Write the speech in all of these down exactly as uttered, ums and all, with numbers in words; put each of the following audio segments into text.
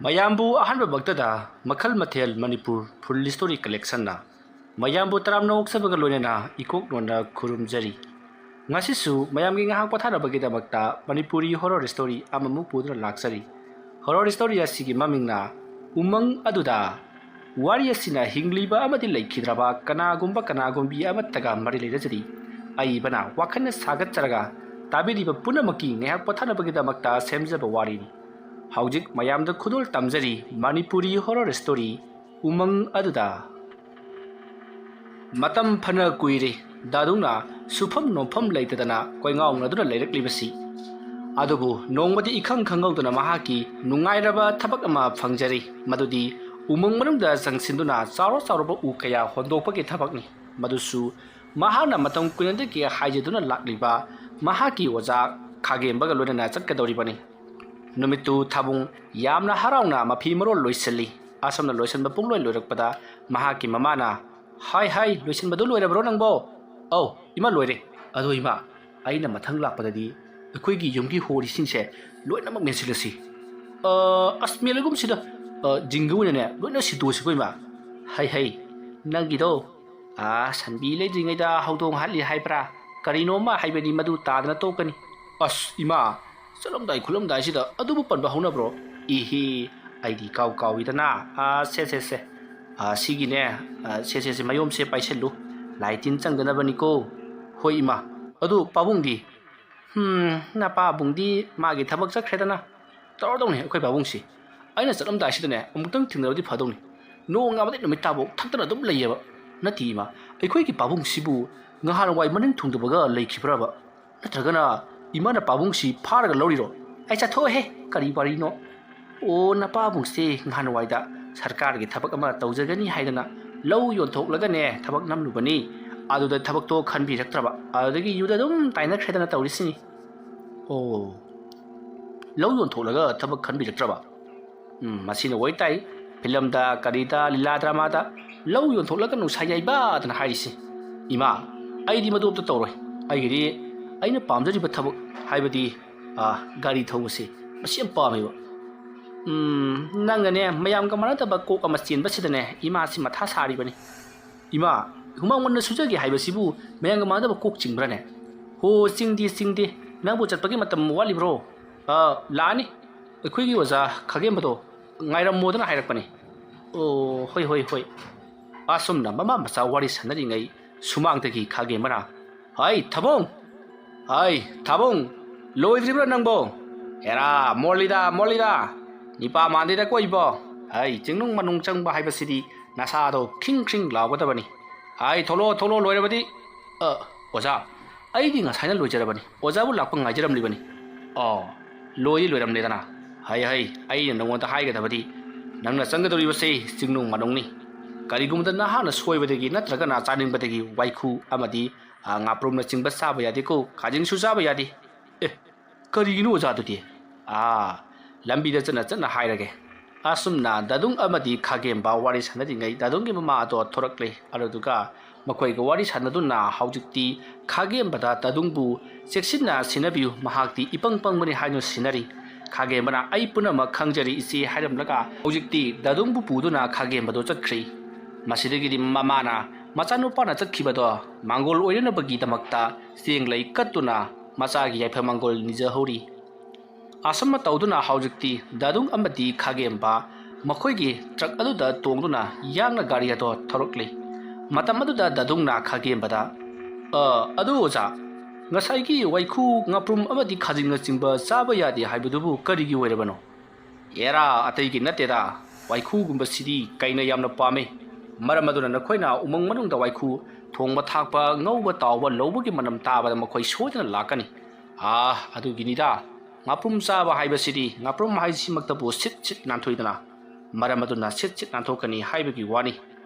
ꯃꯌꯥꯝꯕꯨ ꯑꯍꯥꯟꯕꯃꯛꯇꯗ ꯃꯈꯜ ꯃꯊꯦꯜ ꯃꯅꯤꯄꯨꯔ ꯐꯨꯜ ꯁ꯭ꯇꯣꯔꯤ ꯀꯂꯦꯛꯁꯟꯅ ꯃꯌꯥꯝꯕꯨ ꯇꯔꯥꯝꯅ ꯑꯣꯛꯆꯕꯒ ꯂꯣꯏꯅꯅ ꯏꯀꯣꯛ ꯅꯣꯟꯅ ꯈꯨꯔꯨꯝꯖꯔꯤ꯫ ꯉꯁꯤꯁꯨ ꯃꯌꯥꯝꯒꯤ ꯉꯥꯏꯍꯥꯛ ꯄꯣꯊꯥꯅꯕꯒꯤꯗꯃꯛꯇ ꯃꯅꯤꯄꯨꯔꯤ ꯍꯣꯔꯣꯔ ꯁ꯭ꯇꯣꯔꯤ ꯑꯃꯃꯨꯛ ꯄꯨꯗꯨꯅ ꯂꯥꯛꯆꯔꯤ꯫ ꯍꯣꯔꯣꯔ ꯁ꯭ꯇꯣꯔꯤ ꯑꯁꯤꯒꯤ ꯃꯃꯤꯡꯅ ꯎꯃꯪ ꯑꯗꯨꯗ꯫ ꯋꯥꯔꯤ ꯑꯁꯤꯅ ꯍꯤꯡꯂꯤꯕ ꯑꯃꯗꯤ ꯂꯩꯈꯤꯗ꯭ꯔꯕ ꯀꯅꯥꯒꯨꯝꯕ ꯀꯅꯥꯒꯨꯝꯕꯤ ꯑꯃꯠꯇꯒ ꯃꯔꯤ ꯂꯩꯅꯖꯔꯤ꯫ ꯑꯏꯕꯅ ꯋꯥꯈꯜꯅ ꯁꯥꯒꯠꯆꯔꯒ ꯇꯥꯕꯤꯔꯤꯕ ꯄꯨꯝꯅꯃꯛꯀꯤ ꯉꯥꯏꯍꯥꯛ ꯄꯣꯊꯥꯅꯕꯒꯤꯗꯃꯛꯇ ꯁꯦꯝꯖꯕ ꯋꯥꯔꯤꯅꯤ꯫ ꯍꯧꯖꯤꯛ ꯃꯌꯥꯝꯗ ꯈꯨꯗꯣꯜ ꯇꯝꯖꯔꯤ ꯃꯅꯤꯄꯨꯔꯤ ꯍꯣꯔꯣꯔ ꯁ꯭ꯇꯣꯔꯤ ꯎꯃꯪ ꯑꯗꯨꯗ꯫ ꯃꯇꯝ ꯐꯅ ꯀꯨꯏꯔꯦ ꯗꯥꯗꯨꯡꯅ ꯁꯨꯐꯝ ꯅꯣꯝꯐꯝ ꯂꯩꯇꯗꯅ ꯀꯣꯏꯉꯥꯎꯅꯗꯨꯅ ꯂꯩꯔꯛꯂꯤꯕꯁꯤ꯫ ꯑꯗꯨꯕꯨ ꯅꯣꯡꯃꯗꯤ ꯏꯈꯪ ꯈꯪꯍꯧꯗꯅ ꯃꯍꯥꯛꯀꯤ ꯅꯨꯡꯉꯥꯏꯔꯕ ꯊꯕꯛ ꯑꯃ ꯐꯪꯖꯔꯤ, ꯃꯗꯨꯗꯤ ꯎꯃꯪ ꯃꯅꯨꯡꯗ ꯆꯪꯁꯤꯟꯗꯨꯅ ꯆꯥꯎꯔ ꯆꯥꯎꯔꯕ ꯎ ꯀꯌꯥ ꯍꯣꯟꯗꯣꯛꯄꯒꯤ ꯊꯕꯛꯅꯤ꯫ ꯃꯗꯨꯁꯨ ꯃꯍꯥꯛꯅ ꯃꯇꯝ ꯀꯨꯏꯅꯗꯒꯤ ꯍꯥꯏꯖꯗꯨꯅ ꯂꯥꯛꯂꯤꯕ ꯃꯍꯥꯛꯀꯤ ꯑꯣꯖꯥ ꯈꯥꯒꯦꯝꯕꯒ ꯂꯣꯏꯅꯅ ꯆꯠꯀꯗꯧꯔꯤꯕꯅꯤ꯫ ꯅꯨꯃꯤꯠꯇꯨ ꯊꯥꯕꯨꯡ ꯌꯥꯝꯅ ꯍꯔꯥꯎꯅ ꯃꯐꯤ ꯃꯔꯣꯜ ꯂꯣꯏꯁꯤꯜꯂꯤ꯫ ꯑꯁꯨꯝꯅ ꯂꯣꯏꯁꯤꯟꯕ ꯄꯨꯡꯂꯣꯏ ꯂꯣꯏꯔꯛꯄꯗ ꯃꯍꯥꯛꯀꯤ ꯃꯃꯥꯅ, "ꯍꯥꯏ ꯍꯥꯏ, ꯂꯣꯏꯁꯤꯟꯕꯗꯨ ꯂꯣꯏꯔꯕ꯭ꯔꯣ ꯅꯪꯕꯣ?" "ꯑꯧ ꯏꯃꯥ, ꯂꯣꯏꯔꯦ꯫ ꯑꯗꯣ ꯏꯃꯥ, ꯑꯩꯅ ꯃꯊꯪ ꯂꯥꯛꯄꯗꯗꯤ ꯑꯩꯈꯣꯏꯒꯤ ꯌꯨꯝꯒꯤ ꯍꯣꯔꯤꯁꯤꯡꯁꯦ ꯂꯣꯏꯅꯃꯛ ꯃꯦꯟꯁꯤꯜꯂꯁꯤ꯫" "ꯑ, ꯑꯁ, ꯃꯦꯜꯂꯒꯨꯝꯁꯤꯗ, ꯑ, ꯖꯤꯡꯒ ꯑꯣꯏꯅꯅꯦ ꯂꯣꯏꯅ ꯁꯤꯠꯇꯣꯛꯑꯁꯤꯀꯣ ꯏꯃꯥ꯫" "ꯍꯩ ꯍꯩ, ꯅꯪꯒꯤꯗꯣ, ꯑ, ꯁꯟꯕꯤ ꯂꯩꯗ꯭ꯔꯤꯉꯩꯗ ꯍꯧꯗꯣꯡ ꯍꯥꯠꯂꯤ ꯍꯥꯏꯕ꯭ꯔꯥ? ꯀꯔꯤꯅꯣ ꯑꯃ ꯍꯥꯏꯕꯅꯤ, ꯃꯗꯨ ꯇꯥꯗꯅ ꯇꯣꯛꯀꯅꯤ꯫" "ꯑꯁ ꯏꯃꯥ, ꯆꯠꯂꯝꯗꯥꯏ ꯈꯣꯠꯂꯝꯗꯥꯏꯁꯤꯗ ꯑꯗꯨꯕꯨ ꯄꯟꯕ ꯍꯧꯅꯕ꯭ꯔꯣ?" "ꯏꯍꯤ, ꯑꯩꯗꯤ ꯀꯥꯎ ꯀꯥꯎꯏꯗꯅ꯫ ꯑ, ꯁꯦ ꯁꯦ ꯁꯦ, ꯑ, ꯁꯤꯒꯤꯅꯦ, ꯑ, ꯁꯦ ꯁꯦ ꯁꯦ, ꯃꯌꯣꯝꯁꯦ ꯄꯥꯏꯁꯜꯂꯨ, ꯂꯥꯏ ꯇꯤꯟ ꯆꯪꯗꯅꯕꯅꯤꯀꯣ꯫" "ꯍꯣꯏ ꯏꯃꯥ, ꯑꯗꯨ ꯄꯥꯕꯨꯡꯗꯤ?" "ꯍꯝ, ꯅꯄꯥꯕꯨꯡꯗꯤ ꯃꯥꯒꯤ ꯊꯕꯛ ꯆꯠꯈ꯭ꯔꯦꯗꯅ꯫ ꯇꯧꯔꯗꯧꯅꯤ ꯑꯩꯈꯣꯏ ꯄꯥꯕꯨꯡꯁꯤ꯫ ꯑꯩꯅ ꯆꯠꯂꯝꯗꯥꯏꯁꯤꯗꯅꯦ ꯑꯃꯨꯛꯇꯪ ꯊꯦꯡꯅꯔꯗꯤ ꯐꯗꯧꯅꯤ꯫ ꯅꯣꯡꯉꯥꯟꯕꯗꯩ ꯅꯨꯃꯤꯠ ꯇꯥꯕꯧ ꯊꯛꯇꯅ ꯑꯗꯨꯝ ꯂꯩꯌꯦꯕ꯫" "ꯅꯠꯇꯦ ꯏꯃꯥ, ꯑꯩꯈꯣꯏꯒꯤ ꯄꯥꯕꯨꯡꯁꯤꯕꯨ ꯉꯍꯥꯟꯋꯥꯏ ꯃꯅꯤꯡ ꯊꯨꯡꯗꯕꯒ ꯂꯩꯈꯤꯕ꯭ꯔꯕ? ꯅꯠꯇ꯭ꯔꯒꯅ ꯏꯃꯥꯅ ꯄꯥꯕꯨꯡꯁꯤ ꯐꯥꯔꯒ ꯂꯧꯔꯤꯔꯣ?" "ꯑꯩ ꯆꯠꯊꯣꯛꯑꯍꯦ, ꯀꯔꯤ ꯋꯥꯔꯤꯅꯣ?" "ꯑꯣ, ꯅꯄꯥꯕꯨꯡꯁꯦ ꯉꯍꯥꯟꯋꯥꯏꯗ ꯁꯔꯀꯥꯔꯒꯤ ꯊꯕꯛ ꯑꯃ ꯇꯧꯖꯒꯅꯤ ꯍꯥꯏꯗꯅ ꯂꯧ ꯌꯣꯟꯊꯣꯛꯂꯒꯅꯦ ꯊꯕꯛ ꯅꯝꯂꯨꯕꯅꯤ꯫ ꯑꯗꯨꯗ ꯊꯕꯛꯇꯣ ꯈꯟꯕꯤꯔꯛꯇ꯭ꯔꯕ, ꯑꯗꯨꯗꯒꯤ ꯌꯨꯗ ꯑꯗꯨꯝ ꯇꯥꯏꯅꯈ꯭ꯔꯦꯗꯅ ꯇꯧꯔꯤꯁꯤꯅꯤ꯫" "ꯑꯣ, ꯂꯧ ꯌꯣꯟꯊꯣꯛꯂꯒ ꯊꯕꯛ ꯈꯟꯕꯤꯔꯛꯇ꯭ꯔꯕ?" "ꯎꯝ, ꯃꯁꯤꯅ ꯑꯣꯏ ꯇꯥꯏ꯫ ꯐꯤꯂꯝꯗ, ꯀꯔꯤꯗ, ꯂꯤꯂꯥ ꯗ꯭ꯔꯃꯥꯗ ꯂꯧ ꯌꯣꯟꯊꯣꯛꯂꯒ ꯅꯨꯡꯁꯥ ꯌꯩꯕꯗꯅ ꯍꯥꯏꯔꯤꯁꯤ꯫" "ꯏꯃꯥ, ꯑꯩꯗꯤ ꯃꯗꯨ ꯑꯝꯇ ꯇꯧꯔꯣꯏ꯫ ꯑꯩꯒꯤꯗꯤ ꯑꯩꯅ ꯄꯥꯝꯖꯔꯤꯕ ꯊꯕꯛ, ꯍꯥꯏꯕꯗꯤ, ꯑ, ꯒꯥꯔꯤ ꯊꯧꯕꯁꯤ, ꯃꯁꯤ ꯌꯥꯝ ꯄꯥꯝꯃꯦꯕ꯫" ꯎꯝ, ꯅꯪꯅꯅꯦ, ꯃꯌꯥꯝꯒ ꯃꯥꯟꯅꯗꯕ ꯀꯣꯛ ꯑꯃ ꯆꯦꯟꯕꯁꯤꯗꯅꯦ ꯏꯃꯥꯁꯤ ꯃꯊꯥ ꯁꯥꯔꯤꯕꯅꯤ꯫ ꯏꯃꯥ, ꯍꯨꯃꯥꯡ ꯃꯟꯅ ꯁꯨꯖꯒꯦ ꯍꯥꯏꯕꯁꯤꯕꯨ ꯃꯌꯥꯝꯒ ꯃꯥꯟꯅꯗꯕ ꯀꯣꯛ ꯆꯤꯡꯕ꯭ꯔꯥꯅꯦ? ꯍꯣ, ꯆꯤꯡꯗꯦ, ꯆꯤꯡꯗꯦ꯫ ꯅꯪꯕꯨ ꯆꯠꯄꯒꯤ ꯃꯇꯝ ꯋꯥꯠꯂꯤꯕ꯭ꯔꯣ? ꯑ, ꯂꯥꯛꯑꯅꯤ꯫ ꯑꯩꯈꯣꯏꯒꯤ ꯑꯣꯖꯥ ꯈꯥꯒꯦꯝꯕꯗꯣ ꯉꯥꯏꯔꯝꯃꯣꯗꯅ ꯍꯥꯏꯔꯛꯄꯅꯤ꯫ ꯑꯣ, ꯍꯣꯏ, ꯍꯣꯏ, ꯍꯣꯏ꯫ ꯑꯁꯨꯝꯅ ꯃꯃꯥ ꯃꯆꯥ ꯋꯥꯔꯤ ꯁꯥꯟꯅꯔꯤꯉꯩ ꯁꯨꯃꯥꯡꯗꯒꯤ ꯈꯥꯒꯦꯝꯕꯅ, "ꯍꯩ, ꯊꯥꯕꯨꯡ! ꯍꯩ, ꯊꯥꯕꯨꯡ! ꯂꯣꯏꯗ꯭ꯔꯤꯕ꯭ꯔꯥ ꯅꯪꯕꯣ? ꯑꯦꯔꯥ, ꯃꯣꯠꯂꯤꯗ, ꯃꯣꯠꯂꯤꯗ! ꯅꯤꯄꯥ ꯃꯥꯟꯗꯦꯗ ꯀꯣꯏꯕꯣ! ꯍꯩ, ꯆꯤꯡꯅꯨꯡ ꯃꯅꯨꯡ ꯆꯪꯕ ꯍꯥꯏꯕꯁꯤꯗꯤ ꯅꯁꯥꯗꯣ ꯈꯤꯡ ꯈꯤꯡ ꯂꯥꯎꯒꯗꯕꯅꯤ꯫ ꯍꯩ, ꯊꯣꯛꯂꯛꯑꯣ, ꯊꯣꯛꯂꯛꯑꯣ, ꯂꯣꯏꯔꯕꯗꯤ!" "ꯑ, ꯑꯣꯖꯥ, ꯑꯩꯗꯤ ꯉꯁꯥꯏꯅ ꯂꯣꯏꯖꯔꯕꯅꯤ꯫ ꯑꯣꯖꯥꯕꯨ ꯂꯥꯛꯄ ꯉꯥꯏꯖꯔꯝꯂꯤꯕꯅꯤ꯫" "ꯑꯣ, ꯂꯣꯏꯗꯤ ꯂꯣꯏꯔꯝꯂꯦꯗꯅ꯫ ꯍꯩ, ꯍꯩ, ꯑꯩꯅ ꯅꯉꯣꯟꯗ ꯍꯥꯏꯒꯗꯕꯗꯤ, ꯅꯪꯅ ꯆꯪꯒꯗꯧꯔꯤꯕꯁꯦ ꯆꯤꯡꯅꯨꯡ ꯃꯅꯨꯡꯅꯤ꯫ ꯀꯔꯤꯒꯨꯝꯕꯗ ꯅꯍꯥꯛꯅ ꯁꯣꯏꯕꯗꯒꯤ ꯅꯠꯇ꯭ꯔꯒꯅ ꯆꯥꯅꯤꯡꯕꯗꯒꯤ ꯋꯥꯏꯈꯨ ꯑꯃꯗꯤ, ꯑ, ꯉꯥꯄ꯭ꯔꯨꯝꯅꯆꯤꯡꯕ ꯆꯥꯕ ꯌꯥꯗꯦꯀꯣ, ꯈꯥꯖꯤꯡꯁꯨ ꯆꯥꯕ ꯌꯥꯗꯦ꯫" "ꯑꯦ, ꯀꯔꯤꯒꯤꯅꯣ ꯑꯣꯖꯥꯗꯨꯗꯤ?" "ꯑꯥ, ꯂꯝꯕꯤꯗ ꯆꯠꯅ ꯆꯠꯅ ꯍꯥꯏꯔꯒꯦ꯫" ꯑꯁꯨꯝꯅ ꯗꯗꯨꯡ ꯑꯃꯗꯤ ꯈꯥꯒꯦꯝꯕ ꯋꯥꯔꯤ ꯁꯥꯟꯅꯔꯤꯉꯩ ꯗꯗꯨꯡꯒꯤ ꯃꯃꯥ ꯑꯗꯣ ꯊꯣꯔꯛꯂꯦ꯫ ꯑꯗꯨꯗꯨꯒ ꯃꯈꯣꯏꯒ ꯋꯥꯔꯤ ꯁꯥꯟꯅꯗꯨꯅ ꯍꯧꯖꯤꯛꯇꯤ ꯈꯥꯒꯦꯝꯕꯗ ꯗꯗꯨꯡꯕꯨ ꯆꯦꯛꯁꯤꯟꯅ ꯁꯦꯟꯅꯕꯤꯌꯨ, ꯃꯍꯥꯛꯇꯤ ꯏꯄꯪ ꯄꯪꯕꯅꯤ ꯍꯥꯏꯗꯨꯅ ꯁꯤꯟꯅꯔꯤ꯫ ꯈꯥꯒꯦꯝꯕꯅ "ꯑꯩ ꯄꯨꯝꯅꯃꯛ ꯈꯪꯖꯔꯤ ꯏꯆꯦ" ꯍꯥꯏꯔꯝꯂꯒ ꯍꯧꯖꯤꯛꯇꯤ ꯗꯗꯨꯡꯕꯨ ꯄꯨꯗꯨꯅ ꯈꯥꯒꯦꯝꯕꯗꯣ ꯆꯠꯈ꯭ꯔꯦ꯫ ꯃꯁꯤꯗꯒꯤꯗꯤ ꯃꯃꯥꯅ ꯃꯆꯥꯅꯨꯄꯥꯅ ꯆꯠꯈꯤꯕꯗꯣ ꯃꯥꯡꯒꯣꯜ ꯑꯣꯏꯅꯅꯕꯒꯤꯗꯃꯛꯇ ꯆꯦꯡ ꯂꯩ ꯀꯠꯇꯨꯅ ꯃꯆꯥꯒꯤ ꯌꯥꯏꯐ ꯃꯥꯡꯒꯣꯜ ꯅꯤꯖꯍꯧꯔꯤ꯫ ꯑꯁꯨꯝꯅ ꯇꯧꯗꯨꯅ ꯍꯧꯖꯤꯛꯇꯤ ꯗꯗꯨꯡ ꯑꯃꯗꯤ ꯈꯥꯒꯦꯝꯕ ꯃꯈꯣꯏꯒꯤ ꯇ꯭ꯔꯛ ꯑꯗꯨꯗ ꯇꯣꯡꯗꯨꯅ ꯌꯥꯡꯅ ꯒꯥꯔꯤ ꯑꯗꯣ ꯊꯧꯔꯛꯂꯤ꯫ ꯃꯇꯝ ꯑꯗꯨꯗ ꯗꯗꯨꯡꯅ ꯈꯥꯒꯦꯝꯕꯗ, "ꯑ, ꯑꯗꯨ ꯑꯣꯖꯥ, ꯉꯁꯥꯏꯒꯤ ꯋꯥꯏꯈꯨ, ꯉꯥꯄ꯭ꯔꯨꯝ ꯑꯃꯗꯤ ꯈꯥꯖꯤꯡꯅꯆꯤꯡꯕ ꯆꯥꯕ ꯌꯥꯗꯦ ꯍꯥꯏꯕꯗꯨꯕꯨ ꯀꯔꯤꯒꯤ ꯑꯣꯏꯔꯕꯅꯣ?" "ꯑꯦꯔꯥ, ꯑꯇꯩꯒꯤ ꯅꯠꯇꯦꯗ, ꯋꯥꯏꯈꯨꯒꯨꯝꯕꯁꯤꯗꯤ ꯀꯩꯅ ꯌꯥꯝꯅ ꯄꯥꯝꯃꯤ꯫ ꯃꯔꯝ ꯑꯗꯨꯅ ꯅꯈꯣꯏꯅ ꯎꯃꯪ ꯃꯅꯨꯡꯗ ꯋꯥꯏꯈꯨ ꯊꯣꯡꯕ ꯊꯥꯛꯄ, ꯉꯧꯕ ꯇꯥꯎꯕ ꯂꯧꯕꯒꯤ ꯃꯅꯝ ꯇꯥꯕꯗ ꯃꯈꯣꯏ ꯁꯣꯏꯗꯅ ꯂꯥꯛꯀꯅꯤ꯫ ꯑꯥ, ꯑꯗꯨꯒꯤꯅꯤꯗ꯫ ꯉꯥꯄ꯭ꯔꯨꯝ ꯆꯥꯕ ꯍꯥꯏꯕꯁꯤꯗꯤ ꯉꯥꯄ꯭ꯔꯨꯝ ꯍꯥꯏꯁꯤꯃꯛꯇꯕꯨ ꯁꯤꯠ ꯁꯤꯠ ꯅꯥꯟꯊꯣꯛꯏꯗꯅ꯫ ꯃꯔꯝ ꯑꯗꯨꯅ ꯁꯤꯠ ꯁꯤꯠ ꯅꯥꯟꯊꯣꯛꯀꯅꯤ ꯍꯥꯏꯕꯒꯤ ꯋꯥꯅꯤ꯫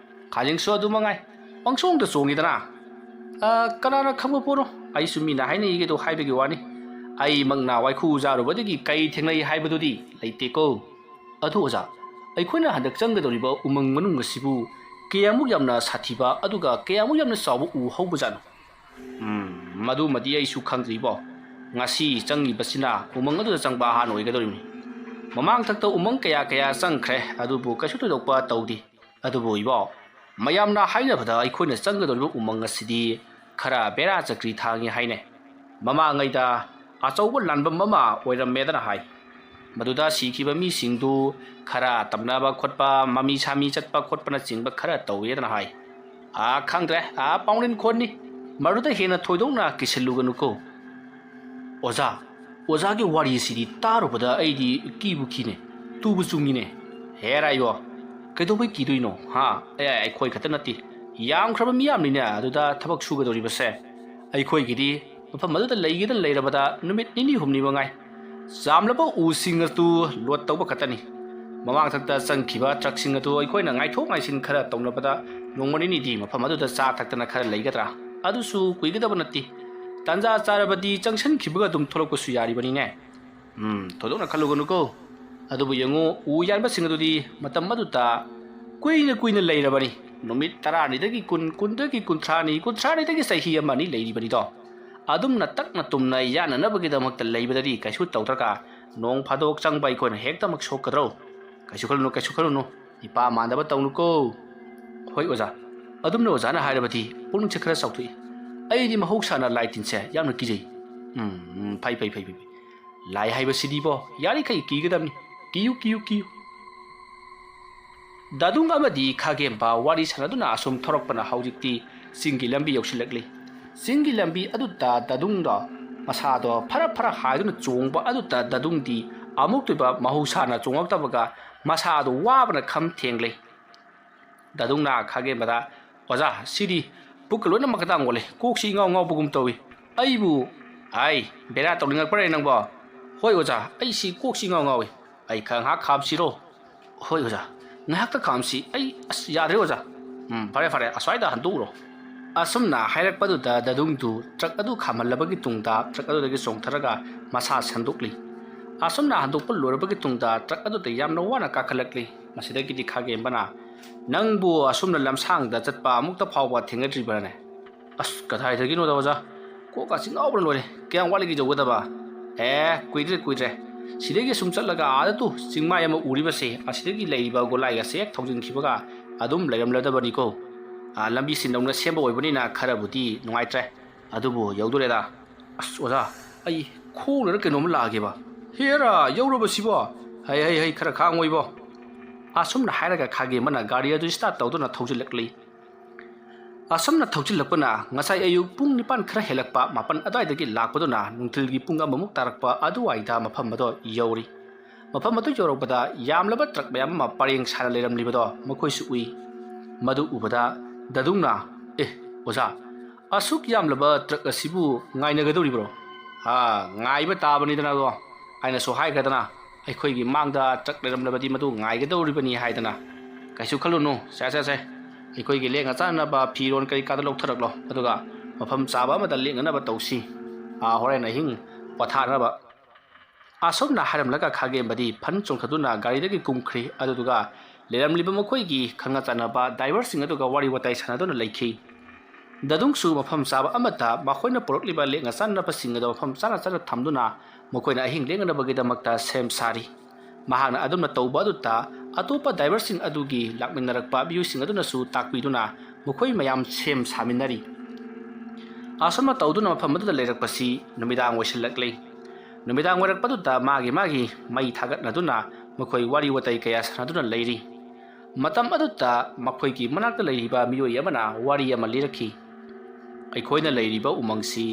ꯈꯥꯖꯤꯡꯁꯨ ꯑꯗꯨ ꯃꯉꯥꯏ, ꯄꯪꯆꯣꯡꯗ ꯆꯣꯡꯉꯤꯗꯅ꯫ ꯑ, ꯀꯅꯥꯅ ꯈꯪꯕ ꯄꯣꯠꯅꯣ? ꯑꯩꯁꯨ ꯃꯤꯅ ꯍꯥꯏꯅꯩꯒꯦꯗꯣ ꯍꯥꯏꯕꯒꯤ ꯋꯥꯅꯤ꯫ ꯑꯩꯃꯛꯅ ꯋꯥꯏꯈꯨ ꯆꯥꯔꯨꯕꯗꯒꯤ ꯀꯩ ꯊꯦꯡꯅꯩ ꯍꯥꯏꯕꯗꯨꯗꯤ ꯂꯩꯇꯦꯀꯣ꯫ ꯑꯗꯨ ꯑꯣꯖꯥ, ꯑꯩꯈꯣꯏꯅ ꯍꯟꯗꯛ ꯆꯪꯒꯗꯧꯔꯤꯕ ꯎꯃꯪ ꯃꯅꯨꯡ ꯑꯁꯤꯕꯨ ꯀꯌꯥꯃꯨꯛ ꯌꯥꯝꯅ ꯁꯥꯊꯤꯕ ꯑꯗꯨꯒ ꯀꯌꯥꯃꯨꯛ ꯌꯥꯝꯅ ꯆꯥꯎꯕ ꯎ ꯍꯧꯕꯖꯥꯠꯅꯣ?" "ꯎꯝ, ꯃꯗꯨꯃꯗꯤ ꯑꯩꯁꯨ ꯈꯪꯗ꯭ꯔꯤꯕꯣ꯫ ꯉꯁꯤ ꯆꯪꯉꯤꯕꯁꯤꯅ ꯎꯃꯪ ꯑꯗꯨꯗ ꯆꯪꯕ ꯑꯍꯥꯟꯕ ꯑꯣꯏꯒꯗꯧꯔꯤꯕꯅꯤ꯫" ꯃꯃꯥꯡꯊꯛꯇ ꯎꯃꯪ ꯀꯌꯥ ꯀꯌꯥ ꯆꯪꯈ꯭ꯔꯦ, ꯑꯗꯨꯕꯨ ꯀꯩꯁꯨ ꯊꯣꯏꯗꯣꯛꯄ ꯇꯧꯗꯦ꯫ ꯑꯗꯨꯕꯨ ꯏꯕꯣ, ꯃꯌꯥꯝꯅ ꯍꯥꯏꯅꯕꯗ ꯑꯩꯈꯣꯏꯅ ꯆꯪꯒꯗꯧꯔꯤꯕ ꯎꯃꯪ ꯑꯁꯤꯗꯤ ꯈꯔ ꯕꯦꯔꯥ ꯆꯀ꯭ꯔꯤ ꯊꯥꯡꯉꯤ ꯍꯥꯏꯅꯦ꯫ ꯃꯃꯥꯡꯉꯩꯗ ꯑꯆꯧꯕ ꯂꯥꯟꯕꯝ ꯑꯃ ꯑꯣꯏꯔꯝꯃꯦꯗꯅ ꯍꯥꯏ꯫ ꯃꯗꯨꯗ ꯁꯤꯈꯤꯕ ꯃꯤꯁꯤꯡꯗꯨ ꯈꯔ ꯇꯝꯅꯕ ꯈꯣꯠꯄ, ꯃꯃꯤ ꯁꯥꯃꯤ ꯆꯠꯄ ꯈꯣꯠꯄꯅꯆꯤꯡꯕ ꯈꯔ ꯇꯧꯋꯦꯗꯅ ꯍꯥꯏ꯫ ꯑꯥ, ꯈꯪꯗ꯭ꯔꯦ, ꯑꯥ, ꯄꯥꯎꯅꯤꯟ ꯈꯣꯟꯅꯤ꯫ ꯃꯗꯨꯗ ꯍꯦꯟꯅ ꯊꯣꯏꯗꯣꯛꯅ ꯀꯤꯁꯤꯜꯂꯨꯒꯅꯨꯀꯣ꯫ ꯑꯣꯖꯥ, ꯑꯣꯖꯥꯒꯤ ꯋꯥꯔꯤꯁꯤꯗꯤ ꯇꯥꯔꯨꯕꯗ ꯑꯩꯗꯤ ꯀꯤꯕꯨ ꯀꯤꯅꯦ, ꯇꯨꯕꯨ ꯆꯨꯡꯉꯤꯅꯦ꯫ ꯍꯦ ꯔꯥꯏꯕꯣ, ꯀꯩꯗꯧꯕꯩ ꯀꯤꯗꯣꯏꯅꯣ? ꯍꯥ? ꯑꯦ, ꯑꯩꯈꯣꯏ ꯈꯛꯇ ꯅꯠꯇꯦ, ꯌꯥꯝꯈ꯭ꯔꯕ ꯃꯤꯌꯥꯝꯅꯤꯅꯦ ꯑꯗꯨꯗ ꯊꯕꯛ ꯁꯨꯒꯗꯧꯔꯤꯕꯁꯦ꯫ ꯑꯩꯈꯣꯏꯒꯤꯗꯤ ꯃꯐꯝ ꯑꯗꯨꯗ ꯂꯩꯒꯦꯗꯅ ꯂꯩꯔꯕꯗ ꯅꯨꯃꯤꯠ ꯅꯤꯅꯤ ꯍꯨꯝꯅꯤ ꯃꯉꯥꯏ꯫ ꯆꯥꯝꯂꯕ ꯎꯁꯤꯡ ꯑꯗꯨ ꯂꯣꯗ ꯇꯧꯕ ꯈꯛꯇꯅꯤ꯫ ꯃꯃꯥꯡꯊꯛꯇ ꯆꯪꯈꯤꯕ ꯇ꯭ꯔꯛꯁꯤꯡ ꯑꯗꯨ ꯑꯩꯈꯣꯏꯅ ꯉꯥꯏꯊꯣꯛ ꯉꯥꯏꯁꯤꯟ ꯈꯔ ꯇꯧꯅꯕꯗ ꯅꯣꯡꯃ ꯅꯤꯅꯤꯗꯤ ꯃꯐꯝ ꯑꯗꯨꯗ ꯆꯥ ꯊꯛꯇꯅ ꯈꯔ ꯂꯩꯒꯗ꯭ꯔꯥ? ꯑꯗꯨꯁꯨ ꯀꯨꯏꯒꯗꯕ ꯅꯠꯇꯦ꯫ ꯇꯥꯟꯖꯥ ꯆꯥꯔꯕꯗꯤ ꯆꯪꯁꯤꯟꯈꯤꯕꯒ ꯑꯗꯨꯝ ꯊꯣꯛꯂꯛꯄꯁꯨ ꯌꯥꯔꯤꯕꯅꯤꯅꯦ꯫ ꯎꯝ, ꯊꯣꯏꯗꯣꯛꯅ ꯈꯜꯂꯨꯒꯅꯨꯀꯣ꯫ ꯑꯗꯨꯕꯨ ꯌꯦꯡꯉꯨ, ꯎ ꯌꯥꯟꯕꯁꯤꯡ ꯑꯗꯨꯗꯤ ꯃꯇꯝ ꯑꯗꯨꯗ ꯀꯨꯏꯅ ꯀꯨꯏꯅ ꯂꯩꯔꯕꯅꯤ꯫ ꯅꯨꯃꯤꯠ ꯇꯔꯥꯅꯤꯗꯒꯤ ꯀꯨꯟ, ꯀꯨꯟꯗꯒꯤ ꯀꯨꯟꯊ꯭ꯔꯥꯅꯤ, ꯀꯨꯟꯊ꯭ꯔꯥꯅꯤꯗꯒꯤ ꯆꯍꯤ ꯑꯃ ꯑꯅꯤ ꯂꯩꯔꯤꯕꯅꯤꯗꯣ꯫ ꯑꯗꯨꯝꯅ ꯇꯛꯅ ꯇꯨꯝꯅ ꯌꯥꯅꯅꯕꯒꯤꯗꯃꯛꯇ ꯂꯩꯕꯗꯗꯤ ꯀꯩꯁꯨ ꯇꯧꯗ꯭ꯔꯒ ꯅꯣꯡ ꯐꯥꯗꯣꯛ ꯆꯪꯕ ꯑꯩꯈꯣꯏꯅ ꯍꯦꯛꯇꯃꯛ ꯁꯣꯛꯀꯗ꯭ꯔꯣ? ꯀꯩꯁꯨ ꯈꯜꯂꯨꯅꯨ, ꯀꯩꯁꯨ ꯈꯜꯂꯨꯅꯨ꯫ ꯏꯄꯥ ꯃꯥꯟꯗꯕ ꯇꯧꯅꯨꯀꯣ꯫ ꯍꯣꯏ ꯑꯣꯖꯥ, ꯑꯗꯨꯝꯅ ꯑꯣꯖꯥꯅ ꯍꯥꯏꯔꯕꯗꯤ ꯄꯨꯛꯅꯤꯡꯁꯦ ꯈꯔ ꯆꯥꯎꯊꯣꯛꯏ꯫ ꯑꯩꯗꯤ ꯃꯍꯧꯁꯥꯅ ꯂꯥꯏ ꯇꯤꯟꯁꯦ ꯌꯥꯝꯅ ꯀꯤꯖꯩ꯫ ꯎꯝ, ꯎꯝ, ꯐꯩ, ꯐꯩ, ꯐꯩ, ꯐꯩ, ꯐꯩ꯫ ꯂꯥꯏ ꯍꯥꯏꯕꯁꯤꯗꯤꯕꯣ ꯌꯥꯔꯤꯈꯩ ꯀꯤꯒꯗꯕꯅꯤ꯫ ꯀꯤꯌꯨ, ꯀꯤꯌꯨ, ꯀꯤꯌꯨ꯫ ꯗꯥꯗꯨꯡ ꯑꯃꯗꯤ ꯈꯥꯒꯦꯝꯕ ꯋꯥꯔꯤ ꯁꯥꯟꯅꯗꯨꯅ ꯑꯁꯨꯝ ꯊꯧꯔꯛꯄꯅ ꯍꯧꯖꯤꯛꯇꯤ ꯆꯤꯡꯒꯤ ꯂꯝꯕꯤ ꯌꯧꯁꯤꯜꯂꯛꯂꯤ꯫ ꯆꯤꯡꯒꯤ ꯂꯝꯕꯤ ꯑꯗꯨꯗ ꯗꯥꯗꯨꯡꯗꯣ ꯃꯁꯥꯗꯣ ꯐꯔ ꯐꯔ ꯍꯥꯏꯗꯨꯅ ꯆꯣꯡꯕ ꯑꯗꯨꯗ ꯗꯥꯗꯨꯡꯗꯤ ꯑꯃꯨꯛꯇꯣꯏꯕ ꯃꯍꯧꯁꯥꯅ ꯆꯣꯡꯉꯛꯇꯕꯒ ꯃꯁꯥꯗꯣ ꯋꯥꯕꯅ ꯈꯝ ꯊꯦꯡꯂꯦ꯫ ꯗꯥꯗꯨꯡꯅ ꯈꯥꯒꯦꯝꯕꯗ, "ꯑꯣꯖꯥ, ꯁꯤꯗꯤ ꯄꯨꯛꯀ ꯂꯣꯏꯅꯃꯛ ꯇꯥꯡ ꯑꯣꯜꯂꯦ, ꯀꯣꯛꯁꯤ ꯏꯉꯥꯎ ꯉꯥꯎꯕꯒꯨꯝ ꯇꯧꯏ꯫ ꯑꯩꯕꯨ, ꯑꯩ, ꯕꯦꯔꯥ ꯇꯧꯅꯤꯡꯉꯛꯄ꯭ꯔꯅꯦ ꯅꯪꯕꯣ?" "ꯍꯣꯏ ꯑꯣꯖꯥ, ꯑꯩꯁꯤ ꯀꯣꯛꯁꯤ ꯏꯉꯥꯎ ꯉꯥꯎꯏ꯫ ꯑꯩ ꯈꯔ ꯉꯥꯏꯍꯥꯛ ꯈꯥꯝꯁꯤꯔꯣ?" "ꯍꯣꯏ ꯑꯣꯖꯥ, ꯉꯥꯏꯍꯥꯛꯇ ꯈꯥꯝꯁꯤ꯫ ꯑꯩ, ꯑꯁ, ꯌꯥꯗ꯭ꯔꯦ ꯑꯣꯖꯥ꯫ ꯎꯝ, ꯐꯔꯦ, ꯐꯔꯦ, ꯑꯁ꯭ꯋꯥꯏꯗ ꯍꯟꯗꯣꯛꯎꯔꯣ꯫" ꯑꯁꯨꯝꯅ ꯍꯥꯏꯔꯛꯄꯗꯨꯗ ꯗꯥꯗꯨꯡꯗꯨ ꯇ꯭ꯔꯛ ꯑꯗꯨ ꯈꯥꯝꯍꯜꯂꯕꯒꯤ ꯇꯨꯡꯗ ꯇ꯭ꯔꯛ ꯑꯗꯨꯗꯒꯤ ꯆꯣꯡꯊꯔꯒ ꯃꯁꯥ ꯁꯟꯗꯣꯛꯂꯤ꯫ ꯑꯁꯨꯝꯅ ꯍꯟꯗꯣꯛꯄ ꯂꯣꯏꯔꯕꯒꯤ ꯇꯨꯡꯗ ꯇ꯭ꯔꯛ ꯑꯗꯨꯗ ꯌꯥꯝꯅ ꯋꯥꯅ ꯀꯥꯈꯠꯂꯛꯂꯤ꯫ ꯃꯁꯤꯗꯒꯤꯗꯤ ꯈꯥꯒꯦꯝꯕꯅ, "ꯅꯪꯕꯨ ꯑꯁꯨꯝꯅ ꯂꯝꯁꯥꯡꯗ ꯆꯠꯄ ꯑꯃꯨꯛꯇ ꯐꯥꯎꯕ ꯊꯦꯡꯅꯗ꯭ꯔꯤꯕ꯭ꯔꯥꯅꯦ?" "ꯑꯁ, ꯀꯗꯥꯏꯗꯒꯤꯅꯣꯗ ꯑꯣꯖꯥ, ꯀꯣꯛꯀ ꯆꯤꯡꯉꯥꯎꯕꯅ ꯂꯣꯏꯔꯦ꯫ ꯀꯌꯥꯝ ꯋꯥꯠꯂꯤꯒꯦ ꯌꯧꯒꯗꯕ?" "ꯑꯦ, ꯀꯨꯏꯗ꯭ꯔꯦ, ꯀꯨꯏꯗ꯭ꯔꯦ꯫ ꯁꯤꯗꯒꯤ ꯁꯨꯝ ꯆꯠꯂꯒ ꯑꯥꯗ ꯇꯨ ꯆꯤꯡꯃꯥꯏ ꯑꯃ ꯎꯔꯤꯕꯁꯦ, ꯑꯁꯤꯗꯒꯤ ꯂꯩꯔꯤꯕ ꯒꯣꯂꯥꯏꯒꯁꯦ ꯍꯦꯛ ꯊꯧꯖꯤꯟꯈꯤꯕꯒ ꯑꯗꯨꯝ ꯂꯩꯔꯝꯂꯗꯕꯅꯤꯀꯣ꯫ ꯑꯥ, ꯂꯝꯕꯤꯁꯤ ꯅꯧꯅ ꯁꯦꯝꯕ ꯑꯣꯏꯕꯅꯤꯅ ꯈꯔꯕꯨꯗꯤ ꯅꯨꯡꯉꯥꯏꯇ꯭ꯔꯦ꯫ ꯑꯗꯨꯕꯨ ꯌꯧꯗꯣꯔꯦꯗ꯫ ꯑꯁ ꯑꯣꯖꯥ, ꯑꯩ ꯈꯣꯡꯅꯔ ꯀꯩꯅꯣꯝꯃ ꯂꯥꯛꯑꯒꯦꯕ꯫ ꯍꯦꯔꯥ, ꯌꯧꯔꯕꯁꯤꯕꯣ? ꯍꯩ, ꯍꯩ, ꯍꯩ, ꯈꯔ ꯈꯥꯡꯉꯣꯏꯕꯣ꯫ ꯑꯁꯨꯝꯅ ꯍꯥꯏꯔꯒ ꯈꯥꯒꯦꯝꯕꯅ ꯒꯥꯔꯤ ꯑꯗꯨ start ꯇꯧꯗꯨꯅ ꯊꯧꯖꯤꯜꯂꯛꯂꯤ꯫ ꯑꯁꯨꯝꯅ ꯊꯧꯖꯤꯜꯂꯛꯄꯅ ꯉꯁꯥꯏ ꯑꯌꯨꯛ ꯄꯨꯡ ꯅꯤꯄꯥꯟ ꯈꯔ ꯍꯦꯜꯂꯛꯄ, ꯃꯥꯄꯟ ꯑꯗꯨꯋꯥꯏꯗꯒꯤ ꯂꯥꯛꯄꯗꯨꯅ ꯅꯨꯡꯊꯤꯜꯒꯤ ꯄꯨꯡ ꯑꯃꯃꯨꯛ ꯇꯥꯔꯛꯄ ꯑꯗꯨꯋꯥꯏꯗ ꯃꯐꯝ ꯑꯗꯣ ꯌꯧꯔꯤ꯫ ꯃꯐꯝ ꯑꯗꯨ ꯌꯧꯔꯛꯄꯗ ꯌꯥꯝꯂꯕ ꯇ꯭ꯔꯛ ꯃꯌꯥꯝ ꯑꯃ ꯄꯔꯦꯡ ꯁꯥꯅ ꯂꯩꯔꯝꯂꯤꯕꯗꯣ ꯃꯈꯣꯏꯁꯨ ꯎꯏ꯫ ꯃꯗꯨ ꯎꯕꯗ ꯗꯗꯨꯡꯅ, "ꯑꯦ, ꯑꯣꯖꯥ, ꯑꯁꯨꯛ ꯌꯥꯝꯂꯕ ꯇ꯭ꯔꯛ ꯑꯁꯤꯕꯨ ꯉꯥꯏꯅꯒꯗꯧꯔꯤꯕ꯭ꯔꯣ?" "ꯑꯥ, ꯉꯥꯏꯕ ꯇꯥꯕꯅꯤꯗꯅ ꯑꯗꯣ, ꯑꯩꯅꯁꯨ ꯍꯥꯏꯈ꯭ꯔꯗꯅ, ꯑꯩꯈꯣꯏꯒꯤ ꯃꯥꯡꯗ ꯇ꯭ꯔꯛ ꯂꯩꯔꯝꯂꯕꯗꯤ ꯃꯗꯨ ꯉꯥꯏꯒꯗꯧꯔꯤꯕꯅꯤ ꯍꯥꯏꯗꯅ꯫ ꯀꯩꯁꯨ ꯈꯜꯂꯨꯅꯨ, ꯁꯦ, ꯁꯦ, ꯁꯦ, ꯑꯩꯈꯣꯏꯒꯤ ꯂꯦꯛꯅ ꯆꯥꯅꯅꯕ ꯐꯤꯔꯣꯜ ꯀꯔꯤ ꯀꯥꯗ ꯂꯧꯊꯔꯛꯂꯣ, ꯑꯗꯨꯒ ꯃꯐꯝ ꯆꯥꯕ ꯑꯃꯗ ꯂꯦꯛꯅꯅꯕ ꯇꯧꯁꯤ꯫ ꯑꯥ, ꯍꯣꯔꯦꯟ ꯑꯍꯤꯡ ꯄꯣꯊꯥꯅꯕ꯫" ꯑꯁꯨꯝꯅ ꯍꯥꯏꯔꯝꯂꯒ ꯈꯥꯒꯦꯝꯕꯗꯤ ꯐꯟ ꯆꯣꯡꯊꯗꯨꯅ ꯒꯥꯔꯤꯗꯒꯤ ꯀꯨꯝꯈ꯭ꯔꯤ꯫ ꯑꯗꯨꯗꯨꯒ ꯂꯩꯔꯝꯂꯤꯕ ꯃꯈꯣꯏꯒꯤ ꯈꯪꯅ ꯆꯥꯟꯅꯕ driverꯁꯤꯡ ꯑꯗꯨꯒ ꯋꯥꯔꯤ ꯋꯥꯇꯥꯏ ꯁꯥꯟꯅꯗꯨꯅ ꯂꯩꯈꯤ꯫ ꯗꯗꯨꯡꯁꯨ ꯃꯐꯝ ꯆꯥꯕ ꯑꯃꯠꯇ ꯃꯈꯣꯏꯅ ꯄꯨꯔꯛꯂꯤꯕ ꯂꯦꯛꯅ ꯆꯥꯅꯕꯁꯤꯡ ꯑꯗꯨ ꯃꯐꯝ ꯆꯥꯅ ꯆꯥꯅ ꯊꯝꯗꯨꯅ ꯃꯈꯣꯏꯅ ꯑꯍꯤꯡ ꯂꯦꯛꯅꯅꯕꯒꯤꯗꯃꯛꯇ ꯁꯦꯝ ꯁꯥꯔꯤ꯫ ꯃꯍꯥꯛꯅ ꯑꯗꯨꯝꯅ ꯇꯧꯕ ꯑꯗꯨꯗ ꯑꯇꯣꯞꯄ driverꯁꯤꯡ ꯑꯗꯨꯒꯤ ꯂꯥꯛꯃꯤꯟꯅꯔꯛꯄ ꯃꯤꯑꯣꯏꯁꯤꯡ ꯑꯗꯨꯅꯁꯨ ꯇꯥꯛꯄꯤꯗꯨꯅ ꯃꯈꯣꯏ ꯃꯌꯥꯝ ꯁꯦꯝ ꯁꯥꯃꯤꯟꯅꯔꯤ꯫ ꯑꯁꯨꯝꯅ ꯇꯧꯗꯨꯅ ꯃꯐꯝ ꯑꯗꯨꯗ ꯂꯩꯔꯛꯄꯁꯤ ꯅꯨꯃꯤꯗꯥꯡ ꯑꯣꯏꯁꯤꯜꯂꯛꯂꯤ꯫ ꯅꯨꯃꯤꯗꯥꯡ ꯑꯣꯏꯔꯛꯄꯗꯨꯗ ꯃꯥꯒꯤ ꯃꯥꯒꯤ ꯃꯩ ꯊꯥꯒꯠꯅꯗꯨꯅ ꯃꯈꯣꯏ ꯋꯥꯔꯤ ꯋꯥꯇꯥꯏ ꯀꯌꯥ ꯁꯥꯟꯅꯗꯨꯅ ꯂꯩꯔꯤ꯫ ꯃꯇꯝ ꯑꯗꯨꯗ ꯃꯈꯣꯏꯒꯤ ꯃꯅꯥꯛꯇ ꯂꯩꯔꯤꯕ ꯃꯤꯑꯣꯏ ꯑꯃꯅ ꯋꯥꯔꯤ ꯑꯃ ꯂꯤꯔꯛꯈꯤ꯫ ꯑꯩꯈꯣꯏꯅ ꯂꯩꯔꯤꯕ ꯎꯃꯪꯁꯤ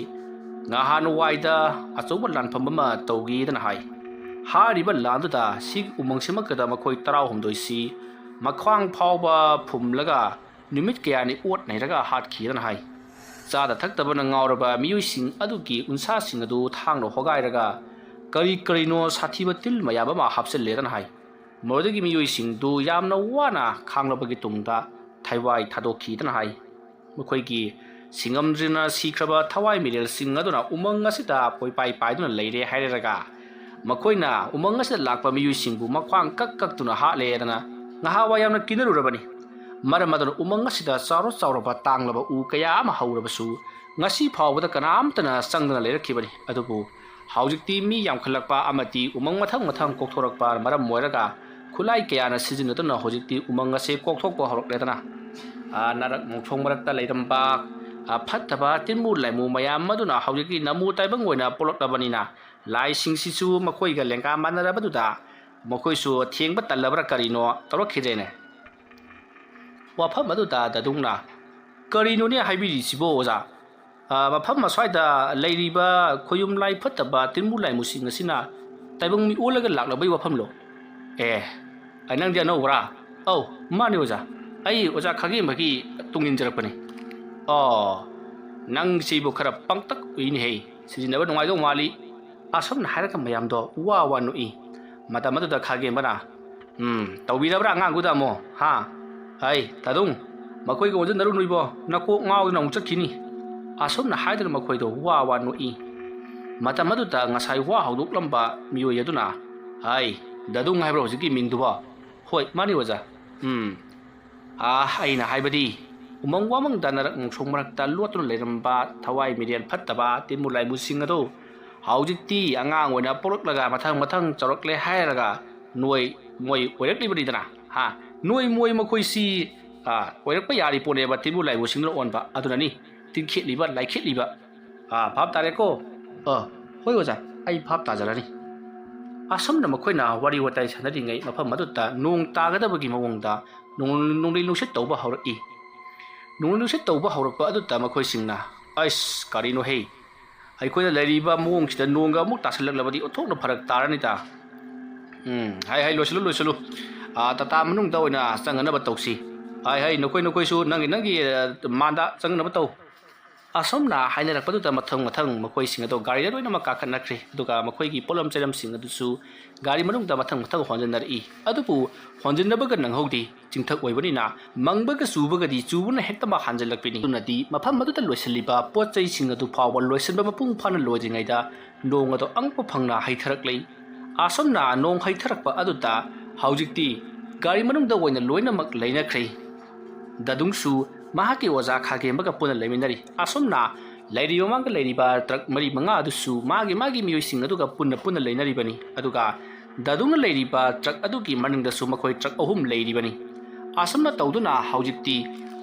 ꯉꯍꯥꯟꯋꯥꯏꯗ ꯑꯆꯧꯕ ꯂꯥꯟꯐꯝ ꯑꯃ ꯇꯧꯈꯤꯗꯅ ꯍꯥꯏ꯫ ꯍꯥꯏꯔꯤꯕ ꯂꯥꯟꯗꯨꯗ ꯁꯤꯒꯤ ꯎꯃꯪꯁꯤꯃꯛꯇꯗ ꯃꯈꯣꯏ ꯇꯔꯥꯍꯨꯝꯗꯣꯏꯁꯤ ꯃꯈ꯭ꯋꯥꯡ ꯐꯥꯎꯕ ꯐꯨꯝꯂꯒ ꯅꯨꯃꯤꯠ ꯀꯌꯥꯅꯤ ꯑꯣꯠ ꯅꯩꯔꯒ ꯍꯥꯠꯈꯤꯗꯅ ꯍꯥꯏ꯫ ꯆꯥꯗ ꯊꯛꯇꯕꯅ ꯉꯥꯎꯔꯕ ꯃꯤꯑꯣꯏꯁꯤꯡ ꯑꯗꯨꯒꯤ ꯎꯟꯁꯥꯁꯤꯡ ꯑꯗꯨ ꯊꯥꯡꯅ ꯍꯣꯒꯥꯏꯔꯒ ꯀꯔꯤ ꯀꯔꯤꯅꯣ ꯁꯥꯊꯤꯕ ꯇꯤꯜ ꯃꯌꯥꯝ ꯑꯃ ꯍꯥꯞꯆꯤꯜꯂꯦꯗꯅ ꯍꯥꯏ꯫ ꯃꯗꯨꯗꯒꯤ ꯃꯤꯑꯣꯏꯁꯤꯡꯗꯨ ꯌꯥꯝꯅ ꯋꯥꯅ ꯈꯥꯡꯂꯕꯒꯤ ꯇꯨꯡꯗ ꯊꯋꯥꯏ ꯊꯥꯗꯣꯛꯈꯤꯗꯅ ꯍꯥꯏ꯫ ꯃꯈꯣꯏꯒꯤ ꯁꯤꯡꯉꯝꯗ꯭ꯔꯤꯅ ꯁꯤꯈ꯭ꯔꯕ ꯊꯋꯥꯏ ꯃꯤꯔꯦꯜꯁꯤꯡ ꯑꯗꯨꯅ ꯎꯃꯪ ꯑꯁꯤꯗ ꯀꯣꯏꯄꯥꯏ ꯄꯥꯏꯗꯨꯅ ꯂꯩꯔꯦ ꯍꯥꯏꯔꯒ ꯃꯈꯣꯏꯅ ꯎꯃꯪ ꯑꯁꯤꯗ ꯂꯥꯛꯄ ꯃꯤꯑꯣꯏꯁꯤꯡꯕꯨ ꯃꯈ꯭ꯋꯥꯡ ꯀꯛ ꯀꯛꯇꯨꯅ ꯍꯥꯠꯂꯦꯗꯅ ꯉꯍꯥꯟꯋꯥꯏ ꯌꯥꯝꯅ ꯀꯤꯅꯔꯨꯔꯕꯅꯤ꯫ ꯃꯔꯝ ꯑꯗꯨꯅ ꯎꯃꯪ ꯑꯁꯤꯗ ꯆꯥꯎꯔ ꯆꯥꯎꯔꯕ ꯇꯥꯡꯂꯕ ꯎ ꯀꯌꯥ ꯑꯃ ꯍꯧꯔꯕꯁꯨ ꯉꯁꯤ ꯐꯥꯎꯕꯗ ꯀꯅꯥꯝꯇꯅ ꯆꯪꯗꯅ ꯂꯩꯔꯛꯈꯤꯕꯅꯤ꯫ ꯑꯗꯨꯕꯨ ꯍꯧꯖꯤꯛꯇꯤ ꯃꯤ ꯌꯥꯝꯈꯠꯂꯛꯄ ꯑꯃꯗꯤ ꯎꯃꯪ ꯃꯊꯪ ꯃꯊꯪ ꯀꯣꯛꯊꯣꯔꯛꯄ ꯃꯔꯝ ꯑꯣꯏꯔꯒ ꯈꯨꯠꯂꯥꯏ ꯀꯌꯥꯅ ꯁꯤꯖꯤꯟꯅꯗꯨꯅ ꯍꯧꯖꯤꯛꯇꯤ ꯎꯃꯪ ꯑꯁꯦ ꯀꯣꯛꯊꯣꯛꯄ ꯍꯧꯔꯛꯂꯦꯗꯅ꯫ ꯅꯥꯔꯛ ꯃꯣꯡꯁꯣꯡ ꯃꯔꯛꯇ ꯂꯩꯔꯝꯕ ꯐꯠꯇꯕ ꯇꯤꯟꯃꯨ ꯂꯥꯏꯃꯨ ꯃꯌꯥꯝ ꯑꯗꯨꯅ ꯍꯧꯖꯤꯛꯇꯤ ꯅꯃꯨ ꯇꯥꯏꯕꯪ ꯑꯣꯏꯅ ꯄꯣꯛꯂꯛꯂꯕꯅꯤꯅ, ꯂꯥꯏꯁꯤꯡꯁꯤꯁꯨ ꯃꯈꯣꯏꯒ ꯂꯦꯡꯒꯥ ꯃꯥꯟꯅꯔꯕꯗꯨꯗ ꯃꯈꯣꯏꯁꯨ ꯊꯦꯡꯕ ꯇꯜꯂꯕ꯭ꯔꯥ ꯀꯔꯤꯅꯣ ꯇꯧꯔꯛꯈꯤꯗ꯭ꯔꯦꯅꯦ꯫ ꯋꯥꯐꯝ ꯑꯗꯨꯗ ꯗꯗꯨꯡꯅ, "ꯀꯔꯤꯅꯣꯅꯦ ꯍꯥꯏꯕꯤꯔꯤꯁꯤꯕꯣ ꯑꯣꯖꯥ? ꯃꯐꯝ ꯑꯁ꯭ꯋꯥꯏꯗ ꯂꯩꯔꯤꯕ ꯈꯣꯌꯨꯝ ꯂꯥꯏ ꯐꯠꯇꯕ ꯇꯤꯟꯃꯨ ꯂꯥꯏꯃꯨꯁꯤꯡ ꯑꯁꯤꯅ ꯇꯥꯏꯕꯪ ꯃꯤ ꯑꯣꯜꯂꯒ ꯂꯥꯛꯂꯕꯩ ꯋꯥꯐꯝꯂꯣ?" "ꯑꯦ, ꯅꯪꯗꯤ ꯑꯅꯧꯕꯔꯥ?" "ꯑꯧ, ꯃꯥꯅꯤ ꯑꯣꯖꯥ, ꯑꯩ ꯑꯣꯖꯥ ꯈꯥꯒꯦꯝꯕꯒꯤ ꯇꯨꯡ ꯏꯟꯖꯔꯛꯄꯅꯤ꯫" "ꯑꯣ, ꯅꯪꯁꯤꯕꯨ ꯈꯔ ꯄꯪꯇꯛ ꯎꯏꯅꯦꯍꯦ, ꯁꯤꯖꯤꯟꯅꯕ ꯅꯨꯡꯉꯥꯏꯗꯧ ꯃꯥꯜꯂꯤ꯫" ꯑꯁꯨꯝꯅ ꯍꯥꯏꯔꯒ ꯃꯌꯥꯝꯗꯣ ꯋꯥ ꯋꯥ ꯅꯣꯛꯏ꯫ ꯃꯇꯝ ꯑꯗꯨꯗ ꯈꯥꯒꯦꯝꯕꯅ, "ꯎꯝ, ꯇꯧꯕꯤꯔꯕ꯭ꯔꯥ ꯑꯉꯥꯡꯗꯨꯗ ꯑꯃꯨꯛ, ꯍꯥ? ꯍꯩ, ꯇꯥꯗꯨꯡ, ꯃꯈꯣꯏꯒ ꯑꯣꯟꯁꯤꯟꯅꯔꯨꯅꯨ ꯏꯕꯣ, ꯅꯀꯣꯛ ꯉꯥꯎꯗꯅ ꯑꯃꯨꯛ ꯆꯠꯈꯤꯅꯤ꯫" ꯑꯁꯨꯝꯅ ꯍꯥꯏꯗꯨꯅ ꯃꯈꯣꯏꯗꯣ ꯋꯥ ꯋꯥ ꯅꯣꯛꯏ꯫ ꯃꯇꯝ ꯑꯗꯨꯗ ꯉꯁꯥꯏ ꯋꯥ ꯍꯧꯗꯣꯛꯂꯝꯕ ꯃꯤꯑꯣꯏ ꯑꯗꯨꯅ, "ꯍꯩ, ꯗꯥꯗꯨꯡ ꯍꯥꯏꯕ꯭ꯔꯣ ꯍꯧꯖꯤꯛꯀꯤ ꯃꯤꯡꯗꯨꯕꯣ?" "ꯍꯣꯏ, ꯃꯥꯅꯤ ꯑꯣꯖꯥ꯫" "ꯎꯝ, ꯑꯥ, ꯑꯩꯅ ꯍꯥꯏꯕꯗꯤ, ꯎꯃꯪ ꯋꯥꯃꯪꯗ ꯅꯥꯔꯛ ꯃꯣꯡꯁꯣꯡ ꯃꯔꯛꯇ ꯂꯣꯠꯇꯨꯅ ꯂꯩꯔꯝꯕ ꯊꯋꯥꯏ ꯃꯤꯔꯦꯟ ꯐꯠꯇꯕ ꯇꯤꯟꯃꯨ ꯂꯥꯏꯃꯨꯁꯤꯡ ꯑꯗꯨ ꯍꯧꯖꯤꯛꯇꯤ ꯑꯉꯥꯡ ꯑꯣꯏꯅ ꯄꯣꯛꯂꯛꯂꯒ ꯃꯊꯪ ꯃꯊꯪ ꯆꯥꯎꯔꯛꯂꯦ ꯍꯥꯏꯔꯒ ꯅꯣꯏ ꯃꯣꯏ ꯑꯣꯏꯔꯛꯂꯤꯕꯅꯤꯗꯅ, ꯍꯥ? ꯅꯣꯏ ꯃꯣꯏ ꯃꯈꯣꯏꯁꯤ, ꯑꯥ, ꯑꯣꯏꯔꯛꯄ ꯌꯥꯔꯤ ꯄꯣꯠꯅꯦꯕ ꯇꯤꯟꯃꯨ ꯂꯥꯏꯃꯨꯁꯤꯡꯗꯨꯅ ꯑꯣꯟꯕ꯫ ꯑꯗꯨꯅꯅꯤ ꯇꯤꯟꯈꯦꯠꯂꯤꯕ, ꯂꯥꯏꯈꯦꯠꯂꯤꯕ꯫ ꯑꯥ, ꯚꯥꯞ ꯇꯥꯔꯦꯀꯣ?" "ꯑꯥ, ꯍꯣꯏ ꯑꯣꯖꯥ, ꯑꯩ ꯚꯥꯞ ꯇꯥꯖꯔꯅꯤ꯫" ꯑꯁꯨꯝꯅ ꯃꯈꯣꯏꯅ ꯋꯥꯔꯤ ꯋꯥꯇꯥꯏ ꯁꯥꯟꯅꯔꯤꯉꯩ ꯃꯐꯝ ꯑꯗꯨꯗ ꯅꯣꯡ ꯇꯥꯒꯗꯕꯒꯤ ꯃꯑꯣꯡꯗ ꯅꯣꯡ-, ꯅꯣꯡꯂꯩ ꯅꯨꯡꯁꯤꯠ ꯇꯧꯕ ꯍꯧꯔꯛꯏ꯫ ꯅꯣꯡꯂꯩ ꯅꯨꯡꯁꯤꯠ ꯇꯧꯕ ꯍꯧꯔꯛꯄ ꯑꯗꯨꯗ ꯃꯈꯣꯏꯁꯤꯡꯅ, "ꯑꯩꯁ, ꯀꯔꯤꯅꯣꯍꯦ? ꯑꯩꯈꯣꯏꯅ ꯂꯩꯔꯤꯕ ꯃꯑꯣꯡꯁꯤꯗ ꯅꯣꯡꯒ ꯑꯃꯨꯛ ꯇꯥꯁꯤꯜꯂꯛꯂꯕꯗꯤ ꯑꯣꯟꯊꯣꯛꯅ ꯐꯔꯛ ꯇꯥꯔꯅꯤꯗ꯫" "ꯎꯝ, ꯍꯥꯏ, ꯍꯥꯏ, ꯂꯣꯏꯁꯤꯜꯂꯨ, ꯂꯣꯏꯁꯤꯜꯂꯨ꯫ ꯑꯥ, ꯇꯥꯇꯥ ꯃꯅꯨꯡꯗ ꯑꯣꯏꯅ ꯆꯪꯅꯅꯕ ꯇꯧꯁꯤ꯫ ꯍꯥꯏ, ꯍꯥꯏ, ꯅꯈꯣꯏ, ꯅꯈꯣꯏꯁꯨ ꯅꯪꯒꯤ, ꯅꯪꯒꯤ, ꯑꯥ, ꯃꯥꯟꯗ ꯆꯪꯅꯅꯕ ꯇꯧ꯫" ꯑꯁꯨꯝꯅ ꯍꯥꯏꯅꯔꯛꯄꯗꯨꯗ ꯃꯊꯪ ꯃꯊꯪ ꯃꯈꯣꯏꯁꯤꯡ ꯑꯗꯨ ꯒꯥꯔꯤꯗ ꯂꯣꯏꯅꯃꯛ ꯀꯥꯈꯠꯅꯈ꯭ꯔꯦ꯫ ꯑꯗꯨꯒ ꯃꯈꯣꯏꯒꯤ ꯄꯣꯠꯂꯝ ꯆꯩꯂꯝꯁꯤꯡ ꯑꯗꯨꯁꯨ ꯒꯥꯔꯤ ꯃꯅꯨꯡꯗ ꯃꯊꯪ ꯃꯊꯪ ꯍꯣꯟꯖꯤꯟꯅꯔꯛꯏ꯫ ꯑꯗꯨꯕꯨ ꯍꯣꯟꯖꯤꯟꯅꯕꯒ ꯅꯪꯍꯧꯗꯦ꯫ ꯆꯤꯡꯊꯛ ꯑꯣꯏꯕꯅꯤꯅ ꯃꯪꯕꯒ ꯆꯨꯕꯒꯗꯤ ꯆꯨꯕꯅ ꯍꯦꯛꯇ ꯃꯥ ꯍꯥꯟꯖꯤꯜꯂꯛꯄꯅꯤ꯫ ꯑꯗꯨꯅꯗꯤ ꯃꯐꯝ ꯑꯗꯨꯗ ꯂꯣꯏꯁꯤꯜꯂꯤꯕ ꯄꯣꯠ ꯆꯩꯁꯤꯡ ꯑꯗꯨ ꯐꯥꯎꯕ ꯂꯣꯏꯁꯤꯟꯕ ꯃꯄꯨꯡ ꯐꯥꯅ ꯂꯣꯏꯗ꯭ꯔꯤꯉꯩꯗ ꯅꯣꯡ ꯑꯗꯨ ꯑꯉꯛꯄ ꯐꯪꯅ ꯍꯩꯊꯔꯛꯂꯦ꯫ ꯑꯁꯨꯝꯅ ꯅꯣꯡ ꯍꯩꯊꯔꯛꯄ ꯑꯗꯨꯗ ꯍꯧꯖꯤꯛꯇꯤ ꯒꯥꯔꯤ ꯃꯅꯨꯡꯗ ꯑꯣꯏꯅ ꯂꯣꯏꯅꯃꯛ ꯂꯩꯅꯈ꯭ꯔꯦ꯫ ꯗꯗꯨꯡꯁꯨ ꯃꯍꯥꯛꯀꯤ ꯑꯣꯖꯥ ꯈꯥꯒꯦꯝꯕꯒ ꯄꯨꯟꯅ ꯂꯩꯃꯤꯟꯅꯔꯤ꯫ ꯑꯁꯨꯝꯅ ꯂꯩꯔꯤꯕ ꯃꯃꯥꯡꯗ ꯂꯩꯔꯤꯕ ꯇ꯭ꯔꯛ ꯃꯔꯤ ꯃꯉꯥ ꯑꯗꯨꯁꯨ ꯃꯥꯒꯤ ꯃꯥꯒꯤ ꯃꯤꯑꯣꯏꯁꯤꯡ ꯑꯗꯨꯒ ꯄꯨꯟꯅ ꯄꯨꯟꯅ ꯂꯩꯅꯔꯤꯕꯅꯤ꯫ ꯑꯗꯨꯒ ꯗꯗꯨꯡꯅ ꯂꯩꯔꯤꯕ ꯇ꯭ꯔꯛ ꯑꯗꯨꯒꯤ ꯃꯅꯤꯡꯗꯁꯨ ꯃꯈꯣꯏ ꯇ꯭ꯔꯛ ꯑꯍꯨꯝ ꯂꯩꯔꯤꯕꯅꯤ꯫ ꯑꯁꯨꯝꯅ ꯇꯧꯗꯨꯅ ꯍꯧꯖꯤꯛꯇꯤ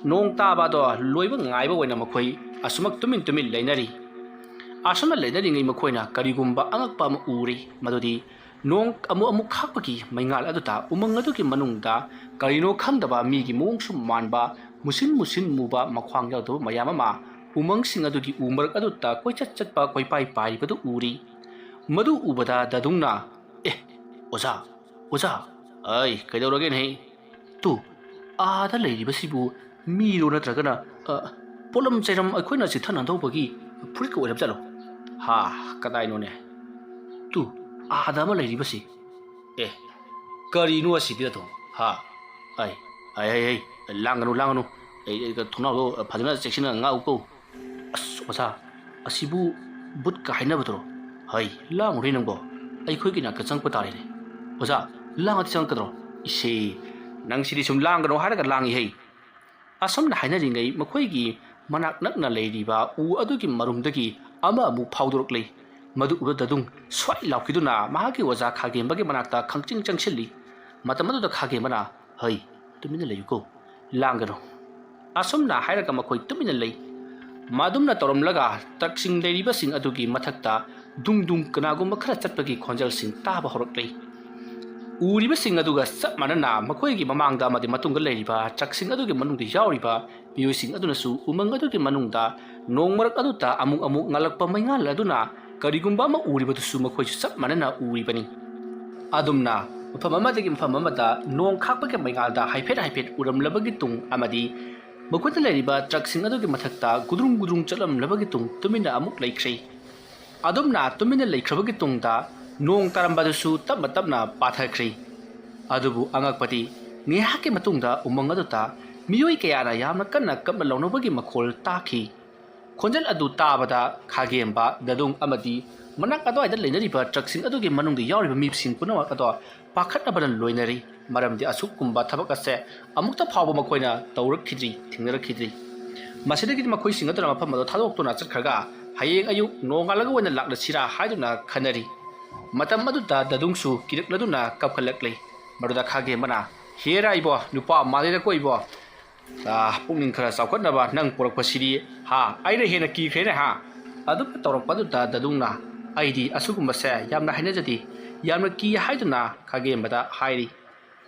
ꯅꯣꯡ ꯇꯥꯕ ꯑꯗꯣ ꯂꯣꯏꯕ ꯉꯥꯏꯕ ꯑꯣꯏꯅ ꯃꯈꯣꯏ ꯑꯁꯨꯃꯛ ꯇꯨꯃꯤꯟ ꯇꯨꯃꯤꯟ ꯂꯩꯅꯔꯤ꯫ ꯑꯁꯨꯝꯅ ꯂꯩꯅꯔꯤꯉꯩ ꯃꯈꯣꯏꯅ ꯀꯔꯤꯒꯨꯝꯕ ꯑꯉꯛꯄ ꯑꯃ ꯎꯔꯤ꯫ ꯃꯗꯨꯗꯤ ꯅꯣꯡ ꯑꯃꯨꯛ ꯑꯃꯨꯛ ꯈꯥꯛꯄꯒꯤ ꯃꯩꯉꯥꯜ ꯑꯗꯨꯗ ꯎꯃꯪ ꯑꯗꯨꯒꯤ ꯃꯅꯨꯡꯗ ꯀꯔꯤꯅꯣ ꯈꯪꯗꯕ ꯃꯤꯒꯤ ꯃꯑꯣꯡꯁꯨ ꯃꯥꯟꯕ, ꯃꯨꯁꯤꯟ ꯃꯨꯁꯤꯟ ꯃꯨꯕ, ꯃꯈ꯭ꯋꯥꯡ ꯌꯥꯎꯗꯕ ꯃꯌꯥꯝ ꯑꯃ ꯎꯃꯪꯁꯤꯡ ꯑꯗꯨꯒꯤ ꯎ ꯃꯔꯛ ꯑꯗꯨꯗ ꯀꯣꯏꯆꯠ ꯆꯠꯄ, ꯀꯣꯏꯄꯥꯏ ꯄꯥꯏꯔꯤꯕꯗꯨ ꯎꯔꯤ꯫ ꯃꯗꯨ ꯎꯕꯗ ꯗꯗꯨꯡꯅ, "ꯑꯦ, ꯑꯣꯖꯥ, ꯑꯣꯖꯥ, ꯑꯩ ꯀꯩꯗꯧꯔꯒꯦꯅꯦꯍꯦ? ꯇꯨ, ꯑꯥꯗ ꯂꯩꯔꯤꯕꯁꯤꯕꯨ ꯃꯤꯔꯣ ꯅꯠꯇ꯭ꯔꯒꯅ, ꯑ, ꯄꯣꯠꯂꯝ ꯆꯩꯔꯝ ꯑꯩꯈꯣꯏꯅ ꯆꯤꯊꯅꯗꯧꯕꯒꯤ ꯐꯨꯔꯤꯠꯀ ꯑꯣꯏꯔꯕ ꯖꯥꯠꯂꯣ? ꯍꯥ, ꯀꯗꯥꯏꯅꯣꯅꯦ? ꯇꯨ, ꯑꯥꯗ ꯑꯃ ꯂꯩꯔꯤꯕꯁꯤ꯫ ꯑꯦ, ꯀꯔꯤꯅꯣ ꯑꯁꯤꯗꯤ ꯑꯗꯣ? ꯍꯥ? ꯑꯩ, ꯑꯩ, ꯑꯩ, ꯑꯩ, ꯂꯥꯡꯒꯅꯨ, ꯂꯥꯡꯒꯅꯨ꯫ ꯑꯩ, ꯑꯩ, ꯊꯣꯡꯅꯥꯎꯗꯣ ꯐꯖꯅ ꯆꯦꯛꯁꯤꯟꯅ ꯉꯥꯛꯎꯀꯣ꯫ ꯑꯁ, ꯑꯣꯖꯥ, ꯑꯁꯤꯕꯨ ꯚꯨꯠꯀ ꯍꯥꯏꯅꯕꯗꯨꯔꯣ? ꯍꯩ, ꯂꯥꯡꯉꯨꯔꯦ ꯅꯪꯕꯣ꯫ ꯑꯩꯈꯣꯏꯒꯤ ꯅꯥꯛꯇ ꯆꯪꯉꯛꯄ ꯇꯥꯔꯦꯅꯦ꯫ ꯑꯣꯖꯥ, ꯂꯥꯡꯉꯗꯤ ꯆꯪꯉꯛꯀꯗ꯭ꯔꯣ? ꯏꯁꯦ, ꯅꯪ ꯁꯤꯗꯤ ꯁꯨꯝ ꯂꯥꯡꯒꯅꯣ ꯍꯥꯏꯔꯒ ꯂꯥꯡꯉꯤ ꯍꯩ꯫ ꯑꯁꯨꯝꯅ ꯍꯥꯏꯅꯔꯤꯉꯩ ꯃꯈꯣꯏꯒꯤ ꯃꯅꯥꯛ ꯅꯛꯅ ꯂꯩꯔꯤꯕ ꯎ ꯑꯗꯨꯒꯤ ꯃꯔꯨꯝꯗꯒꯤ ꯑꯃ ꯑꯃꯨꯛ ꯐꯥꯎꯗꯣꯔꯛꯂꯦ꯫ ꯃꯗꯨ ꯎꯕꯗ ꯗꯗꯨꯡ ꯁ꯭ꯋꯥꯏ ꯂꯥꯎꯈꯤꯗꯨꯅ ꯃꯍꯥꯛꯀꯤ ꯑꯣꯖꯥ ꯈꯥꯒꯦꯝꯕꯒꯤ ꯃꯅꯥꯛꯇ ꯈꯪꯆꯤꯡ ꯆꯪꯁꯤꯜꯂꯤ꯫ ꯃꯇꯝ ꯑꯗꯨꯗ ꯈꯥꯒꯦꯝꯕꯅ, "ꯍꯩ, ꯇꯨꯃꯤꯟꯅ ꯂꯩꯌꯨꯀꯣ, ꯂꯥꯡꯒꯅꯨ꯫" ꯑꯁꯨꯝꯅ ꯍꯥꯏꯔꯒ ꯃꯈꯣꯏ ꯇꯨꯃꯤꯟꯅ ꯂꯩ꯫ ꯃꯗꯨꯝꯅ ꯇꯧꯔꯝꯂꯒ ꯇ꯭ꯔꯛꯁꯤꯡ ꯂꯩꯔꯤꯕꯁꯤꯡ ꯑꯗꯨꯒꯤ ꯃꯊꯛꯇ ꯗꯨꯡ ꯗꯨꯡ ꯀꯅꯥꯒꯨꯝꯕ ꯈꯔ ꯆꯠꯄꯒꯤ ꯈꯣꯟꯖꯦꯜꯁꯤꯡ ꯇꯥꯕ ꯍꯧꯔꯛꯂꯦ꯫ ꯎꯔꯤꯕꯁꯤꯡ ꯑꯗꯨꯒ ꯆꯞ ꯃꯥꯟꯅꯅ ꯃꯈꯣꯏꯒꯤ ꯃꯃꯥꯡꯗ ꯑꯃꯗꯤ ꯃꯇꯨꯡꯗ ꯂꯩꯔꯤꯕ ꯇ꯭ꯔꯛꯁꯤꯡ ꯑꯗꯨꯒꯤ ꯃꯅꯨꯡꯗ ꯌꯥꯎꯔꯤꯕ ꯃꯤꯑꯣꯏꯁꯤꯡ ꯑꯗꯨꯅꯁꯨ ꯎꯃꯪ ꯑꯗꯨꯒꯤ ꯃꯅꯨꯡꯗ ꯅꯣꯡ ꯃꯔꯛ ꯑꯗꯨꯗ ꯑꯃꯨꯛ ꯑꯃꯨꯛ ꯉꯥꯜꯂꯛꯄ ꯃꯩꯉꯥꯜ ꯑꯗꯨꯅ ꯀꯔꯤꯒꯨꯝꯕ ꯑꯃ ꯎꯔꯤꯕꯗꯨꯁꯨ ꯃꯈꯣꯏꯁꯨ ꯆꯞ ꯃꯥꯟꯅꯅ ꯎꯔꯤꯕꯅꯤ꯫ ꯑꯗꯨꯝꯅ ꯃꯐꯝ ꯑꯃꯗꯒꯤ ꯃꯐꯝ ꯑꯃꯗ ꯅꯣꯡ ꯈꯥꯛꯄꯒꯤ ꯃꯩꯉꯥꯜꯗ ꯍꯥꯏꯐꯦꯠ ꯍꯥꯏꯐꯦꯠ ꯎꯔꯝꯂꯕꯒꯤ ꯇꯨꯡ ꯑꯃꯗꯤ ꯃꯈꯣꯏꯗ ꯂꯩꯔꯤꯕ ꯇ꯭ꯔꯛꯁꯤꯡ ꯑꯗꯨꯒꯤ ꯃꯊꯛꯇ ꯒꯨꯗ꯭ꯔꯨꯡ ꯒꯨꯗ꯭ꯔꯨꯡ ꯆꯠꯂꯝꯂꯕꯒꯤ ꯇꯨꯡ ꯇꯨꯃꯤꯟꯅ ꯑꯃꯨꯛ ꯂꯩꯈ꯭ꯔꯦ꯫ ꯑꯗꯨꯝꯅ ꯇꯨꯃꯤꯟꯅ ꯂꯩꯈ꯭ꯔꯕꯒꯤ ꯇꯨꯡꯗ ꯅꯣꯡ ꯇꯥꯔꯝꯕꯗꯨꯁꯨ ꯇꯞꯅ ꯇꯞꯅ ꯄꯥꯊꯈ꯭ꯔꯦ꯫ ꯑꯗꯨꯕꯨ ꯑꯉꯛꯄꯗꯤ ꯉꯥꯏꯍꯥꯛꯀꯤ ꯃꯇꯨꯡꯗ ꯎꯃꯪ ꯑꯗꯨꯗ ꯃꯤꯑꯣꯏ ꯀꯌꯥꯅ ꯌꯥꯝꯅ ꯀꯟꯅ ꯀꯞꯅ ꯂꯥꯎꯅꯕꯒꯤ ꯃꯈꯣꯜ ꯇꯥꯈꯤ꯫ ꯈꯣꯟꯖꯦꯜ ꯑꯗꯨ ꯇꯥꯕꯗ ꯈꯥꯒꯦꯝꯕ, ꯗꯗꯨꯡ ꯑꯃꯗꯤ ꯃꯅꯥꯛ ꯑꯗꯨꯋꯥꯏꯗ ꯂꯩꯅꯔꯤꯕ ꯇ꯭ꯔꯛꯁꯤꯡ ꯑꯗꯨꯒꯤ ꯃꯅꯨꯡꯗ ꯌꯥꯎꯔꯤꯕ ꯃꯤꯁꯤꯡ ꯄꯨꯝꯅꯃꯛ ꯑꯗꯣ ꯄꯥꯈꯠꯅꯕꯅ ꯂꯣꯏꯅꯔꯤ꯫ ꯃꯔꯝꯗꯤ ꯑꯁꯨꯛꯀꯨꯝꯕ ꯊꯕꯛ ꯑꯁꯦ ꯑꯃꯨꯛꯇ ꯐꯥꯎꯕ ꯃꯈꯣꯏꯅ ꯇꯧꯔꯛꯈꯤꯗ꯭ꯔꯤ, ꯊꯦꯡꯅꯔꯛꯈꯤꯗ꯭ꯔꯤ꯫ ꯃꯁꯤꯗꯒꯤꯗꯤ ꯃꯈꯣꯏꯁꯤꯡ ꯑꯗꯨꯅ ꯃꯐꯝ ꯑꯗꯨ ꯊꯥꯗꯣꯛꯇꯨꯅ ꯆꯠꯈ꯭ꯔꯒ ꯍꯌꯦꯡ ꯑꯌꯨꯛ ꯅꯣꯡꯉꯥꯜꯂꯒ ꯑꯣꯏꯅ ꯂꯥꯛꯂꯁꯤꯔꯥ ꯍꯥꯏꯗꯨꯅ ꯈꯟꯅꯔꯤ꯫ ꯃꯇꯝ ꯑꯗꯨꯗ ꯗꯗꯨꯡꯁꯨ ꯀꯤꯔꯛꯂꯗꯨꯅ ꯀꯞꯈꯠꯂꯛꯂꯤ꯫ ꯃꯗꯨꯗ ꯈꯥꯒꯦꯝꯕꯅ, "ꯍꯦꯔꯥ ꯏꯕꯣ, ꯅꯨꯄꯥ ꯃꯥꯜꯂꯤꯗꯀꯣ ꯏꯕꯣ꯫ ꯑꯥ, ꯄꯨꯛꯅꯤꯡ ꯈꯔ ꯆꯥꯎꯈꯠꯅꯕ ꯅꯪ ꯄꯨꯔꯛꯄꯁꯤꯗꯤ, ꯍꯥ, ꯑꯩꯅ ꯍꯦꯟꯅ ꯀꯤꯈ꯭ꯔꯦꯅꯦ, ꯍꯥ?" ꯑꯗꯨꯝ ꯇꯧꯔꯛꯄꯗꯨꯗ ꯗꯗꯨꯡꯅ, "ꯑꯩꯗꯤ ꯑꯁꯤꯒꯨꯝꯕꯁꯦ ꯌꯥꯝꯅ ꯍꯩꯅꯖꯗꯦ, ꯌꯥꯝꯅ ꯀꯤ" ꯍꯥꯏꯗꯨꯅ ꯈꯥꯒꯦꯝꯕꯗ ꯍꯥꯏꯔꯤ꯫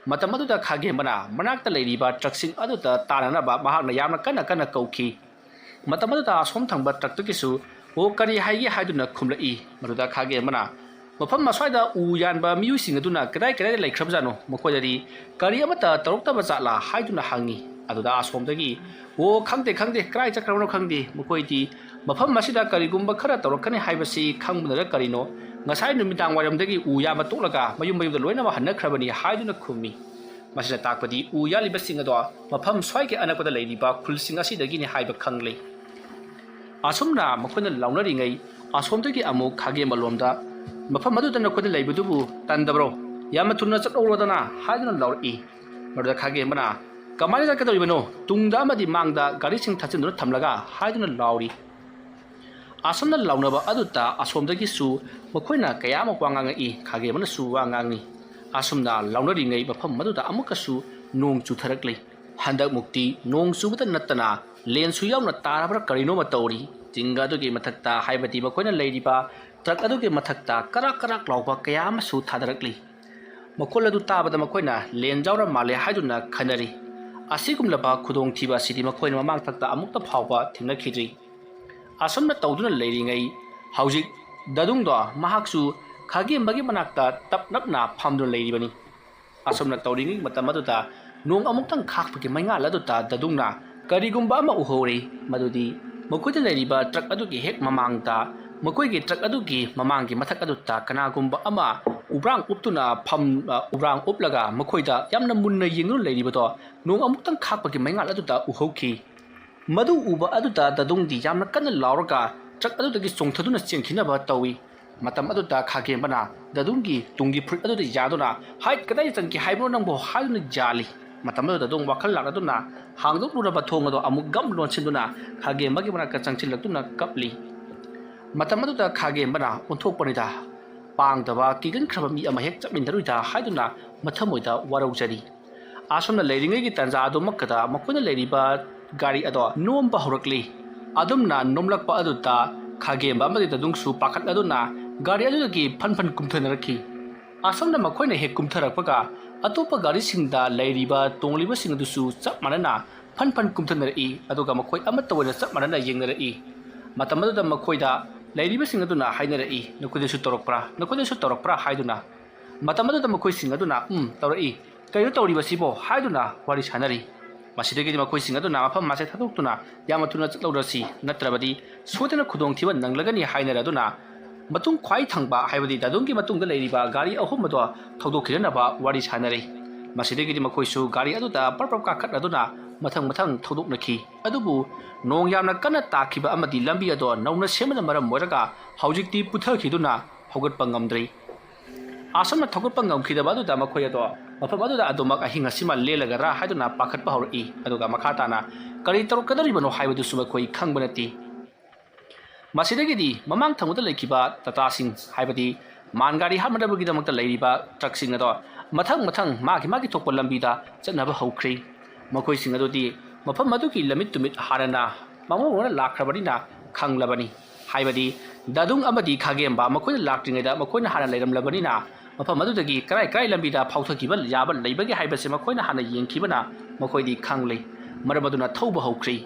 ꯃꯇꯝ ꯑꯗꯨꯗ ꯈꯥꯒꯦꯝꯕꯅ ꯃꯅꯥꯛꯇ ꯂꯩꯔꯤꯕ ꯇ꯭ꯔꯛꯁꯤꯡ ꯑꯗꯨꯗ ꯇꯥꯅꯅꯕ ꯃꯍꯥꯛꯅ ꯌꯥꯝꯅ ꯀꯟꯅ ꯀꯟꯅ ꯀꯧꯈꯤ꯫ ꯃꯇꯝ ꯑꯗꯨꯗ ꯑꯁꯣꯝ ꯊꯪꯕ ꯇ꯭ꯔꯛꯇꯒꯤꯁꯨ, "ꯑꯣ, ꯀꯔꯤ ꯍꯥꯏꯒꯦ?" ꯍꯥꯏꯗꯨꯅ ꯈꯨꯝꯂꯛꯏ꯫ ꯃꯗꯨꯗ ꯈꯥꯒꯦꯝꯕꯅ, "ꯃꯐꯝ ꯑꯁ꯭ꯋꯥꯏꯗ ꯎ ꯌꯥꯟꯕ ꯃꯤꯑꯣꯏꯁꯤꯡ ꯑꯗꯨꯅ ꯀꯗꯥꯏ ꯀꯗꯥꯏꯗ ꯂꯩꯈ꯭ꯔꯕꯖꯥꯠꯅꯣ? ꯃꯈꯣꯏꯗꯗꯤ ꯀꯔꯤ ꯑꯃꯠꯇ ꯇꯧꯔꯛꯇꯕ ꯖꯥꯠꯂꯥ?" ꯍꯥꯏꯗꯨꯅ ꯍꯪꯉꯤ꯫ ꯑꯗꯨꯗ ꯑꯁꯣꯝꯗꯒꯤ, "ꯑꯣ, ꯈꯪꯗꯦ, ꯈꯪꯗꯦ, ꯀꯗꯥꯏ ꯆꯠꯈ꯭ꯔꯕꯅꯣ ꯈꯪꯗꯦ꯫ ꯃꯈꯣꯏꯗꯤ ꯃꯐꯝ ꯑꯁꯤꯗ ꯀꯔꯤꯒꯨꯝꯕ ꯈꯔ ꯇꯧꯔꯛꯀꯅꯤ ꯍꯥꯏꯕꯁꯤ ꯈꯪꯕꯅꯔ ꯀꯔꯤꯅꯣ, ꯉꯁꯥꯏ ꯅꯨꯃꯤꯗꯥꯡ ꯋꯥꯏꯔꯝꯗꯒꯤ ꯎ ꯌꯥꯟꯕ ꯇꯣꯛꯂꯒ ꯃꯌꯨꯝ ꯃꯌꯨꯝꯗ ꯂꯣꯏꯅꯃꯛ ꯍꯟꯅꯈ꯭ꯔꯕꯅꯤ" ꯍꯥꯏꯗꯨꯅ ꯈꯨꯝꯃꯤ꯫ ꯃꯁꯤꯅ ꯇꯥꯛꯄꯗꯤ ꯎ ꯌꯥꯜꯂꯤꯕꯁꯤꯡ ꯑꯗꯣ ꯃꯐꯝ ꯁ꯭ꯋꯥꯏꯒꯤ ꯑꯅꯛꯄꯗ ꯂꯩꯔꯤꯕ ꯈꯨꯜꯁꯤꯡ ꯑꯁꯤꯗꯒꯤꯅꯤ ꯍꯥꯏꯕ ꯈꯪꯂꯦ꯫ ꯑꯁꯨꯝꯅ ꯃꯈꯣꯏꯅ ꯂꯥꯎꯅꯔꯤꯉꯩ, ꯑꯁꯣꯝꯗꯒꯤ ꯑꯃꯨꯛ ꯈꯥꯒꯦꯝꯕ ꯂꯣꯝꯗ, "ꯃꯐꯝ ꯑꯗꯨꯗ ꯅꯈꯣꯏꯅ ꯂꯩꯕꯗꯨꯕꯨ ꯇꯟꯗꯕ꯭ꯔꯣ? ꯌꯥꯝꯅ ꯊꯨꯅ ꯆꯠꯍꯧꯔꯣꯗꯅ" ꯍꯥꯏꯗꯨꯅ ꯂꯥꯎꯔꯛꯏ꯫ ꯃꯗꯨꯗ ꯈꯥꯒꯦꯝꯕꯅ, "ꯀꯃꯥꯏꯅ ꯆꯠꯀꯗꯧꯔꯤꯕꯅꯣ? ꯇꯨꯡꯗ ꯑꯃꯗꯤ ꯃꯥꯡꯗ ꯒꯥꯔꯤꯁꯤꯡ ꯊꯠꯆꯤꯟꯗꯨꯅ ꯊꯝꯂꯒ" ꯍꯥꯏꯗꯨꯅ ꯂꯥꯎꯔꯤ꯫ ꯑꯁꯨꯝꯅ ꯂꯥꯎꯅꯕ ꯑꯗꯨꯗ ꯑꯁꯣꯝꯗꯒꯤꯁꯨ ꯃꯈꯣꯏꯅ ꯀꯌꯥ ꯑꯃ ꯋꯥ ꯉꯥꯡꯉꯛꯏ, ꯈꯥꯒꯦꯝꯕꯅꯁꯨ ꯋꯥ ꯉꯥꯡꯉꯤ꯫ ꯑꯁꯨꯝꯅ ꯂꯥꯎꯅꯔꯤꯉꯩ ꯃꯐꯝ ꯑꯗꯨꯗ ꯑꯃꯨꯛꯀꯁꯨ ꯅꯣꯡ ꯆꯨꯊꯔꯛꯂꯤ꯫ ꯍꯟꯗꯛꯃꯨꯛꯇꯤ ꯅꯣꯡ ꯆꯨꯕꯗ ꯅꯠꯇꯅ ꯂꯦꯟꯁꯨ ꯌꯥꯎꯅ ꯇꯥꯔꯕ꯭ꯔꯥ ꯀꯔꯤꯅꯣꯃ ꯇꯧꯔꯤ꯫ ꯆꯤꯡ ꯑꯗꯨꯒꯤ ꯃꯊꯛꯇ, ꯍꯥꯏꯕꯗꯤ ꯃꯈꯣꯏꯅ ꯂꯩꯔꯤꯕ ꯇ꯭ꯔꯛ ꯑꯗꯨꯒꯤ ꯃꯊꯛꯇ ꯀꯔꯥꯛ ꯀꯔꯥꯛ ꯂꯥꯎꯕ ꯀꯌꯥ ꯑꯃꯁꯨ ꯊꯥꯗꯔꯛꯂꯤ꯫ ꯃꯈꯣꯜ ꯑꯗꯨ ꯇꯥꯕꯗ ꯃꯈꯣꯏꯅ ꯂꯦꯟ ꯌꯥꯎꯔ ꯃꯥꯜꯂꯦ ꯍꯥꯏꯗꯨꯅ ꯈꯟꯅꯔꯤ꯫ ꯑꯁꯤꯒꯨꯝꯂꯕ ꯈꯨꯗꯣꯡꯊꯤꯕ ꯑꯁꯤꯗꯤ ꯃꯈꯣꯏꯅ ꯃꯃꯥꯡ ꯊꯛꯇ ꯑꯃꯨꯛꯇ ꯐꯥꯎꯕ ꯊꯦꯡꯅꯈꯤꯗ꯭ꯔꯤ꯫ ꯑꯁꯨꯝꯅ ꯇꯧꯗꯨꯅ ꯂꯩꯔꯤꯉꯩ, ꯍꯧꯖꯤꯛ ꯗꯗꯨꯡꯗꯣ ꯃꯍꯥꯛꯁꯨ ꯈꯥꯒꯦꯝꯕꯒꯤ ꯃꯅꯥꯛꯇ ꯇꯞ ꯅꯞꯅ ꯐꯝꯗꯨꯅ ꯂꯩꯔꯤꯕꯅꯤ꯫ ꯑꯁꯨꯝꯅ ꯇꯧꯔꯤꯉꯩ ꯃꯇꯝ ꯑꯗꯨꯗ ꯅꯣꯡ ꯑꯃꯨꯛꯇꯪ ꯈꯥꯛꯄꯒꯤ ꯃꯩꯉꯥꯜ ꯑꯗꯨꯗ ꯗꯗꯨꯡꯅ ꯀꯔꯤꯒꯨꯝꯕ ꯑꯃ ꯎꯍꯧꯔꯤ, ꯃꯗꯨꯗꯤ ꯃꯈꯣꯏꯗ ꯂꯩꯔꯤꯕ ꯇ꯭ꯔꯛ ꯑꯗꯨꯒꯤ ꯍꯦꯛ ꯃꯃꯥꯡꯗ, ꯃꯈꯣꯏꯒꯤ ꯇ꯭ꯔꯛ ꯑꯗꯨꯒꯤ ꯃꯃꯥꯡꯒꯤ ꯃꯊꯛ ꯑꯗꯨꯗ ꯀꯅꯥꯒꯨꯝꯕ ꯑꯃ ꯎꯕ꯭ꯔꯥꯡ ꯎꯞꯇꯨꯅ ꯐꯝ-, ꯑ, ꯎꯕ꯭ꯔꯥꯡ ꯎꯞꯂꯒ ꯃꯈꯣꯏꯗ ꯌꯥꯝꯅ ꯃꯨꯟꯅ ꯌꯦꯡꯗꯨꯅ ꯂꯩꯔꯤꯕꯗꯣ ꯅꯣꯡ ꯑꯃꯨꯛꯇꯪ ꯈꯥꯛꯄꯒꯤ ꯃꯩꯉꯥꯜ ꯑꯗꯨꯗ ꯎꯍꯧꯈꯤ꯫ ꯃꯗꯨ ꯎꯕ ꯑꯗꯨꯗ ꯗꯗꯨꯡꯗꯤ ꯌꯥꯝꯅ ꯀꯟꯅ ꯂꯥꯎꯔꯒ ꯇ꯭ꯔꯛ ꯑꯗꯨꯗꯒꯤ ꯆꯣꯡꯊꯗꯨꯅ ꯆꯦꯟꯈꯤꯅꯕ ꯇꯧꯏ꯫ ꯃꯇꯝ ꯑꯗꯨꯗ ꯈꯥꯒꯦꯝꯕꯅ ꯗꯗꯨꯡꯒꯤ ꯇꯨꯡꯒꯤ ꯐꯨꯔꯤꯠ ꯑꯗꯨꯗ ꯌꯥꯗꯨꯅ, "ꯍꯥꯏꯠ, ꯀꯗꯥꯏꯗ ꯆꯪꯒꯦ ꯍꯥꯏꯕꯅꯣ ꯅꯪꯕꯨ?" ꯍꯥꯏꯗꯨꯅ ꯌꯥꯜꯂꯤ꯫ ꯃꯇꯝ ꯑꯗꯨꯗ ꯑꯗꯨꯝ ꯋꯥꯈꯜ ꯂꯥꯛꯂꯗꯨꯅ ꯍꯥꯡꯗꯣꯛꯂꯨꯔꯕ ꯊꯣꯡ ꯑꯗꯣ ꯑꯃꯨꯛ ꯒꯝ ꯂꯣꯟꯁꯤꯟꯗꯨꯅ ꯈꯥꯒꯦꯝꯕꯒꯤ ꯃꯅꯥꯛꯇ ꯆꯪꯁꯤꯜꯂꯛꯇꯨꯅ ꯀꯞꯂꯤ꯫ ꯃꯇꯝ ꯑꯗꯨꯗ ꯈꯥꯒꯦꯝꯕꯅ ꯑꯣꯟꯊꯣꯛꯄꯅꯤꯗ, "ꯄꯥꯡꯗꯕ, ꯀꯤꯒꯟꯈ꯭ꯔꯕ ꯃꯤ ꯑꯃ ꯍꯦꯛ ꯆꯠꯃꯤꯟꯅꯔꯨꯏꯗ" ꯍꯥꯏꯗꯨꯅ ꯃꯊꯃꯣꯏꯗ ꯋꯥꯔꯧꯖꯔꯤ꯫ ꯑꯁꯨꯝꯅ ꯂꯩꯔꯤꯉꯩꯒꯤ ꯇꯥꯟꯖꯥ ꯑꯗꯨꯃꯛꯇꯗ ꯃꯈꯣꯏꯅ ꯂꯩꯔꯤꯕ ꯒꯥꯔꯤ ꯑꯗꯣ ꯅꯣꯝꯕ ꯍꯧꯔꯛꯂꯤ꯫ ꯑꯗꯨꯝꯅ ꯅꯣꯝꯂꯛꯄ ꯑꯗꯨꯗ ꯈꯥꯒꯦꯝꯕ ꯑꯃꯗꯤ ꯗꯗꯨꯡꯁꯨ ꯄꯥꯈꯠꯂꯗꯨꯅ ꯒꯥꯔꯤ ꯑꯗꯨꯗꯒꯤ ꯐꯟ ꯐꯟ ꯀꯨꯝꯊꯅꯔꯛꯈꯤ꯫ ꯑꯁꯨꯝꯅ ꯃꯈꯣꯏꯅ ꯍꯦꯛ ꯀꯨꯝꯊꯔꯛꯄꯒ ꯑꯇꯣꯞꯄ ꯒꯥꯔꯤꯁꯤꯡꯗ ꯂꯩꯔꯤꯕ ꯇꯣꯡꯂꯤꯕꯁꯤꯡ ꯑꯗꯨꯁꯨ ꯆꯞ ꯃꯥꯟꯅꯅ ꯐꯟ ꯐꯟ ꯀꯨꯝꯊꯅꯔꯛꯏ, ꯑꯗꯨꯒ ꯃꯈꯣꯏ ꯑꯃꯠꯇ ꯑꯣꯏꯅ ꯆꯞ ꯃꯥꯟꯅꯅ ꯌꯦꯡꯅꯔꯛꯏ꯫ ꯃꯇꯝ ꯑꯗꯨꯗ ꯃꯈꯣꯏꯗ ꯂꯩꯔꯤꯕꯁꯤꯡ ꯑꯗꯨꯅ ꯍꯥꯏꯅꯔꯛꯏ, "ꯅꯈꯣꯏꯗꯁꯨ ꯇꯧꯔꯛꯄ꯭ꯔꯥ? ꯅꯈꯣꯏꯗꯁꯨ ꯇꯧꯔꯛꯄ꯭ꯔꯥ?" ꯍꯥꯏꯗꯨꯅ꯫ ꯃꯇꯝ ꯑꯗꯨꯗ ꯃꯈꯣꯏꯁꯤꯡ ꯑꯗꯨꯅ, "ꯎꯝ, ꯇꯧꯔꯛꯏ꯫ ꯀꯔꯤꯅꯣ ꯇꯧꯔꯤꯕꯁꯤꯕꯣ?" ꯍꯥꯏꯗꯨꯅ ꯋꯥꯔꯤ ꯁꯥꯅꯔꯤ꯫ ꯃꯁꯤꯗꯒꯤꯗꯤ ꯃꯈꯣꯏꯁꯤꯡ ꯑꯗꯨꯅ ꯃꯐꯝ ꯑꯁꯦ ꯊꯥꯗꯣꯛꯇꯨꯅ ꯌꯥꯝꯅ ꯊꯨꯅ ꯆꯠꯍꯧꯔꯁꯤ, ꯅꯠꯇ꯭ꯔꯕꯗꯤ ꯁꯣꯏꯗꯅ ꯈꯨꯗꯣꯡꯊꯤꯕ ꯅꯪꯂꯒꯅꯤ ꯍꯥꯏꯅꯔꯗꯨꯅ ꯃꯇꯨꯡ ꯈ꯭ꯋꯥꯏ ꯊꯪꯕ, ꯍꯥꯏꯕꯗꯤ ꯗꯥꯗꯨꯡꯒꯤ ꯃꯇꯨꯡꯗ ꯂꯩꯔꯤꯕ ꯒꯥꯔꯤ ꯑꯍꯨꯝ ꯑꯗꯣ ꯊꯧꯗꯣꯛꯈꯤꯗꯅꯕ ꯋꯥꯔꯤ ꯁꯥꯅꯔꯤ꯫ ꯃꯁꯤꯗꯒꯤꯗꯤ ꯃꯈꯣꯏꯁꯨ ꯒꯥꯔꯤ ꯑꯗꯨꯗ ꯄꯔꯞ ꯄꯔꯞ ꯀꯥꯈꯠꯅꯗꯨꯅ ꯃꯊꯪ ꯃꯊꯪ ꯊꯧꯗꯣꯛꯅꯈꯤ꯫ ꯑꯗꯨꯕꯨ ꯅꯣꯡ ꯌꯥꯝꯅ ꯀꯟꯅ ꯇꯥꯈꯤꯕ ꯑꯃꯗꯤ ꯂꯝꯕꯤ ꯑꯗꯣ ꯅꯧꯅ ꯁꯦꯝꯕꯅ ꯃꯔꯝ ꯑꯣꯏꯔꯒ ꯍꯧꯖꯤꯛꯇꯤ ꯄꯨꯊꯈꯤꯗꯨꯅ ꯍꯧꯒꯠꯄ ꯉꯝꯗ꯭ꯔꯤ꯫ ꯑꯁꯨꯝꯅ ꯊꯧꯒꯠꯄ ꯉꯝꯈꯤꯗꯕ ꯑꯗꯨꯗ ꯃꯈꯣꯏ ꯑꯗꯣ ꯃꯐꯝ ꯑꯗꯨꯗ ꯑꯗꯨꯃꯛ ꯑꯍꯤꯡ ꯑꯁꯤꯃ ꯂꯦꯜꯂꯒꯗ꯭ꯔꯥ ꯍꯥꯏꯗꯨꯅ ꯄꯥꯈꯠꯄ ꯍꯧꯔꯛꯏ꯫ ꯑꯗꯨꯒ ꯃꯈꯥ ꯇꯥꯅ ꯀꯔꯤ ꯇꯧꯔꯛꯀꯗꯧꯔꯤꯕꯅꯣ ꯍꯥꯏꯕꯗꯨꯁꯨ ꯃꯈꯣꯏ ꯈꯪꯕ ꯅꯠꯇꯦ꯫ ꯃꯁꯤꯗꯒꯤꯗꯤ ꯃꯃꯥꯡ ꯊꯪꯕꯗ ꯂꯩꯈꯤꯕ ꯇꯥꯇꯥꯁꯤꯡ, ꯍꯥꯏꯕꯗꯤ ꯃꯥꯟ ꯒꯥꯔꯤ ꯍꯥꯞꯅꯅꯕꯒꯤꯗꯃꯛꯇ ꯂꯩꯔꯤꯕ ꯇ꯭ꯔꯛꯁꯤꯡ ꯑꯗꯣ ꯃꯊꯪ ꯃꯊꯪ ꯃꯥꯒꯤ ꯃꯥꯒꯤ ꯊꯣꯛꯄ ꯂꯝꯕꯤꯗ ꯆꯠꯅꯕ ꯍꯧꯈ꯭ꯔꯦ꯫ ꯃꯈꯣꯏꯁꯤꯡ ꯑꯗꯨꯗꯤ ꯃꯐꯝ ꯑꯗꯨꯒꯤ ꯂꯝꯃꯤꯠ ꯇꯨꯃꯤꯠ ꯍꯥꯟꯅꯅ ꯃꯥꯡꯑꯣ ꯃꯥꯡꯑꯣꯅ ꯂꯥꯛꯈ꯭ꯔꯕꯅꯤꯅ ꯈꯪꯂꯕꯅꯤ꯫ ꯍꯥꯏꯕꯗꯤ ꯗꯥꯗꯨꯡ ꯑꯃꯗꯤ ꯈꯥꯒꯦꯝꯕ ꯃꯈꯣꯏꯅ ꯂꯥꯛꯇ꯭ꯔꯤꯉꯩꯗ ꯃꯈꯣꯏꯅ ꯍꯥꯟꯅ ꯂꯩꯔꯝꯂꯕꯅꯤꯅ ꯃꯐꯝ ꯑꯗꯨꯗꯒꯤ ꯀꯔꯥꯏ ꯀꯔꯥꯏ ꯂꯝꯕꯤꯗ ꯐꯥꯎꯊꯈꯤꯕ ꯌꯥꯕ ꯂꯩꯕꯒꯦ ꯍꯥꯏꯕꯁꯤ ꯃꯈꯣꯏꯅ ꯍꯥꯟꯅ ꯌꯦꯡꯈꯤꯕꯅ ꯃꯈꯣꯏꯗꯤ ꯈꯪꯂꯦ꯫ ꯃꯔꯝ ꯑꯗꯨꯅ ꯊꯧꯕ ꯍꯧꯈ꯭ꯔꯦ꯫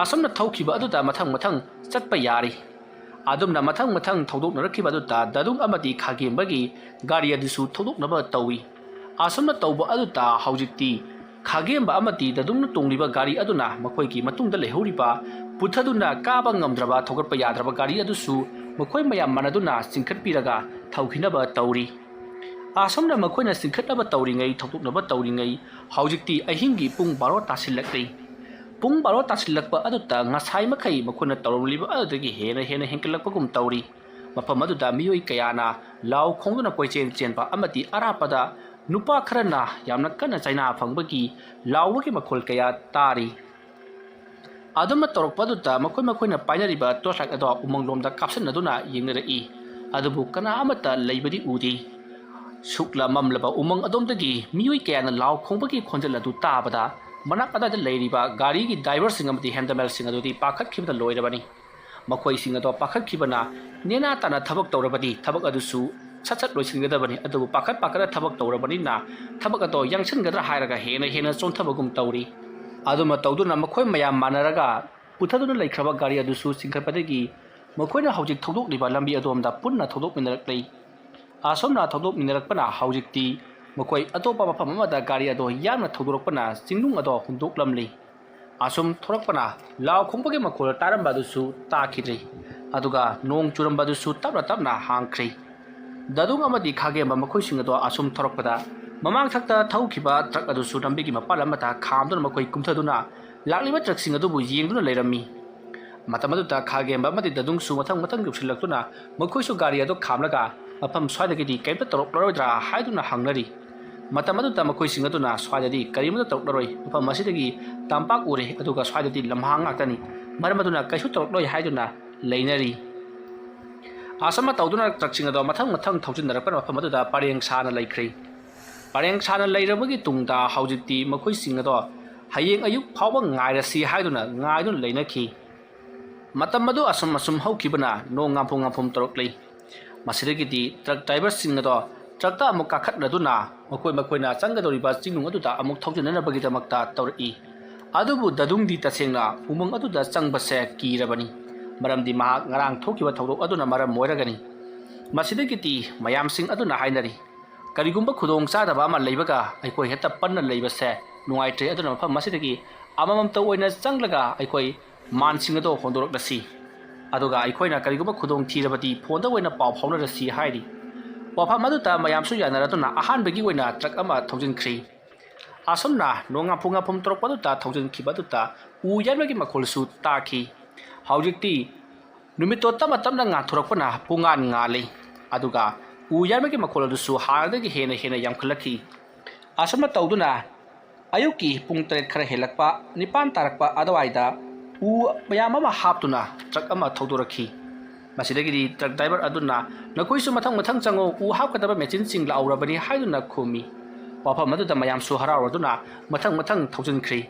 ꯑꯁꯨꯝꯅ ꯊꯧꯈꯤꯕ ꯑꯗꯨꯗ ꯃꯊꯪ ꯃꯊꯪ ꯆꯠꯄ ꯌꯥꯔꯦ꯫ ꯑꯗꯨꯝꯅ ꯃꯊꯪ ꯃꯊꯪ ꯊꯧꯗꯣꯛꯅꯔꯛꯈꯤꯕ ꯑꯗꯨꯗ ꯗꯥꯗꯨꯡ ꯑꯃꯗꯤ ꯈꯥꯒꯦꯝꯕꯒꯤ ꯒꯥꯔꯤ ꯑꯗꯨꯁꯨ ꯊꯧꯗꯣꯛꯅꯕ ꯇꯧꯏ꯫ ꯑꯁꯨꯝꯅ ꯇꯧꯕ ꯑꯗꯨꯗ ꯍꯧꯖꯤꯛꯇꯤ ꯈꯥꯒꯦꯝꯕ ꯑꯃꯗꯤ ꯗꯥꯗꯨꯡꯅ ꯇꯣꯡꯂꯤꯕ ꯒꯥꯔꯤ ꯑꯗꯨꯅ ꯃꯈꯣꯏꯒꯤ ꯃꯇꯨꯡꯗ ꯂꯩꯍꯧꯔꯤꯕ ꯄꯨꯊꯗꯨꯅ ꯀꯥꯕ ꯉꯝꯗ꯭ꯔꯕ, ꯊꯧꯒꯠꯄ ꯌꯥꯗ꯭ꯔꯕ ꯒꯥꯔꯤ ꯑꯗꯨꯁꯨ ꯃꯈꯣꯏ ꯃꯌꯥꯝ ꯃꯥꯟꯅꯗꯨꯅ ꯆꯤꯡꯈꯠꯄꯤꯔꯒ ꯊꯧꯈꯤꯅꯕ ꯇꯧꯔꯤ꯫ ꯑꯁꯨꯝꯅ ꯃꯈꯣꯏꯅ ꯆꯤꯡꯈꯠꯅꯕ ꯇꯧꯔꯤꯉꯩ, ꯊꯧꯗꯣꯛꯅꯕ ꯇꯧꯔꯤꯉꯩ, ꯍꯧꯖꯤꯛꯇꯤ ꯑꯍꯤꯡꯒꯤ ꯄꯨꯡ ꯕꯥꯔꯣ ꯇꯥꯁꯤꯜꯂꯛꯂꯤ꯫ ꯄꯨꯡ ꯕꯥꯔꯣ ꯇꯥꯁꯤꯜꯂꯛꯄ ꯑꯗꯨꯗ ꯉꯁꯥꯏ ꯃꯈꯩ ꯃꯈꯣꯏꯅ ꯇꯧꯔꯝꯂꯤꯕ ꯑꯗꯨꯗꯒꯤ ꯍꯦꯟꯅ ꯍꯦꯟꯅ ꯍꯦꯟꯒꯠꯂꯛꯄꯒꯨꯝ ꯇꯧꯔꯤ꯫ ꯃꯐꯝ ꯑꯗꯨꯗ ꯃꯤꯑꯣꯏ ꯀꯌꯥꯅ ꯂꯥꯎ ꯈꯣꯡꯗꯨꯅ ꯀꯣꯏꯆꯦꯟ ꯆꯦꯟꯕ ꯑꯃꯗꯤ ꯑꯔꯥꯞꯄꯗ ꯅꯨꯄꯥ ꯈꯔꯅ ꯌꯥꯝꯅ ꯀꯟꯅ ꯆꯩꯅꯥ ꯐꯪꯕꯒꯤ ꯂꯥꯎꯕꯒꯤ ꯃꯈꯣꯜ ꯀꯌꯥ ꯇꯥꯔꯤ꯫ ꯑꯗꯨꯝꯅ ꯇꯧꯔꯛꯄ ꯑꯗꯨꯗ ꯃꯈꯣꯏ ꯃꯈꯣꯏꯅ ꯄꯥꯏꯅꯔꯤꯕ torch light ꯑꯗꯣ ꯎꯃꯪꯂꯣꯝꯗ ꯀꯥꯞꯁꯤꯟꯅꯗꯨꯅ ꯌꯦꯡꯅꯔꯛꯏ꯫ ꯑꯗꯨꯕꯨ ꯀꯅꯥ ꯑꯃꯠꯇ ꯂꯩꯕꯗꯤ ꯎꯗꯦ꯫ ꯁꯨꯛꯂ ꯃꯝꯂꯕ ꯎꯃꯪ ꯑꯗꯣꯝꯗꯒꯤ ꯃꯤꯑꯣꯏ ꯀꯌꯥꯅ ꯂꯥꯎ ꯈꯣꯡꯕꯒꯤ ꯈꯣꯟꯖꯦꯜ ꯑꯗꯨ ꯇꯥꯕꯗ ꯃꯅꯥꯛ ꯑꯗꯥꯏꯗ ꯂꯩꯔꯤꯕ ꯒꯥꯔꯤꯒꯤ driverꯁꯤꯡ ꯑꯃꯗꯤ handlebarꯁꯤꯡ ꯑꯗꯨꯗꯤ ꯄꯥꯈꯠꯈꯤꯕꯗ ꯂꯣꯏꯔꯕꯅꯤ꯫ ꯃꯈꯣꯏꯁꯤꯡ ꯑꯗꯣ ꯄꯥꯈꯠꯈꯤꯕꯅ ꯅꯦꯅꯥ ꯇꯥꯅ ꯊꯕꯛ ꯇꯧꯔꯕꯗꯤ ꯊꯕꯛ ꯑꯗꯨꯁꯨ ꯁꯠ ꯁꯠ ꯂꯣꯏꯁꯤꯟꯒꯗꯕꯅꯤ꯫ ꯑꯗꯨꯕꯨ ꯄꯥꯈꯠ ꯄꯥꯈꯠꯅ ꯊꯕꯛ ꯇꯧꯔꯕꯅꯤꯅ ꯊꯕꯛ ꯑꯗꯣ ꯌꯥꯡꯁꯤꯟꯒꯗ꯭ꯔꯥ ꯍꯥꯏꯔꯒ ꯍꯦꯟꯅ ꯍꯦꯟꯅ ꯆꯣꯟꯊꯕꯒꯨꯝ ꯇꯧꯔꯤ꯫ ꯑꯗꯨꯃ ꯇꯧꯗꯨꯅ ꯃꯈꯣꯏ ꯃꯌꯥꯝ ꯃꯥꯟꯅꯔꯒ ꯄꯨꯊꯗꯨꯅ ꯂꯩꯈ꯭ꯔꯕ ꯒꯥꯔꯤ ꯑꯗꯨꯁꯨ ꯆꯤꯡꯈꯠꯄꯗꯒꯤ ꯃꯈꯣꯏꯅ ꯍꯧꯖꯤꯛ ꯊꯧꯗꯣꯛꯂꯤꯕ ꯂꯝꯕꯤ ꯑꯗꯣꯝꯗ ꯄꯨꯟꯅ ꯊꯧꯗꯣꯛꯃꯤꯟꯅꯔꯛꯂꯤ꯫ ꯑꯁꯨꯝꯅ ꯊꯧꯗꯣꯛꯃꯤꯟꯅꯔꯛꯄꯅ ꯍꯧꯖꯤꯛꯇꯤ ꯃꯈꯣꯏ ꯑꯇꯣꯞꯄ ꯃꯐꯝ ꯑꯃꯗ ꯒꯥꯔꯤ ꯑꯗꯣ ꯌꯥꯝꯅ ꯊꯧꯗꯣꯔꯛꯄꯅ ꯆꯤꯡꯅꯨꯡ ꯑꯗꯣ ꯍꯨꯟꯗꯣꯛꯂꯝꯂꯤ꯫ ꯑꯁꯨꯝ ꯊꯣꯔꯛꯄꯅ ꯂꯥꯎ ꯈꯣꯡꯕꯒꯤ ꯃꯈꯣꯜ ꯇꯥꯔꯝꯕ ꯑꯗꯨꯁꯨ ꯇꯥꯈꯤꯗ꯭ꯔꯤ꯫ ꯑꯗꯨꯒ ꯅꯣꯡ ꯆꯨꯔꯝꯕ ꯑꯗꯨꯁꯨ ꯇꯞꯅ ꯇꯞꯅ ꯍꯥꯡꯈ꯭ꯔꯦ꯫ ꯗꯗꯨꯡ ꯑꯃꯗꯤ ꯈꯥꯒꯦꯝꯕ ꯃꯈꯣꯏꯁꯤꯡ ꯑꯗꯣ ꯑꯁꯨꯝ ꯊꯣꯔꯛꯄꯗ ꯃꯃꯥꯡꯊꯛꯇ ꯊꯧꯈꯤꯕ truck ꯑꯗꯨꯁꯨ ꯂꯝꯕꯤꯒꯤ ꯃꯄꯥꯜ ꯑꯃꯗ ꯈꯥꯝꯗꯨꯅ ꯃꯈꯣꯏ ꯀꯨꯝꯊꯗꯨꯅ ꯂꯥꯛꯂꯤꯕ truckꯁꯤꯡ ꯑꯗꯨꯕꯨ ꯌꯦꯡꯗꯨꯅ ꯂꯩꯔꯝꯃꯤ꯫ ꯃꯇꯝ ꯑꯗꯨꯗ ꯈꯥꯒꯦꯝꯕ ꯑꯃꯗꯤ ꯗꯗꯨꯡꯁꯨ ꯃꯊꯪ ꯃꯊꯪ ꯌꯧꯁꯤꯜꯂꯛꯇꯨꯅ ꯃꯈꯣꯏꯁꯨ ꯒꯥꯔꯤ ꯑꯗꯨ ꯈꯥꯝꯂꯒ ꯃꯐꯝ ꯁ꯭ꯋꯥꯏꯗꯒꯤꯗꯤ ꯀꯔꯤꯝꯇ ꯇꯧꯔꯛꯂꯔꯣꯏꯗ꯭ꯔꯥ ꯍꯥꯏꯗꯨꯅ ꯍꯪꯅꯔꯤ꯫ ꯃꯇꯝ ꯑꯗꯨꯗ ꯃꯈꯣꯏꯁꯤꯡ ꯑꯗꯨꯅ ꯁ꯭ꯋꯥꯏꯗꯗꯤ ꯀꯔꯤꯃꯠꯇ ꯇꯧꯔꯛꯂꯔꯣꯏ, ꯃꯐꯝ ꯑꯁꯤꯗꯒꯤ ꯇꯝꯄꯥꯛ ꯎꯔꯦ, ꯑꯗꯨꯒ ꯁ꯭ꯋꯥꯏꯗꯗꯤ ꯂꯝꯍꯥꯡ ꯉꯥꯛꯇꯅꯤ, ꯃꯔꯝ ꯑꯗꯨꯅ ꯀꯩꯁꯨ ꯇꯧꯔꯛꯂꯣꯏ ꯍꯥꯏꯗꯨꯅ ꯂꯩꯅꯔꯤ꯫ ꯑꯁꯨꯝꯅ ꯇꯧꯗꯨꯅ truckꯁꯤꯡ ꯑꯗꯣ ꯃꯊꯪ ꯃꯊꯪ ꯊꯧꯖꯤꯟꯅꯔꯛꯄꯅ ꯃꯐꯝ ꯑꯗꯨꯗ ꯄꯔꯦꯡ ꯁꯥꯅ ꯂꯩꯈ꯭ꯔꯦ꯫ ꯄꯔꯦꯡ ꯁꯥꯅ ꯂꯩꯔꯕꯒꯤ ꯇꯨꯡꯗ ꯍꯧꯖꯤꯛꯇꯤ ꯃꯈꯣꯏꯁꯤꯡ ꯑꯗꯣ ꯍꯌꯦꯡ ꯑꯌꯨꯛ ꯐꯥꯎꯕ ꯉꯥꯏꯔꯁꯤ ꯍꯥꯏꯗꯨꯅ ꯉꯥꯏꯗꯨꯅ ꯂꯩꯅꯈꯤ꯫ ꯃꯇꯝ ꯑꯗꯨ ꯑꯁꯨꯝ ꯑꯁꯨꯝ ꯍꯧꯈꯤꯕꯅ ꯅꯣꯡ ꯉꯥꯝꯐꯨ ꯉꯥꯝꯐꯨꯝ ꯇꯧꯔꯛꯂꯤ꯫ ꯃꯁꯤꯗꯒꯤꯗꯤ truck driverꯁꯤꯡ ꯑꯗꯣ truckꯇ ꯑꯃꯨꯛ ꯀꯥꯈꯠꯅꯗꯨꯅ ꯃꯈꯣꯏ ꯃꯈꯣꯏꯅ ꯆꯪꯒꯗꯧꯔꯤꯕ ꯆꯤꯡꯅꯨꯡ ꯑꯗꯨꯗ ꯑꯃꯨꯛ ꯊꯧꯖꯤꯟꯅꯅꯕꯒꯤꯗꯃꯛꯇ ꯇꯧꯔꯛꯏ꯫ ꯑꯗꯨꯕꯨ ꯗꯗꯨꯡꯗꯤ ꯇꯁꯦꯡꯅ ꯎꯃꯪ ꯑꯗꯨꯗ ꯆꯪꯕꯁꯦ ꯀꯤꯔꯕꯅꯤ, ꯃꯔꯝꯗꯤ ꯃꯍꯥꯛ ꯉꯔꯥꯡ ꯊꯣꯛꯈꯤꯕ ꯊꯧꯗꯣꯛ ꯑꯗꯨꯅ ꯃꯔꯝ ꯑꯣꯏꯔꯒꯅꯤ꯫ ꯃꯁꯤꯗꯒꯤꯗꯤ ꯃꯌꯥꯝꯁꯤꯡ ꯑꯗꯨꯅ ꯍꯥꯏꯅꯔꯤ, ꯀꯔꯤꯒꯨꯝꯕ ꯈꯨꯗꯣꯡ ꯆꯥꯗꯕ ꯑꯃ ꯂꯩꯕꯒ ꯑꯩꯈꯣꯏ ꯍꯦꯛꯇ ꯄꯟꯅ ꯂꯩꯕꯁꯦ ꯅꯨꯡꯉꯥꯏꯇ꯭ꯔꯦ, ꯑꯗꯨꯅ ꯃꯐꯝ ꯑꯁꯤꯗꯒꯤ ꯑꯃꯃꯝꯇ ꯑꯣꯏꯅ ꯆꯪꯂꯒ ꯑꯩꯈꯣꯏ ꯃꯥꯟꯁꯤꯡ ꯑꯗꯣ ꯍꯣꯟꯗꯣꯔꯛꯂꯁꯤ꯫ ꯑꯗꯨꯒ ꯑꯩꯈꯣꯏꯅ ꯀꯔꯤꯒꯨꯝꯕ ꯈꯨꯗꯣꯡ ꯊꯤꯔꯕꯗꯤ phoneꯗ ꯑꯣꯏꯅ ꯄꯥꯎ ꯐꯥꯎꯅꯔꯁꯤ ꯍꯥꯏꯔꯤ꯫ ꯋꯥꯐꯝ ꯑꯗꯨꯗ ꯃꯌꯥꯝꯁꯨ ꯌꯥꯅꯔꯗꯨꯅ ꯑꯍꯥꯟꯕꯒꯤ ꯑꯣꯏꯅ truck ꯑꯃ ꯊꯧꯖꯤꯟꯈ꯭ꯔꯤ꯫ ꯑꯁꯨꯝꯅ ꯅꯣꯡ ꯉꯥꯝꯐꯨ ꯉꯥꯝꯐꯨꯝ ꯇꯧꯔꯛꯄ ꯑꯗꯨꯗ ꯊꯧꯖꯤꯟꯈꯤꯕ ꯑꯗꯨꯗ ꯎ ꯌꯥꯟꯕꯒꯤ ꯃꯈꯣꯜꯁꯨ ꯇꯥꯈꯤ꯫ ꯍꯧꯖꯤꯛꯇꯤ ꯅꯨꯃꯤꯠꯇꯣ ꯇꯞꯅ ꯇꯞꯅ ꯉꯥꯟꯊꯣꯔꯛꯄꯅ ꯄꯨꯡꯉꯥꯟ ꯉꯥꯜꯂꯤ꯫ ꯑꯗꯨꯒ ꯎ ꯌꯥꯟꯕꯒꯤ ꯃꯈꯣꯜ ꯑꯗꯨꯁꯨ ꯍꯥꯟꯅꯗꯒꯤ ꯍꯦꯟꯅ ꯍꯦꯟꯅ ꯌꯥꯝꯈꯠꯂꯛꯈꯤ꯫ ꯑꯁꯨꯝꯅ ꯇꯧꯗꯨꯅ ꯑꯌꯨꯛꯀꯤ ꯄꯨꯡ ꯇꯔꯦꯠ ꯈꯔ ꯍꯦꯜꯂꯛꯄ, ꯅꯤꯄꯥꯟ ꯇꯥꯔꯛꯄ ꯑꯗꯨꯋꯥꯏꯗ ꯎ ꯃꯌꯥꯝ ꯑꯃ ꯍꯥꯞꯇꯨꯅ ꯇ꯭ꯔꯛ ꯑꯃ ꯊꯧꯗꯣꯔꯛꯈꯤ꯫ ꯃꯁꯤꯗꯒꯤꯗꯤ ꯇ꯭ꯔꯛ ꯗ꯭ꯔꯥꯏꯚꯔ ꯑꯗꯨꯅ, "ꯅꯈꯣꯏꯁꯨ ꯃꯊꯪ ꯃꯊꯪ ꯆꯪꯉꯣ, ꯎ ꯍꯥꯞꯀꯗꯕ ꯃꯦꯆꯤꯟꯁꯤꯡ ꯂꯥꯛꯍꯧꯔꯕꯅꯤ" ꯍꯥꯏꯗꯨꯅ ꯈꯨꯝꯃꯤ꯫ ꯋꯥꯐꯝ ꯑꯗꯨꯗ ꯃꯌꯥꯝꯁꯨ ꯍꯔꯥꯎꯔꯗꯨꯅ ꯃꯊꯪ ꯃꯊꯪ ꯊꯧꯖꯤꯟꯈ꯭ꯔꯤ꯫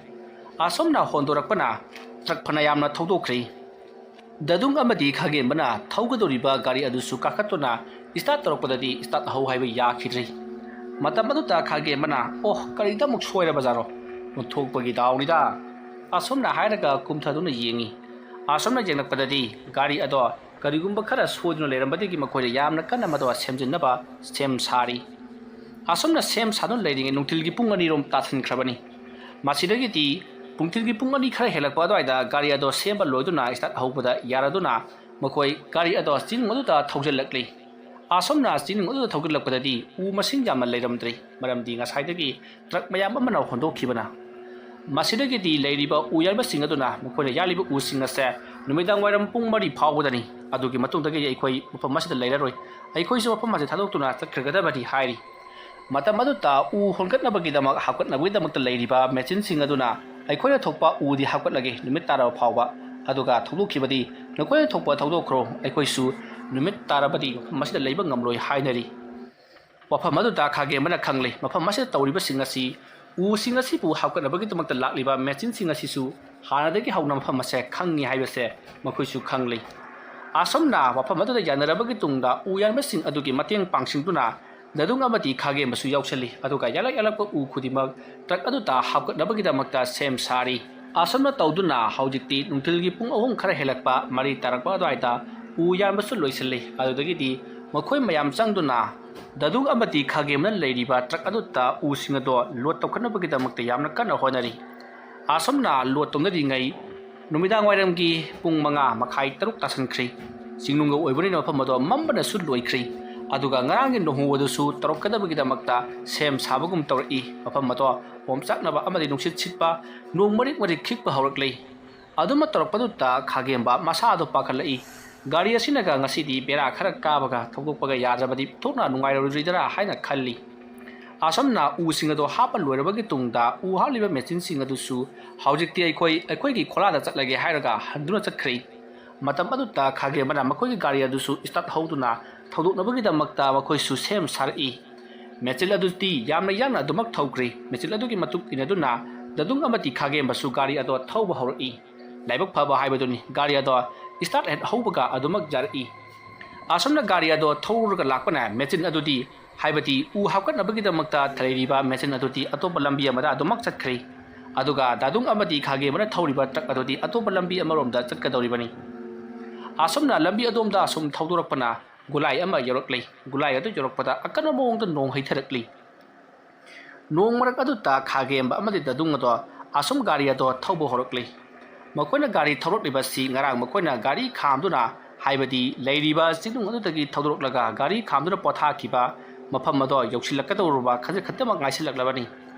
ꯑꯁꯨꯝꯅ ꯍꯣꯟꯗꯣꯔꯛꯄꯅ ꯇ꯭ꯔꯛ ꯐꯅꯌꯥꯝꯅ ꯊꯧꯗꯣꯛꯈ꯭ꯔꯤ꯫ ꯗꯗꯨꯡ ꯑꯃꯗꯤ ꯈꯥꯒꯦꯝꯕꯅ ꯊꯧꯒꯗꯧꯔꯤꯕ ꯒꯥꯔꯤ ꯑꯗꯨꯁꯨ ꯀꯥꯈꯠꯇꯨꯅ start ꯇꯧꯔꯛꯄꯗꯗꯤ start ꯍꯧ ꯍꯥꯏꯕ ꯌꯥꯈꯤꯗ꯭ꯔꯤ꯫ ꯃꯇꯝ ꯑꯗꯨꯗ ꯈꯥꯒꯦꯝꯕꯅ, "ꯑꯣ, ꯀꯔꯤꯗ ꯑꯃꯨꯛ ꯁꯣꯏꯔꯕꯖꯥꯠꯅꯣ? ꯑꯣꯟꯊꯣꯛꯄꯒꯤ ꯗꯥꯎꯅꯤꯗ"꯫ ꯑꯁꯨꯝꯅ ꯍꯥꯏꯔꯒ ꯀꯨꯝꯊꯗꯨꯅ ꯌꯦꯡꯉꯤ꯫ ꯑꯁꯨꯝꯅ ꯌꯦꯡꯂꯛꯄꯗꯗꯤ ꯒꯥꯔꯤ ꯑꯗꯣ ꯀꯔꯤꯒꯨꯝꯕ ꯈꯔ ꯁꯣꯏꯗꯨꯅ ꯂꯩꯔꯝꯕꯗꯒꯤ ꯃꯈꯣꯏꯅ ꯌꯥꯝꯅ ꯀꯟꯅ ꯃꯗꯨ ꯁꯦꯝꯖꯤꯟꯅꯕ ꯁꯦꯝ ꯁꯥꯔꯤ꯫ ꯑꯁꯨꯝꯅ ꯁꯦꯝ ꯁꯥꯗꯨꯅ ꯂꯩꯔꯤꯉꯩ ꯅꯨꯡꯊꯤꯜꯒꯤ ꯄꯨꯡ ꯑꯅꯤꯔꯣꯝ ꯇꯥꯁꯤꯟꯈ꯭ꯔꯕꯅꯤ꯫ ꯃꯁꯤꯗꯒꯤꯗꯤ ꯅꯨꯡꯊꯤꯜꯒꯤ ꯄꯨꯡ ꯑꯅꯤ ꯈꯔ ꯍꯦꯜꯂꯛꯄ ꯑꯗꯨꯋꯥꯏꯗ ꯒꯥꯔꯤ ꯑꯗꯣ ꯁꯦꯝꯕ ꯂꯣꯏꯗꯨꯅ start ꯍꯧꯕꯗ ꯌꯥꯔꯗꯨꯅ ꯃꯈꯣꯏ ꯒꯥꯔꯤ ꯑꯗꯣ ꯆꯤꯡ ꯑꯗꯨꯗ ꯊꯧꯖꯤꯜꯂꯛꯂꯤ꯫ ꯑꯁꯨꯝꯅ ꯆꯤꯡ ꯑꯗꯨꯗ ꯊꯧꯖꯤꯜꯂꯛꯄꯗꯗꯤ ꯎ ꯃꯁꯤꯡ ꯌꯥꯝꯅ ꯂꯩꯔꯝꯗ꯭ꯔꯤ, ꯃꯔꯝꯗꯤ ꯉꯁꯥꯏꯗꯒꯤ ꯇ꯭ꯔꯛ ꯃꯌꯥꯝ ꯑꯃꯅ ꯍꯣꯟꯗꯣꯛꯈꯤꯕꯅ꯫ ꯃꯁꯤꯗꯒꯤꯗꯤ ꯂꯩꯔꯤꯕ ꯎ ꯌꯥꯟꯕꯁꯤꯡ ꯑꯗꯨꯅ ꯃꯈꯣꯏꯅ ꯌꯥꯜꯂꯤꯕ ꯎꯁꯤꯡ ꯑꯁꯦ ꯅꯨꯃꯤꯗꯥꯡ ꯋꯥꯏꯔꯝ ꯄꯨꯡ ꯃꯔꯤ ꯐꯥꯎꯕꯗꯅꯤ, ꯑꯗꯨꯒꯤ ꯃꯇꯨꯡꯗꯒꯤꯗꯤ ꯑꯩꯈꯣꯏ ꯃꯐꯝ ꯑꯁꯤꯗ ꯂꯩꯔꯔꯣꯏ, ꯑꯩꯈꯣꯏꯁꯨ ꯃꯐꯝ ꯑꯁꯤ ꯊꯥꯗꯣꯛꯇꯨꯅ ꯆꯠꯈ꯭ꯔꯒꯗꯕꯅꯤ ꯍꯥꯏꯔꯤ꯫ ꯃꯇꯝ ꯑꯗꯨꯗ ꯎ ꯍꯣꯟꯒꯠꯅꯕꯒꯤꯗꯃꯛ ꯍꯥꯞꯀꯠꯅꯕꯒꯤꯗꯃꯛꯇ ꯂꯩꯔꯤꯕ ꯃꯦꯆꯤꯟꯁꯤꯡ ꯑꯗꯨꯅ, "ꯑꯩꯈꯣꯏꯅ ꯊꯣꯛꯄ ꯎꯗꯤ ꯍꯥꯞꯀꯠꯂꯒꯦ ꯅꯨꯃꯤꯠ ꯇꯥꯔꯕ ꯐꯥꯎꯕ"꯫ ꯑꯗꯨꯒ ꯊꯧꯗꯣꯛꯈꯤꯕꯗꯤ, "ꯅꯈꯣꯏꯅ ꯊꯣꯛꯄ ꯊꯧꯗꯣꯛꯈ꯭ꯔꯣ, ꯑꯩꯈꯣꯏꯁꯨ ꯅꯨꯃꯤꯠ ꯇꯥꯔꯕꯗꯤ ꯃꯐꯝ ꯑꯁꯤꯗ ꯂꯩꯕ ꯉꯝꯂꯣꯏ" ꯍꯥꯏꯅꯔꯤ꯫ ꯋꯥꯐꯝ ꯑꯗꯨꯗ ꯈꯥꯒꯦꯝꯕꯅ ꯈꯪꯂꯦ, ꯃꯐꯝ ꯑꯁꯤꯗ ꯇꯧꯔꯤꯕꯁꯤꯡ ꯑꯁꯤ, ꯎꯁꯤꯡ ꯑꯁꯤꯕꯨ ꯍꯥꯞꯀꯠꯅꯕꯒꯤꯗꯃꯛꯇ ꯂꯥꯛꯂꯤꯕ ꯃꯦꯆꯤꯟꯁꯤꯡ ꯑꯁꯤꯁꯨ ꯍꯥꯟꯅꯗꯒꯤ ꯍꯧꯅ ꯃꯐꯝ ꯑꯁꯦ ꯈꯪꯉꯤ ꯍꯥꯏꯕꯁꯦ ꯃꯈꯣꯏꯁꯨ ꯈꯪꯂꯤ꯫ ꯑꯁꯨꯝꯅ ꯋꯥꯐꯝ ꯑꯗꯨꯗ ꯌꯥꯅꯔꯕꯒꯤ ꯇꯨꯡꯗ ꯎ ꯌꯥꯟꯕꯁꯤꯡ ꯑꯗꯨꯒꯤ ꯃꯇꯦꯡ ꯄꯥꯡꯁꯤꯡꯗꯨꯅ ꯗꯗꯨꯡ ꯑꯃꯗꯤ ꯈꯥꯒꯦꯝꯕꯁꯨ ꯌꯥꯎꯁꯜꯂꯤ, ꯑꯗꯨꯒ ꯌꯥꯜꯂꯛ ꯌꯥꯜꯂꯛꯄ ꯎ ꯈꯨꯗꯤꯡꯃꯛ ꯇ꯭ꯔꯛ ꯑꯗꯨꯗ ꯍꯥꯞꯀꯠꯅꯕꯒꯤꯗꯃꯛꯇ ꯁꯦꯝ ꯁꯥꯔꯤ꯫ ꯑꯁꯨꯝꯅ ꯇꯧꯗꯨꯅ ꯍꯧꯖꯤꯛꯇꯤ ꯅꯨꯡꯊꯤꯜꯒꯤ ꯄꯨꯡ ꯑꯍꯨꯝ ꯈꯔ ꯍꯦꯜꯂꯛꯄ, ꯃꯔꯤ ꯇꯥꯔꯛꯄ ꯑꯗꯨꯋꯥꯏꯗ ꯎ ꯌꯥꯟꯕꯁꯨ ꯂꯣꯏꯁꯤꯜꯂꯤ꯫ ꯑꯗꯨꯗꯒꯤꯗꯤ ꯃꯈꯣꯏ ꯃꯌꯥꯝ ꯆꯪꯗꯨꯅ ꯗꯗꯨꯡ ꯑꯃꯗꯤ ꯈꯥꯒꯦꯝꯅ ꯂꯩꯔꯤꯕ ꯇ꯭ꯔꯛ ꯑꯗꯨꯗ ꯎꯁꯤꯡ ꯑꯗꯣ ꯂꯣꯗ ꯇꯧꯈꯠꯅꯕꯒꯤꯗꯃꯛꯇ ꯌꯥꯝꯅ ꯀꯟꯅ ꯍꯣꯠꯅꯔꯤ꯫ ꯑꯁꯨꯝꯅ ꯂꯣꯗ ꯇꯧꯅꯔꯤꯉꯩ ꯅꯨꯃꯤꯗꯥꯡ ꯋꯥꯏꯔꯝꯒꯤ ꯄꯨꯡ ꯃꯉꯥ ꯃꯈꯥꯏ, ꯇꯔꯨꯛ ꯇꯥꯁꯟꯈ꯭ꯔꯤ꯫ ꯆꯤꯡꯅꯨꯡꯒ ꯑꯣꯏꯕꯅꯤꯅ ꯃꯐꯝ ꯑꯗꯣ ꯃꯝꯕꯅꯁꯨ ꯂꯣꯏꯈ꯭ꯔꯤ꯫ ꯑꯗꯨꯒ ꯉꯔꯥꯡꯒꯤ ꯅꯣꯡꯍꯨ ꯑꯗꯨꯁꯨ ꯇꯧꯔꯛꯀꯗꯕꯒꯤꯗꯃꯛꯇ ꯁꯦꯝ ꯁꯥꯕꯒꯨꯝ ꯇꯧꯔꯛꯏ꯫ ꯃꯐꯝ ꯑꯗꯣ ꯑꯣꯝꯆꯥꯛꯅꯕ ꯑꯃꯗꯤ ꯅꯨꯡꯁꯤꯠ ꯁꯤꯠꯄ, ꯅꯣꯡ ꯃꯔꯤꯛ ꯃꯔꯤꯛ ꯈꯤꯛꯄ ꯍꯧꯔꯛꯂꯤ꯫ ꯑꯗꯨꯃ ꯇꯧꯔꯛꯄꯗꯨꯗ ꯈꯥꯒꯦꯝꯕ ꯃꯁꯥꯗꯣ ꯄꯥꯈꯠꯂꯛꯏ꯫ "ꯒꯥꯔꯤ ꯑꯁꯤꯅꯒ ꯉꯁꯤꯗꯤ ꯕꯦꯔꯥ ꯈꯔ ꯀꯥꯕꯒ ꯊꯧꯗꯣꯛꯄꯒ ꯌꯥꯗ꯭ꯔꯕꯗꯤ ꯊꯣꯛꯅ ꯅꯨꯡꯉꯥꯏꯔꯣꯏꯗ꯭ꯔꯥ" ꯍꯥꯏꯅ ꯈꯜꯂꯤ꯫ ꯑꯁꯨꯝꯅ ꯎꯁꯤꯡ ꯑꯗꯣ ꯍꯥꯞꯄ ꯂꯣꯏꯔꯕꯒꯤ ꯇꯨꯡꯗ ꯎ ꯍꯥꯞꯂꯤꯕ ꯃꯦꯆꯤꯟꯁꯤꯡ ꯑꯗꯨꯁꯨ ꯍꯧꯖꯤꯛꯇꯤ ꯑꯩꯈꯣꯏ ꯑꯩꯈꯣꯏꯒꯤ ꯈꯣꯂꯥꯗ ꯆꯠꯂꯒꯦ ꯍꯥꯏꯔꯒ ꯍꯟꯗꯨꯅ ꯆꯠꯈ꯭ꯔꯦ꯫ ꯃꯇꯝ ꯑꯗꯨꯗ ꯈꯥꯒꯦꯝꯕꯅ ꯃꯈꯣꯏꯒꯤ ꯒꯥꯔꯤ ꯑꯗꯨꯁꯨ start ꯍꯧꯗꯨꯅ ꯊꯧꯗꯣꯛꯅꯕꯒꯤꯗꯃꯛꯇ ꯃꯈꯣꯏꯁꯨ ꯁꯦꯝ ꯁꯥꯔꯛꯏ꯫ ꯃꯦꯆꯤꯟ ꯑꯗꯨꯗꯤ ꯌꯥꯝꯅ ꯌꯥꯡꯅ ꯑꯗꯨꯃꯛ ꯊꯧꯈ꯭ꯔꯦ꯫ ꯃꯦꯆꯤꯟ ꯑꯗꯨꯒꯤ ꯃꯇꯨꯡ ꯏꯟꯅꯗꯨꯅ ꯗꯗꯨꯡ ꯑꯃꯗꯤ ꯈꯥꯒꯦꯝꯕꯁꯨ ꯒꯥꯔꯤ ꯑꯗꯣ ꯊꯧꯕ ꯍꯧꯔꯛꯏ꯫ ꯂꯥꯏꯕꯛ ꯐꯕ ꯍꯥꯏꯕꯗꯨꯅꯤ, ꯒꯥꯔꯤ ꯑꯗꯣ start ꯍꯦꯛ ꯍꯧꯕꯒ ꯑꯗꯨꯃꯛ ꯌꯥꯔꯛꯏ꯫ ꯑꯁꯨꯝꯅ ꯒꯥꯔꯤ ꯑꯗꯣ ꯊꯧꯔꯒ ꯂꯥꯛꯄꯅ ꯃꯦꯆꯤꯟ ꯑꯗꯨꯗꯤ, ꯍꯥꯏꯕꯗꯤ ꯎ ꯍꯥꯞꯀꯠꯅꯕꯒꯤꯗꯃꯛꯇ ꯂꯩꯔꯤꯕ ꯃꯦꯆꯤꯟ ꯑꯗꯨꯗꯤ ꯑꯇꯣꯞꯄ ꯂꯝꯕꯤ ꯑꯃꯗ ꯑꯗꯨꯃꯛ ꯆꯠꯈ꯭ꯔꯦ꯫ ꯑꯗꯨꯒ ꯗꯥꯗꯨꯡ ꯑꯃꯗꯤ ꯈꯥꯒꯦꯝꯕꯅ ꯊꯧꯔꯤꯕ ꯇ꯭ꯔꯛ ꯑꯗꯨꯗꯤ ꯑꯇꯣꯞꯄ ꯂꯝꯕꯤ ꯑꯃꯔꯣꯝꯗ ꯆꯠꯀꯗꯧꯔꯤꯕꯅꯤ꯫ ꯑꯁꯨꯝꯅ ꯂꯝꯕꯤ ꯑꯗꯣꯝꯗ ꯑꯁꯨꯝ ꯊꯧꯗꯣꯔꯛꯄꯅ ꯒꯨꯂꯥꯏ ꯑꯃ ꯌꯧꯔꯛꯂꯦ꯫ ꯒꯨꯂꯥꯏ ꯑꯗꯨ ꯌꯧꯔꯛꯄꯗ ꯑꯀꯟꯕ ꯃꯑꯣꯡꯗ ꯅꯣꯡ ꯍꯩꯊꯔꯛꯂꯤ꯫ ꯅꯣꯡ ꯃꯔꯛ ꯑꯗꯨꯗ ꯈꯥꯒꯦꯝꯕ ꯑꯃꯗꯤ ꯗꯗꯨꯡ ꯑꯗꯣ ꯑꯁꯨꯝ ꯒꯥꯔꯤ ꯑꯗꯣ ꯊꯧꯕ ꯍꯧꯔꯛꯂꯤ꯫ ꯃꯈꯣꯏꯅ ꯒꯥꯔꯤ ꯊꯧꯔꯛꯂꯤꯕꯁꯤ ꯉꯔꯥꯡ ꯃꯈꯣꯏꯅ ꯒꯥꯔꯤ ꯈꯥꯝꯗꯨꯅ, ꯍꯥꯏꯕꯗꯤ ꯂꯩꯔꯤꯕ ꯆꯤꯡꯅꯨꯡ ꯑꯗꯨꯗꯒꯤ ꯊꯧꯗꯣꯔꯛꯂꯒ ꯒꯥꯔꯤ ꯈꯥꯝꯗꯨꯅ ꯄꯣꯊꯥꯈꯤꯕ ꯃꯐꯝ ꯑꯗꯣ ꯌꯧꯁꯤꯜꯂꯛꯀꯗꯧꯔꯕ ꯈꯖꯤꯛ ꯈꯛꯇꯃꯛ ꯉꯥꯏꯁꯤꯜꯂꯛꯂꯕꯅꯤ꯫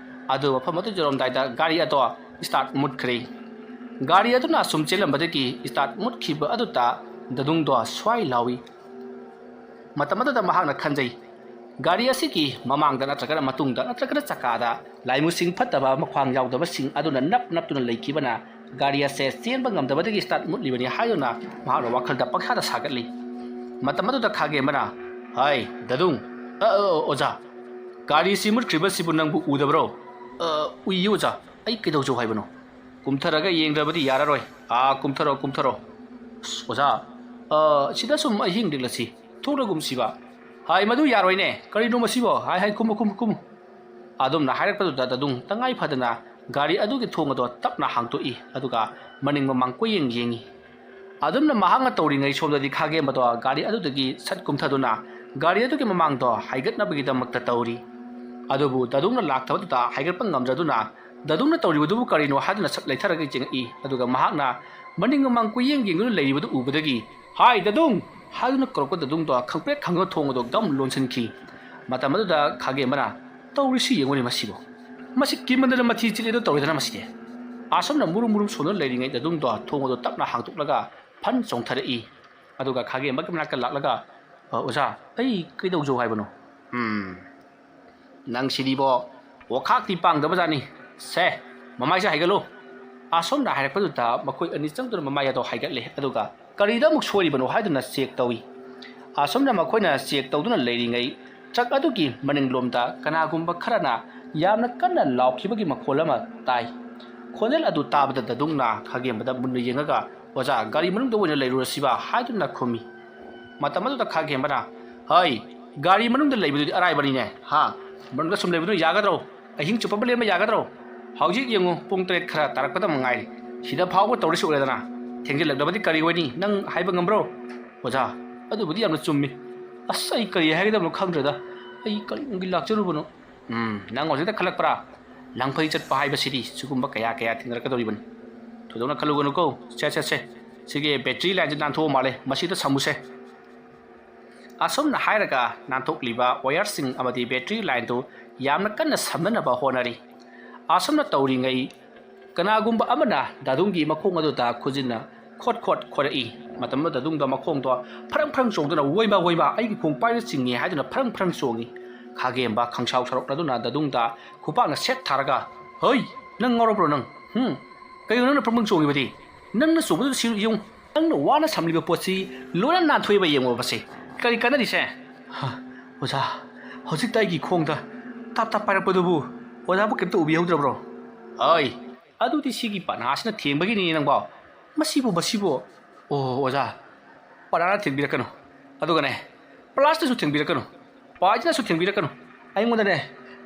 ꯑꯗꯨ ꯃꯐꯝ ꯑꯗꯨ ꯌꯧꯔꯝꯗꯥꯏꯗ ꯒꯥꯔꯤ ꯑꯗꯣ start ꯃꯨꯠꯈ꯭ꯔꯦ꯫ ꯒꯥꯔꯤ ꯑꯗꯨꯅ ꯑꯁꯨꯝ ꯆꯦꯜꯂꯝꯕꯗꯒꯤ start ꯃꯨꯠꯈꯤꯕ ꯑꯗꯨꯗ ꯗꯗꯨꯡꯗꯣ ꯁ꯭ꯋꯥꯏ ꯂꯥꯎꯏ꯫ ꯃꯇꯝ ꯑꯗꯨꯗ ꯃꯍꯥꯛꯅ ꯈꯟꯖꯩ, "ꯒꯥꯔꯤ ꯑꯁꯤꯒꯤ ꯃꯃꯥꯡꯗ ꯅꯠꯇ꯭ꯔꯒꯅ ꯃꯇꯨꯡꯗ ꯅꯠꯇ꯭ꯔꯒꯅ ꯆꯀꯥꯗ ꯂꯥꯏꯃꯨꯁꯤꯡ ꯐꯠꯇꯕ ꯃꯈ꯭ꯋꯥꯡ ꯌꯥꯎꯗꯕꯁꯤꯡ ꯑꯗꯨꯅ ꯅꯞ ꯅꯞꯇꯨꯅ ꯂꯩꯈꯤꯕꯅ ꯒꯥꯔꯤ ꯑꯁꯦ ꯆꯦꯟꯕ ꯉꯝꯗꯕꯗꯒꯤ start ꯃꯨꯠꯂꯤꯕꯅꯤ" ꯍꯥꯏꯗꯨꯅ ꯃꯍꯥꯛꯅ ꯋꯥꯈꯜꯗ ꯄꯪꯁꯥꯗ ꯁꯥꯒꯠꯂꯤ꯫ ꯃꯇꯝ ꯑꯗꯨꯗ ꯈꯥꯒꯦꯝꯕꯅ, "ꯍꯥꯏ, ꯗꯗꯨꯡ, ꯑ, ꯑ, ꯑꯣꯖꯥ, ꯒꯥꯔꯤꯁꯤ ꯃꯨꯠꯈ꯭ꯔꯤꯕꯁꯤꯕꯨ ꯅꯪꯕꯨ ꯎꯗꯕ꯭ꯔꯣ?" "ꯑ, ꯎꯏꯌꯦ ꯑꯣꯖꯥ, ꯑꯩ ꯀꯩꯗꯧꯖꯧ ꯍꯥꯏꯕꯅꯣ?" "ꯀꯨꯝꯊꯔꯒ ꯌꯦꯡꯗ꯭ꯔꯕꯗꯤ ꯌꯥꯔꯔꯣꯏ꯫ ꯑꯥ, ꯀꯨꯝꯊꯔꯣ, ꯀꯨꯝꯊꯔꯣ꯫ ꯑꯁ, ꯑꯣꯖꯥ, ꯑ, ꯁꯤꯗ ꯁꯨꯝ ꯑꯍꯤꯡ ꯂꯦꯛꯂꯁꯤ꯫ ꯊꯣꯛꯂꯒꯨꯝꯁꯤꯕ꯫" "ꯍꯥꯏ, ꯃꯗꯨ ꯌꯥꯔꯣꯏꯅꯦ꯫ ꯀꯔꯤꯅꯣ ꯃꯁꯤꯕꯣ? ꯍꯥꯏ, ꯍꯥꯏ, ꯀꯨꯝꯃꯨ, ꯀꯨꯝꯃꯨ, ꯀꯨꯝꯃꯨ꯫" ꯑꯗꯨꯝꯅ ꯍꯥꯏꯔꯛꯄꯗꯨꯗ ꯗꯗꯨꯡ ꯇꯉꯥꯏ ꯐꯗꯅ ꯒꯥꯔꯤ ꯑꯗꯨꯒꯤ ꯊꯣꯡ ꯑꯗꯣ ꯇꯞꯅ ꯍꯥꯡꯇꯣꯛꯏ, ꯑꯗꯨꯒ ꯃꯅꯤꯡ ꯃꯃꯥꯡ ꯀꯣꯏꯌꯦꯡ ꯌꯦꯡꯉꯤ꯫ ꯑꯗꯨꯝꯅ ꯃꯍꯥꯛꯅ ꯇꯧꯔꯤꯉꯩ ꯁꯣꯝꯗꯗꯤ ꯈꯥꯒꯦꯝꯕꯗꯣ ꯒꯥꯔꯤ ꯑꯗꯨꯗꯒꯤ ꯁꯠ ꯀꯨꯝꯊꯗꯨꯅ ꯒꯥꯔꯤ ꯑꯗꯨꯒꯤ ꯃꯃꯥꯡꯗꯣ ꯍꯥꯏꯒꯠꯅꯕꯒꯤꯗꯃꯛꯇ ꯇꯧꯔꯤ꯫ ꯑꯗꯨꯕꯨ ꯗꯗꯨꯡꯅ ꯂꯥꯛꯇꯕꯗꯨꯗ ꯍꯥꯏꯒꯠꯄ ꯉꯝꯗ꯭ꯔꯗꯨꯅ ꯗꯗꯨꯡꯅ ꯇꯧꯔꯤꯕꯗꯨꯕꯨ ꯀꯔꯤꯅꯣ ꯍꯥꯏꯗꯨꯅ ꯁꯠ ꯂꯩꯊꯔꯒ ꯌꯦꯡꯉꯛꯏ꯫ ꯑꯗꯨꯒ ꯃꯍꯥꯛꯅ ꯃꯅꯤꯡ ꯃꯃꯥꯡ ꯀꯣꯏꯌꯦꯡ ꯌꯦꯡꯗꯨꯅ ꯂꯩꯔꯤꯕꯗꯨ ꯎꯕꯗꯒꯤ, "ꯍꯥꯏ, ꯗꯗꯨꯡ!" ꯍꯥꯏꯗꯨꯅ ꯀꯧꯔꯛꯄ ꯗꯗꯨꯡꯗꯣ ꯈꯪꯄ꯭ꯔꯦꯛ ꯈꯪꯉꯒ ꯊꯣꯡ ꯑꯗꯨ ꯒꯝ ꯂꯣꯟꯁꯤꯟꯈꯤ꯫ ꯃꯇꯝ ꯑꯗꯨꯗ ꯈꯥꯒꯦꯝꯕꯅ, "ꯇꯧꯔꯤꯁꯤ ꯌꯦꯡꯉꯨꯅꯦ ꯃꯁꯤꯕꯨ꯫ ꯃꯁꯤ ꯀꯤꯃꯟꯗꯅ ꯃꯊꯤ ꯆꯤꯠꯂꯦꯗꯣ ꯇꯧꯔꯦꯗꯅ ꯃꯁꯤꯗꯤ꯫" ꯑꯁꯨꯝꯅ ꯃꯨꯔꯨꯝ ꯃꯨꯔꯨꯝ ꯁꯣꯟꯗꯨꯅ ꯂꯩꯔꯤꯉꯩ ꯗꯗꯨꯡꯗꯣ ꯊꯣꯡ ꯑꯗꯨ ꯇꯞꯅ ꯍꯥꯡꯗꯣꯛꯂꯒ ꯐꯟ ꯆꯣꯡꯊꯔꯛꯏ꯫ ꯑꯗꯨꯒ ꯈꯥꯒꯦꯝꯕꯒꯤ ꯃꯅꯥꯛꯇ ꯂꯥꯛꯂꯒ, "ꯑ, ꯑꯣꯖꯥ, ꯑꯩ ꯀꯩꯗꯧꯖꯧ ꯍꯥꯏꯕꯅꯣ?" "ꯎꯝ, ꯅꯪ ꯁꯤꯗꯤꯕꯣ, ꯋꯥꯈꯥꯛꯇꯤ ꯄꯥꯡꯗꯕꯖꯥꯠꯅꯤ꯫ ꯁꯦ, ꯃꯃꯥꯏꯁꯦ ꯍꯥꯏꯒꯠꯂꯨ꯫" ꯑꯁꯣꯝꯅ ꯍꯥꯏꯔꯛꯄꯗꯨꯗ ꯃꯈꯣꯏ ꯑꯅꯤ ꯆꯪꯗꯨꯅ ꯃꯃꯥꯏ ꯑꯗꯣ ꯍꯥꯏꯒꯠꯂꯦ, ꯑꯗꯨꯒ ꯀꯔꯤꯗ ꯑꯃꯨꯛ ꯁꯣꯏꯔꯤꯕꯅꯣ ꯍꯥꯏꯗꯨꯅ ꯆꯦꯛ ꯇꯧꯏ꯫ ꯑꯁꯣꯝꯅ ꯃꯈꯣꯏꯅ ꯆꯦꯛ ꯇꯧꯗꯨꯅ ꯂꯩꯔꯤꯉꯩ, ꯇ꯭ꯔꯛ ꯑꯗꯨꯒꯤ ꯃꯅꯤꯡꯂꯣꯝꯗ ꯀꯅꯥꯒꯨꯝꯕ ꯈꯔꯅ ꯌꯥꯝꯅ ꯀꯟꯅ ꯂꯥꯎꯈꯤꯕꯒꯤ ꯃꯈꯣꯜ ꯑꯃ ꯇꯥꯏ꯫ ꯈꯣꯟꯖꯦꯜ ꯑꯗꯨ ꯇꯥꯕꯗ ꯗꯗꯨꯡꯅ ꯈꯥꯒꯦꯝꯕꯗ ꯃꯨꯟꯅ ꯌꯦꯡꯉꯒ, "ꯑꯣꯖꯥ, ꯒꯥꯔꯤ ꯃꯅꯨꯡꯗ ꯑꯣꯏꯅ ꯂꯩꯔꯨꯔꯁꯤꯕ?" ꯍꯥꯏꯗꯨꯅ ꯈꯨꯝꯃꯤ꯫ ꯃꯇꯝ ꯑꯗꯨꯗ ꯈꯥꯒꯦꯝꯕꯅ, "ꯍꯩ, ꯒꯥꯔꯤ ꯃꯅꯨꯡꯗ ꯂꯩꯕꯗꯨꯗꯤ ꯑꯔꯥꯏꯕꯅꯤꯅꯦ, ꯍꯥ? ꯃꯅꯨꯡꯗ ꯁꯨꯝ ꯂꯩꯕꯗꯨꯅ ꯌꯥꯒꯗ꯭ꯔꯣ? ꯑꯍꯤꯡ ꯆꯨꯞꯄ ꯑꯃ ꯂꯦꯟꯕ ꯌꯥꯒꯗ꯭ꯔꯣ? ꯍꯧꯖꯤꯛ ꯌꯦꯡꯉꯨ, ꯄꯨꯡ ꯇꯔꯦꯠ ꯈꯔ ꯇꯥꯔꯛꯄꯗ ꯉꯥꯏꯔꯤ꯫ ꯁꯤꯗ ꯐꯥꯎꯕ ꯇꯧꯔꯤꯁꯤ ꯎꯔꯦꯗꯅ꯫ ꯊꯦꯡꯖꯤꯜꯂꯛꯂꯕꯗꯤ ꯀꯔꯤ ꯑꯣꯏꯅꯤ? ꯅꯪ ꯍꯥꯏꯕ ꯉꯝꯕ꯭ꯔꯣ?" "ꯑꯣꯖꯥ, ꯑꯗꯨꯕꯨꯗꯤ ꯌꯥꯝꯅ ꯆꯨꯝꯃꯤ꯫ ꯑꯁ, ꯑꯩ ꯀꯔꯤ ꯍꯥꯏꯒꯗꯕꯅꯣ ꯈꯪꯗ꯭ꯔꯦꯗ꯫ ꯑꯩ ꯀꯔꯤ ꯅꯨꯡꯒꯤ ꯂꯥꯛꯆꯔꯨꯕꯅꯣ?" "ꯎꯝ, ꯅꯪ ꯍꯧꯖꯤꯛꯇ ꯈꯜꯂꯛꯄ꯭ꯔꯥ? ꯂꯪꯐꯩ ꯆꯠꯄ ꯍꯥꯏꯕꯁꯤꯗꯤ ꯁꯤꯒꯨꯝꯕ ꯀꯌꯥ ꯀꯌꯥ ꯊꯦꯡꯅꯔꯛꯀꯗꯧꯔꯤꯕꯅꯤ꯫ ꯊꯣꯏꯗꯣꯛꯅ ꯈꯜꯂꯨꯒꯅꯨꯀꯣ꯫ ꯁꯦ, ꯁꯦ, ꯁꯦ꯫ ꯁꯤꯒꯤ ꯕꯦꯇ꯭ꯔꯤ ꯂꯥꯏꯟꯁꯦ ꯅꯥꯟꯊꯣꯛꯑ ꯃꯥꯜꯂꯦ꯫ ꯃꯁꯤꯗ ꯁꯝꯃꯨꯁꯦ꯫" ꯑꯁꯨꯝꯅ ꯍꯥꯏꯔꯒ ꯅꯥꯟꯊꯣꯛꯂꯤꯕ ꯋꯥꯌꯔꯁꯤꯡ ꯑꯃꯗꯤ ꯕꯦꯇ꯭ꯔꯤ ꯂꯥꯏꯟꯗꯨ ꯌꯥꯝꯅ ꯀꯟꯅ ꯁꯝꯅꯅꯕ ꯍꯣꯠꯅꯔꯤ꯫ ꯑꯁꯨꯝꯅ ꯇꯧꯔꯤꯉꯩ ꯀꯅꯥꯒꯨꯝꯕ ꯑꯃꯅ ꯗꯥꯗꯨꯡꯒꯤ ꯃꯈꯣꯡ ꯑꯗꯨꯗ ꯈꯨꯖꯤꯟꯅ ꯈꯣꯠ ꯈꯣꯠ ꯈꯣꯔꯛꯏ꯫ ꯃꯇꯝ ꯑꯗꯨꯗ ꯗꯥꯗꯨꯡꯗꯣ ꯃꯈꯣꯡꯗꯣ ꯐ꯭ꯔꯪ ꯐ꯭ꯔꯪ ꯆꯣꯡꯗꯨꯅ, "ꯋꯣꯏꯃꯥ, ꯋꯣꯏꯃꯥ, ꯑꯩꯒꯤ ꯈꯣꯡ ꯄꯥꯏꯕ ꯆꯤꯡꯉꯦ" ꯍꯥꯏꯗꯨꯅ ꯐ꯭ꯔꯪ ꯐ꯭ꯔꯪ ꯆꯣꯡꯉꯤ꯫ ꯈꯥꯒꯦꯝꯕ ꯈꯪꯁꯥꯎ ꯁꯥꯎꯔꯛꯅꯗꯨꯅ ꯗꯥꯗꯨꯡꯗ ꯈꯨꯄꯥꯛꯅ ꯁꯦꯠ ꯊꯥꯔꯒ, "ꯍꯩ, ꯅꯪ ꯉꯥꯎꯔꯕ꯭ꯔꯣ ꯅꯪ? ꯍꯨꯝ? ꯀꯩꯅꯣ ꯅꯪꯅ ꯐ꯭ꯔꯪ ꯐ꯭ꯔꯪ ꯆꯣꯡꯉꯤꯕꯗꯤ? ꯅꯪꯅ ꯆꯣꯡꯕꯗꯨ ꯁꯤ ꯌꯦꯡꯉꯨ, ꯅꯪꯅ ꯋꯥꯅ ꯁꯝꯂꯤꯕ ꯄꯣꯠꯁꯤ ꯂꯣꯏꯅ ꯅꯥꯟꯊꯣꯛꯏꯕ ꯌꯦꯡꯉꯣꯕꯁꯦ꯫ ꯀꯔꯤ ꯀꯥꯟꯅꯔꯤꯁꯦ?" "ꯍꯥ, ꯑꯣꯖꯥ, ꯍꯧꯖꯤꯛꯇ ꯑꯩꯒꯤ ꯈꯣꯡꯗ ꯇꯥꯞ ꯇꯥꯞ ꯄꯥꯏꯔꯛꯄꯗꯨꯕꯨ ꯑꯣꯖꯥꯕꯨ ꯀꯩꯝꯇ ꯎꯕꯤꯍꯧꯗ꯭ꯔꯕ꯭ꯔꯣ?" "ꯍꯩ, ꯑꯗꯨꯗꯤ ꯁꯤꯒꯤ ꯄꯅꯥꯁꯤꯅ ꯊꯦꯡꯕꯒꯤꯅꯤ ꯅꯪꯕꯣ꯫ ꯃꯁꯤꯕꯨ, ꯃꯁꯤꯕꯨ꯫ ꯑꯣ, ꯑꯣꯖꯥ, ꯄꯅꯥꯅ ꯊꯦꯡꯕꯤꯔꯛꯀꯅꯨ꯫ ꯑꯗꯨꯒꯅꯦ, ꯄ꯭ꯂꯥꯁꯅꯁꯨ ꯊꯦꯡꯕꯤꯔꯛꯀꯅꯨ, ꯄꯥꯏꯗꯅꯁꯨ ꯊꯦꯡꯕꯤꯔꯛꯀꯅꯨ꯫ ꯑꯩꯉꯣꯟꯗꯅꯦ,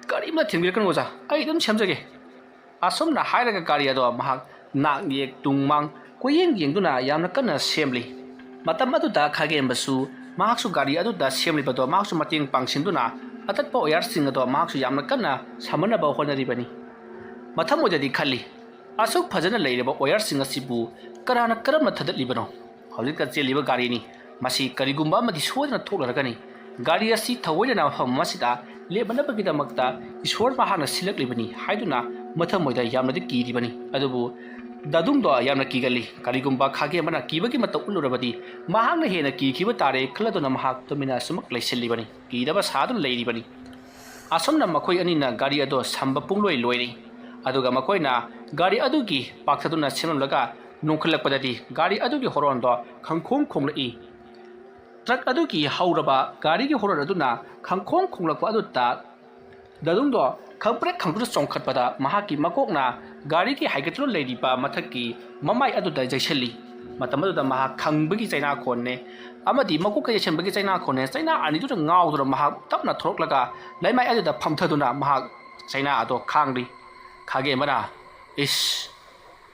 ꯀꯔꯤꯝꯇ ꯊꯦꯡꯕꯤꯔꯛꯀꯅꯨ ꯑꯣꯖꯥ, ꯑꯩ ꯑꯗꯨꯝ ꯁꯦꯝꯖꯒꯦ꯫" ꯑꯁꯨꯝꯅ ꯍꯥꯏꯔꯒ ꯒꯥꯔꯤ ꯑꯗꯣ ꯃꯍꯥꯛ ꯅꯥꯛ ꯌꯦꯛ ꯇꯨꯡ ꯃꯥꯡ ꯀꯣꯏꯌꯦꯡ ꯌꯦꯡꯗꯨꯅ ꯌꯥꯝꯅ ꯀꯟꯅ ꯁꯦꯝꯂꯤ꯫ ꯃꯇꯝ ꯑꯗꯨꯗ ꯈꯥꯒꯦꯝꯕꯁꯨ ꯃꯍꯥꯛꯁꯨ ꯒꯥꯔꯤ ꯑꯗꯨꯗ ꯁꯦꯝꯂꯤꯕꯗꯣ ꯃꯍꯥꯛꯁꯨ ꯃꯇꯦꯡ ꯄꯥꯡꯁꯤꯟꯗꯨꯅ ꯑꯇꯠꯄ ꯋꯥꯌꯔꯁꯤꯡ ꯑꯗꯣ ꯃꯍꯥꯛꯁꯨ ꯌꯥꯝꯅ ꯀꯟꯅ ꯁꯝꯅꯅꯕ ꯍꯣꯠꯅꯔꯤꯕꯅꯤ꯫ ꯃꯊꯃꯣꯏꯗꯗꯤ ꯈꯜꯂꯤ, "ꯑꯁꯨꯛ ꯐꯖꯅ ꯂꯩꯔꯕ ꯋꯥꯌꯔꯁꯤꯡ ꯑꯁꯤꯕꯨ ꯀꯅꯥꯅ ꯀꯔꯝꯅ ꯊꯗꯠꯂꯤꯕꯅꯣ? ꯍꯧꯖꯤꯛꯇ ꯆꯦꯜꯂꯤꯕ ꯒꯥꯔꯤꯅꯤ, ꯃꯁꯤ ꯀꯔꯤꯒꯨꯝꯕ ꯑꯃꯗꯤ ꯁꯣꯏꯗꯅ ꯊꯣꯛꯂꯔꯒꯅꯤ꯫ ꯒꯥꯔꯤ ꯑꯁꯤ ꯊꯑꯣꯏꯅꯅ ꯃꯐꯝ ꯑꯃꯁꯤꯗ ꯂꯦꯞꯅꯅꯕꯒꯤꯗꯃꯛꯇ ꯏꯁꯣꯔ ꯃꯍꯥꯛꯅ ꯁꯤꯜꯂꯛꯂꯤꯕꯅꯤ" ꯍꯥꯏꯗꯨꯅ ꯃꯊꯃꯣꯏꯗ ꯌꯥꯝꯅꯗꯤ ꯀꯤꯔꯤꯕꯅꯤ꯫ ꯑꯗꯨꯕꯨ ꯗꯥꯗꯨꯡꯗꯣ ꯌꯥꯝꯅ ꯀꯤꯒꯜꯂꯤ꯫ ꯀꯔꯤꯒꯨꯝꯕ ꯈꯥꯒꯦꯝꯕꯅ ꯀꯤꯕꯒꯤ ꯃꯇꯧ ꯎꯠꯂꯨꯔꯕꯗꯤ ꯃꯍꯥꯛꯅ ꯍꯦꯟꯅ ꯀꯤꯈꯤꯕ ꯇꯥꯔꯦ ꯈꯜꯂꯗꯨꯅ ꯃꯍꯥꯛ ꯇꯨꯃꯤꯟꯅ ꯑꯁꯨꯃꯛ ꯂꯩꯁꯤꯜꯂꯤꯕꯅꯤ, ꯀꯤꯗꯕ ꯁꯥꯗꯨꯅ ꯂꯩꯔꯤꯕꯅꯤ꯫ ꯑꯁꯨꯝꯅ ꯃꯈꯣꯏ ꯑꯅꯤꯅ ꯒꯥꯔꯤ ꯑꯗꯣ ꯁꯝꯕ ꯄꯨꯡꯂꯣꯏ ꯂꯣꯏꯔꯤ꯫ ꯑꯗꯨꯒ ꯃꯈꯣꯏꯅ ꯒꯥꯔꯤ ꯑꯗꯨꯒꯤ ꯄꯥꯛꯊꯗꯨꯅ ꯁꯦꯝꯂꯝꯂꯒ ꯅꯣꯡꯈꯠꯂꯛꯄꯗꯗꯤ ꯒꯥꯔꯤ ꯑꯗꯨꯒꯤ ꯍꯣꯔꯣꯟꯗꯣ ꯈꯪꯈꯣꯡ ꯈꯣꯡꯂꯛꯏ꯫ ꯇ꯭ꯔꯛ ꯑꯗꯨꯒꯤ ꯍꯧꯔꯕ ꯒꯥꯔꯤꯒꯤ ꯍꯣꯔꯣꯟ ꯑꯗꯨꯅ ꯈꯪꯈꯣꯡ ꯈꯣꯡꯂꯛꯄ ꯑꯗꯨꯗ ꯗꯥꯗꯨꯡꯗꯣ ꯈꯪꯄ꯭ꯔꯦꯛ ꯈꯪꯄ꯭ꯔꯦꯛ ꯆꯣꯡꯈꯠꯄꯗ ꯃꯍꯥꯛꯀꯤ ꯃꯀꯣꯛꯅ ꯒꯥꯔꯤꯒꯤ ꯍꯥꯏꯒꯠꯇꯨꯅ ꯂꯩꯔꯤꯕ ꯃꯊꯛꯀꯤ ꯃꯃꯥꯏ ꯑꯗꯨꯗ ꯌꯩꯁꯜꯂꯤ꯫ ꯃꯇꯝ ꯑꯗꯨꯗ ꯃꯍꯥꯛ ꯈꯪꯕꯒꯤ ꯆꯩꯅꯥꯈꯣꯟꯅꯦ ꯑꯃꯗꯤ ꯃꯀꯣꯛꯇ ꯌꯩꯁꯟꯕꯒꯤ ꯆꯩꯅꯥꯈꯣꯟꯅꯦ꯫ ꯆꯩꯅꯥ ꯑꯅꯤꯗꯨꯗ ꯉꯥꯎꯗꯨꯅ ꯃꯍꯥꯛ ꯇꯞꯅ ꯊꯣꯔꯛꯂꯒ ꯂꯩꯃꯥꯏ ꯑꯗꯨꯗ ꯐꯝꯊꯗꯨꯅ ꯃꯍꯥꯛ ꯆꯩꯅꯥ ꯑꯗꯣ ꯈꯥꯡꯂꯤ꯫ ꯈꯥꯒꯦꯝꯕꯅ, "ꯏꯁ,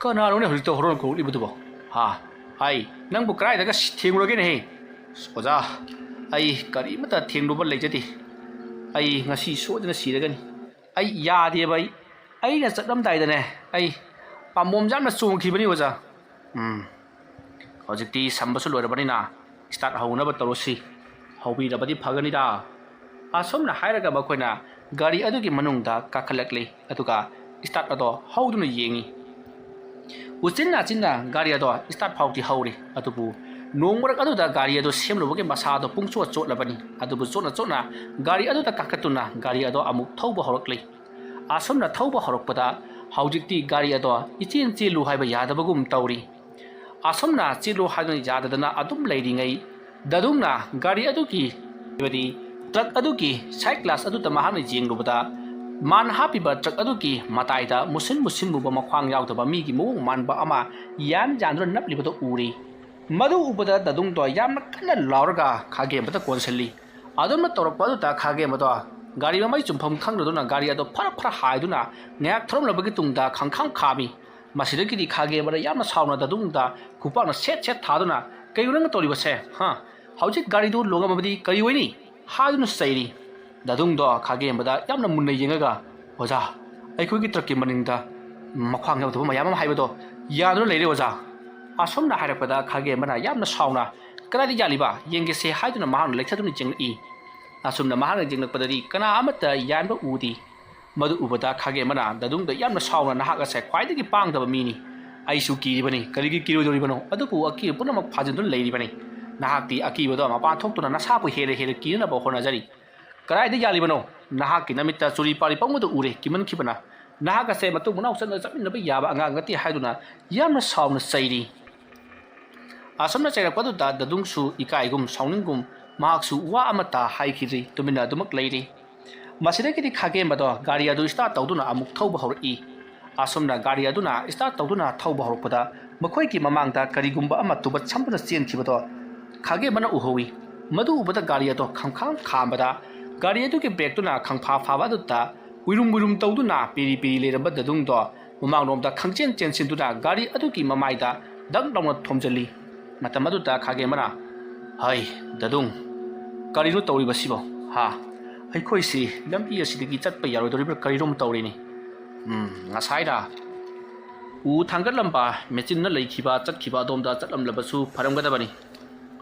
ꯀꯅꯥꯅꯣꯅꯦ ꯍꯧꯖꯤꯛꯇ ꯍꯣꯔꯣꯟ ꯈꯣꯡꯂꯛꯂꯤꯕꯗꯨꯕꯣ? ꯍꯥ? ꯑꯩ ꯅꯪꯕꯨ ꯀꯗꯥꯏꯗꯒ ꯁꯤ-, ꯊꯦꯡꯂꯨꯔꯒꯦꯅꯦꯍꯦ? ꯑꯣꯖꯥ, ꯑꯩ ꯀꯔꯤꯃꯠꯇ ꯊꯦꯡꯂꯨꯕ ꯂꯩꯖꯗꯦ꯫ ꯑꯩ ꯉꯁꯤ ꯁꯣꯏꯗꯅ ꯁꯤꯔꯒꯅꯤ꯫ ꯑꯩ ꯌꯥꯗꯦꯕ꯫ ꯑꯩ, ꯑꯩꯅ ꯆꯠꯂꯝꯗꯥꯏꯗꯅꯦ, ꯑꯩ ꯄꯥꯝꯕꯣꯝꯁꯦ ꯌꯥꯝꯅ ꯆꯣꯡꯈꯤꯕꯅꯤ ꯑꯣꯖꯥ꯫" ꯎꯝ, ꯍꯧꯖꯤꯛꯇꯤ ꯁꯝꯕꯁꯨ ꯂꯣꯏꯔꯕꯅꯤꯅ start ꯍꯧꯅꯕ ꯇꯧꯔꯁꯤ꯫ ꯍꯧꯕꯤꯔꯕꯗꯤ ꯐꯒꯅꯤꯗ꯫ ꯑꯁꯨꯝꯅ ꯍꯥꯏꯔꯒ ꯃꯈꯣꯏꯅ ꯒꯥꯔꯤ ꯑꯗꯨꯒꯤ ꯃꯅꯨꯡꯗ ꯀꯥꯈꯠꯂꯛꯂꯤ꯫ ꯑꯗꯨꯒ start ꯑꯗꯣ ꯍꯧꯗꯨꯅ ꯌꯦꯡꯉꯤ꯫ ꯎꯆꯤꯟ ꯅꯥꯆꯤꯟꯅ ꯒꯥꯔꯤ ꯑꯗꯣ start ꯐꯥꯎꯗꯤ ꯍꯧꯔꯤ, ꯑꯗꯨꯕꯨ ꯅꯣꯡ ꯃꯔꯛ ꯑꯗꯨꯗ ꯒꯥꯔꯤ ꯑꯗꯨ ꯁꯦꯝꯂꯨꯕꯒꯤ ꯃꯁꯥꯗꯣ ꯄꯨꯡꯆꯣꯠ ꯆꯣꯠꯂꯕꯅꯤ꯫ ꯑꯗꯨꯕꯨ ꯆꯣꯠꯅ ꯆꯣꯠꯅ ꯒꯥꯔꯤ ꯑꯗꯨꯗ ꯀꯥꯈꯠꯇꯨꯅ ꯒꯥꯔꯤ ꯑꯗꯣ ꯑꯃꯨꯛ ꯊꯧꯕ ꯍꯧꯔꯛꯂꯤ꯫ ꯑꯁꯨꯝꯅ ꯊꯧꯕ ꯍꯧꯔꯛꯄꯗ ꯍꯧꯖꯤꯛꯇꯤ ꯒꯥꯔꯤ ꯑꯗꯣ ꯏꯆꯦꯟ ꯆꯦꯜꯂꯨ ꯍꯥꯏꯕ ꯌꯥꯗꯕꯒꯨꯝ ꯇꯧꯔꯤ꯫ ꯑꯁꯨꯝꯅ ꯆꯦꯜꯂꯨ ꯍꯥꯏꯗꯨꯅ ꯌꯥꯗꯗꯅ ꯑꯗꯨꯝ ꯂꯩꯔꯤꯉꯩ, ꯗꯥꯗꯨꯡꯅ ꯒꯥꯔꯤ ꯑꯗꯨꯒꯤ, ꯍꯥꯏꯕꯗꯤ ꯇ꯭ꯔꯛ ꯑꯗꯨꯒꯤ side glass ꯑꯗꯨꯗ ꯃꯍꯥꯛꯅ ꯌꯦꯡꯂꯨꯕꯗ, ꯃꯥꯅ ꯍꯥꯞꯄꯤꯕ ꯇ꯭ꯔꯛ ꯑꯗꯨꯒꯤ ꯃꯇꯥꯏꯗ ꯃꯨꯁꯤꯟ ꯃꯨꯁꯤꯟ ꯃꯨꯕ ꯃꯈ꯭ꯋꯥꯡ ꯌꯥꯎꯗꯕ ꯃꯤꯒꯤ ꯃꯑꯣꯡ ꯃꯥꯟꯕ ꯑꯃ ꯌꯥꯟ ꯌꯥꯟꯗꯨꯅ ꯅꯞꯂꯤꯕꯗꯨ ꯎꯔꯤ꯫ ꯃꯗꯨ ꯎꯕꯗ ꯗꯥꯗꯨꯡꯗꯣ ꯌꯥꯝꯅ ꯀꯟꯅ ꯂꯥꯎꯔꯒ ꯈꯥꯒꯦꯝꯕꯗ ꯀꯣꯟꯁꯤꯜꯂꯤ꯫ ꯑꯗꯨꯝꯅ ꯇꯧꯔꯛꯄ ꯑꯗꯨꯗ ꯈꯥꯒꯦꯝꯕꯗꯣ ꯒꯥꯔꯤ ꯃꯃꯩ ꯆꯨꯝꯐꯝ ꯈꯪꯗꯗꯨꯅ ꯒꯥꯔꯤ ꯑꯗꯣ ꯐꯔ ꯐꯔ ꯍꯥꯏꯗꯨꯅ ꯉꯥꯏꯍꯥꯛ ꯊꯧꯔꯝꯂꯕꯒꯤ ꯇꯨꯡꯗ ꯈꯪꯈꯥꯝ ꯈꯥꯝꯃꯤ꯫ ꯃꯁꯤꯗꯒꯤꯗꯤ ꯈꯥꯒꯦꯝꯕꯗ ꯌꯥꯝꯅ ꯁꯥꯎꯅ ꯗꯥꯗꯨꯡꯗ ꯈꯨꯄꯥꯛꯅ ꯁꯦꯠ ꯁꯦꯠ ꯊꯥꯗꯨꯅ, "ꯀꯩꯅꯣ ꯅꯪꯅ ꯇꯧꯔꯤꯕꯁꯦ? ꯍꯥ? ꯍꯧꯖꯤꯛ ꯒꯥꯔꯤꯗꯨ ꯂꯣꯡꯉꯝꯃꯕꯗꯤ ꯀꯔꯤ ꯑꯣꯏꯅꯤ?" ꯍꯥꯏꯗꯨꯅ ꯆꯩꯔꯤ꯫ ꯗꯥꯗꯨꯡꯗꯣ ꯈꯥꯒꯦꯝꯕꯗ ꯌꯥꯝꯅ ꯃꯨꯟꯅ ꯌꯦꯡꯉꯒ, "ꯑꯣꯖꯥ, ꯑꯩꯈꯣꯏꯒꯤ ꯇ꯭ꯔꯛꯀꯤ ꯃꯅꯤꯡꯗ ꯃꯈ꯭ꯋꯥꯡ ꯌꯥꯎꯗꯕ ꯃꯌꯥꯝ ꯑꯃ ꯍꯥꯏꯕꯗꯣ ꯌꯥꯗꯨꯅ ꯂꯩꯔꯦ ꯑꯣꯖꯥ꯫" ꯑꯁꯨꯝꯅ ꯍꯥꯏꯔꯛꯄꯗ ꯈꯥꯒꯦꯝꯕꯅ ꯌꯥꯝꯅ ꯁꯥꯎꯅ, "ꯀꯗꯥꯏꯗ ꯌꯥꯜꯂꯤꯕ? ꯌꯦꯡꯒꯦꯁꯦ" ꯍꯥꯏꯗꯨꯅ ꯃꯍꯥꯛꯅ ꯂꯩꯊꯗꯨꯅ ꯌꯦꯡꯂꯛꯏ꯫ ꯑꯁꯨꯝꯅ ꯃꯍꯥꯛꯅ ꯌꯦꯡꯂꯛꯄꯗꯗꯤ ꯀꯅꯥ ꯑꯃꯠꯇ ꯌꯥꯟꯕ ꯎꯗꯦ꯫ ꯃꯗꯨ ꯎꯕꯗ ꯈꯥꯒꯦꯝꯕꯅ ꯗꯥꯗꯨꯡꯗ ꯌꯥꯝꯅ ꯁꯥꯎꯅ, "ꯅꯍꯥꯛ ꯑꯁꯦ ꯈ꯭ꯋꯥꯏꯗꯒꯤ ꯄꯥꯡꯗꯕ ꯃꯤꯅꯤ꯫ ꯑꯩꯁꯨ ꯀꯤꯔꯤꯕꯅꯤ꯫ ꯀꯔꯤꯒꯤ ꯀꯤꯔꯣꯏꯗꯧꯔꯤꯕꯅꯣ? ꯑꯗꯨꯕꯨ ꯑꯀꯤꯕ ꯄꯨꯝꯅꯃꯛ ꯐꯥꯖꯤꯟꯗꯨꯅ ꯂꯩꯔꯤꯕꯅꯤ꯫ ꯅꯍꯥꯛꯇꯤ ꯑꯀꯤꯕꯗꯣ ꯃꯄꯥꯟ ꯊꯣꯛꯇꯨꯅ ꯅꯁꯥꯕꯨ ꯍꯦꯟꯅ ꯍꯦꯟꯅ ꯀꯤꯅꯅꯕ ꯍꯣꯠꯅꯖꯔꯤ꯫ ꯀꯗꯥꯏꯗ ꯌꯥꯜꯂꯤꯕꯅꯣ? ꯅꯍꯥꯛꯀꯤ ꯅꯃꯤꯠꯇ ꯆꯨꯔꯤ ꯄꯥꯔꯤ ꯄꯪꯕꯗꯨ ꯎꯔꯦ꯫ ꯀꯤꯃꯟꯈꯤꯕꯅ ꯅꯍꯥꯛ ꯑꯁꯦ ꯃꯇꯨꯡ ꯃꯅꯥꯎ ꯆꯠꯅ ꯆꯠꯃꯤꯟꯅꯕ ꯌꯥꯕ ꯑꯉꯥꯡ ꯅꯠꯇꯦ ꯍꯥꯏꯗꯨꯅ ꯌꯥꯝꯅ ꯁꯥꯎꯅ ꯆꯩꯔꯤ꯫ ꯑꯁꯨꯝꯅ ꯆꯩꯔꯛꯄꯗꯨꯗ ꯗꯗꯨꯡꯁꯨ ꯏꯀꯥꯏꯒꯨꯝ ꯁꯥꯎꯅꯤꯡꯒꯨꯝ ꯃꯍꯥꯛꯁꯨ ꯋꯥ ꯑꯃꯠꯇ ꯍꯥꯏꯈꯤꯗ꯭ꯔꯤ꯫ ꯇꯨꯃꯤꯟꯅ ꯑꯗꯨꯃꯛ ꯂꯩꯔꯤ꯫ ꯃꯁꯤꯗꯒꯤꯗꯤ ꯈꯥꯒꯦꯝꯕꯗꯣ ꯒꯥꯔꯤ ꯑꯗꯨ start ꯇꯧꯗꯨꯅ ꯑꯃꯨꯛ ꯊꯧꯕ ꯍꯧꯔꯛꯏ꯫ ꯑꯁꯨꯝꯅ ꯒꯥꯔꯤ ꯑꯗꯨꯅ start ꯇꯧꯗꯨꯅ ꯊꯧꯕ ꯍꯧꯔꯛꯄꯗ ꯃꯈꯣꯏꯒꯤ ꯃꯃꯥꯡꯗ ꯀꯔꯤꯒꯨꯝꯕ ꯑꯃ ꯇꯨꯕꯠ ꯁꯝꯗꯨꯅ ꯆꯦꯟꯈꯤꯕꯗꯣ ꯈꯥꯒꯦꯝꯕꯅ ꯎꯍꯧꯏ꯫ ꯃꯗꯨ ꯎꯕꯗ ꯒꯥꯔꯤ ꯑꯗꯣ ꯈꯪꯈꯥꯡ ꯈꯥꯝꯕꯗ ꯒꯥꯔꯤ ꯑꯗꯨꯒꯤ brake ꯇꯨꯅ ꯈꯪꯐꯥ ꯐꯥꯕ ꯑꯗꯨꯗ ꯎꯏꯔꯨꯝ ꯎꯏꯔꯨꯝ ꯇꯧꯗꯨꯅ ꯄꯤꯔꯤ ꯄꯤꯔꯤ ꯂꯩꯔꯝꯕ ꯗꯗꯨꯡꯗꯣ ꯃꯃꯥꯡꯂꯣꯝꯗ ꯈꯪꯆꯦꯟ ꯆꯦꯟꯁꯤꯟꯗꯨꯅ ꯒꯥꯔꯤ ꯑꯗꯨꯒꯤ ꯃꯃꯥꯏꯗ ꯗꯛ ꯂꯥꯎꯅ ꯊꯣꯝꯖꯤꯜꯂꯤ꯫ ꯃꯇꯝ ꯑꯗꯨꯗ ꯈꯥꯒꯦꯝꯕꯅ, "ꯍꯩ, ꯗꯗꯨꯡ, ꯀꯔꯤꯅꯣ ꯇꯧꯔꯤꯕꯁꯤꯕꯣ? ꯍꯥ? ꯑꯩꯈꯣꯏꯁꯤ ꯂꯝꯕꯤ ꯑꯁꯤꯗꯒꯤ ꯆꯠꯄ ꯌꯥꯔꯣꯏꯗꯧꯔꯤꯕ꯭ꯔꯥ ꯀꯔꯤꯅꯣꯝ ꯇꯧꯔꯤꯅꯤ꯫ ꯎꯝ, ꯉꯁꯥꯏꯅ ꯎ ꯊꯥꯡꯒꯠꯂꯝꯕ ꯃꯦꯆꯤꯟꯅ ꯂꯩꯈꯤꯕ ꯆꯠꯈꯤꯕ ꯑꯗꯣꯝꯗ ꯆꯠꯂꯝꯂꯕꯁꯨ ꯐꯔꯝꯒꯗꯕꯅꯤ꯫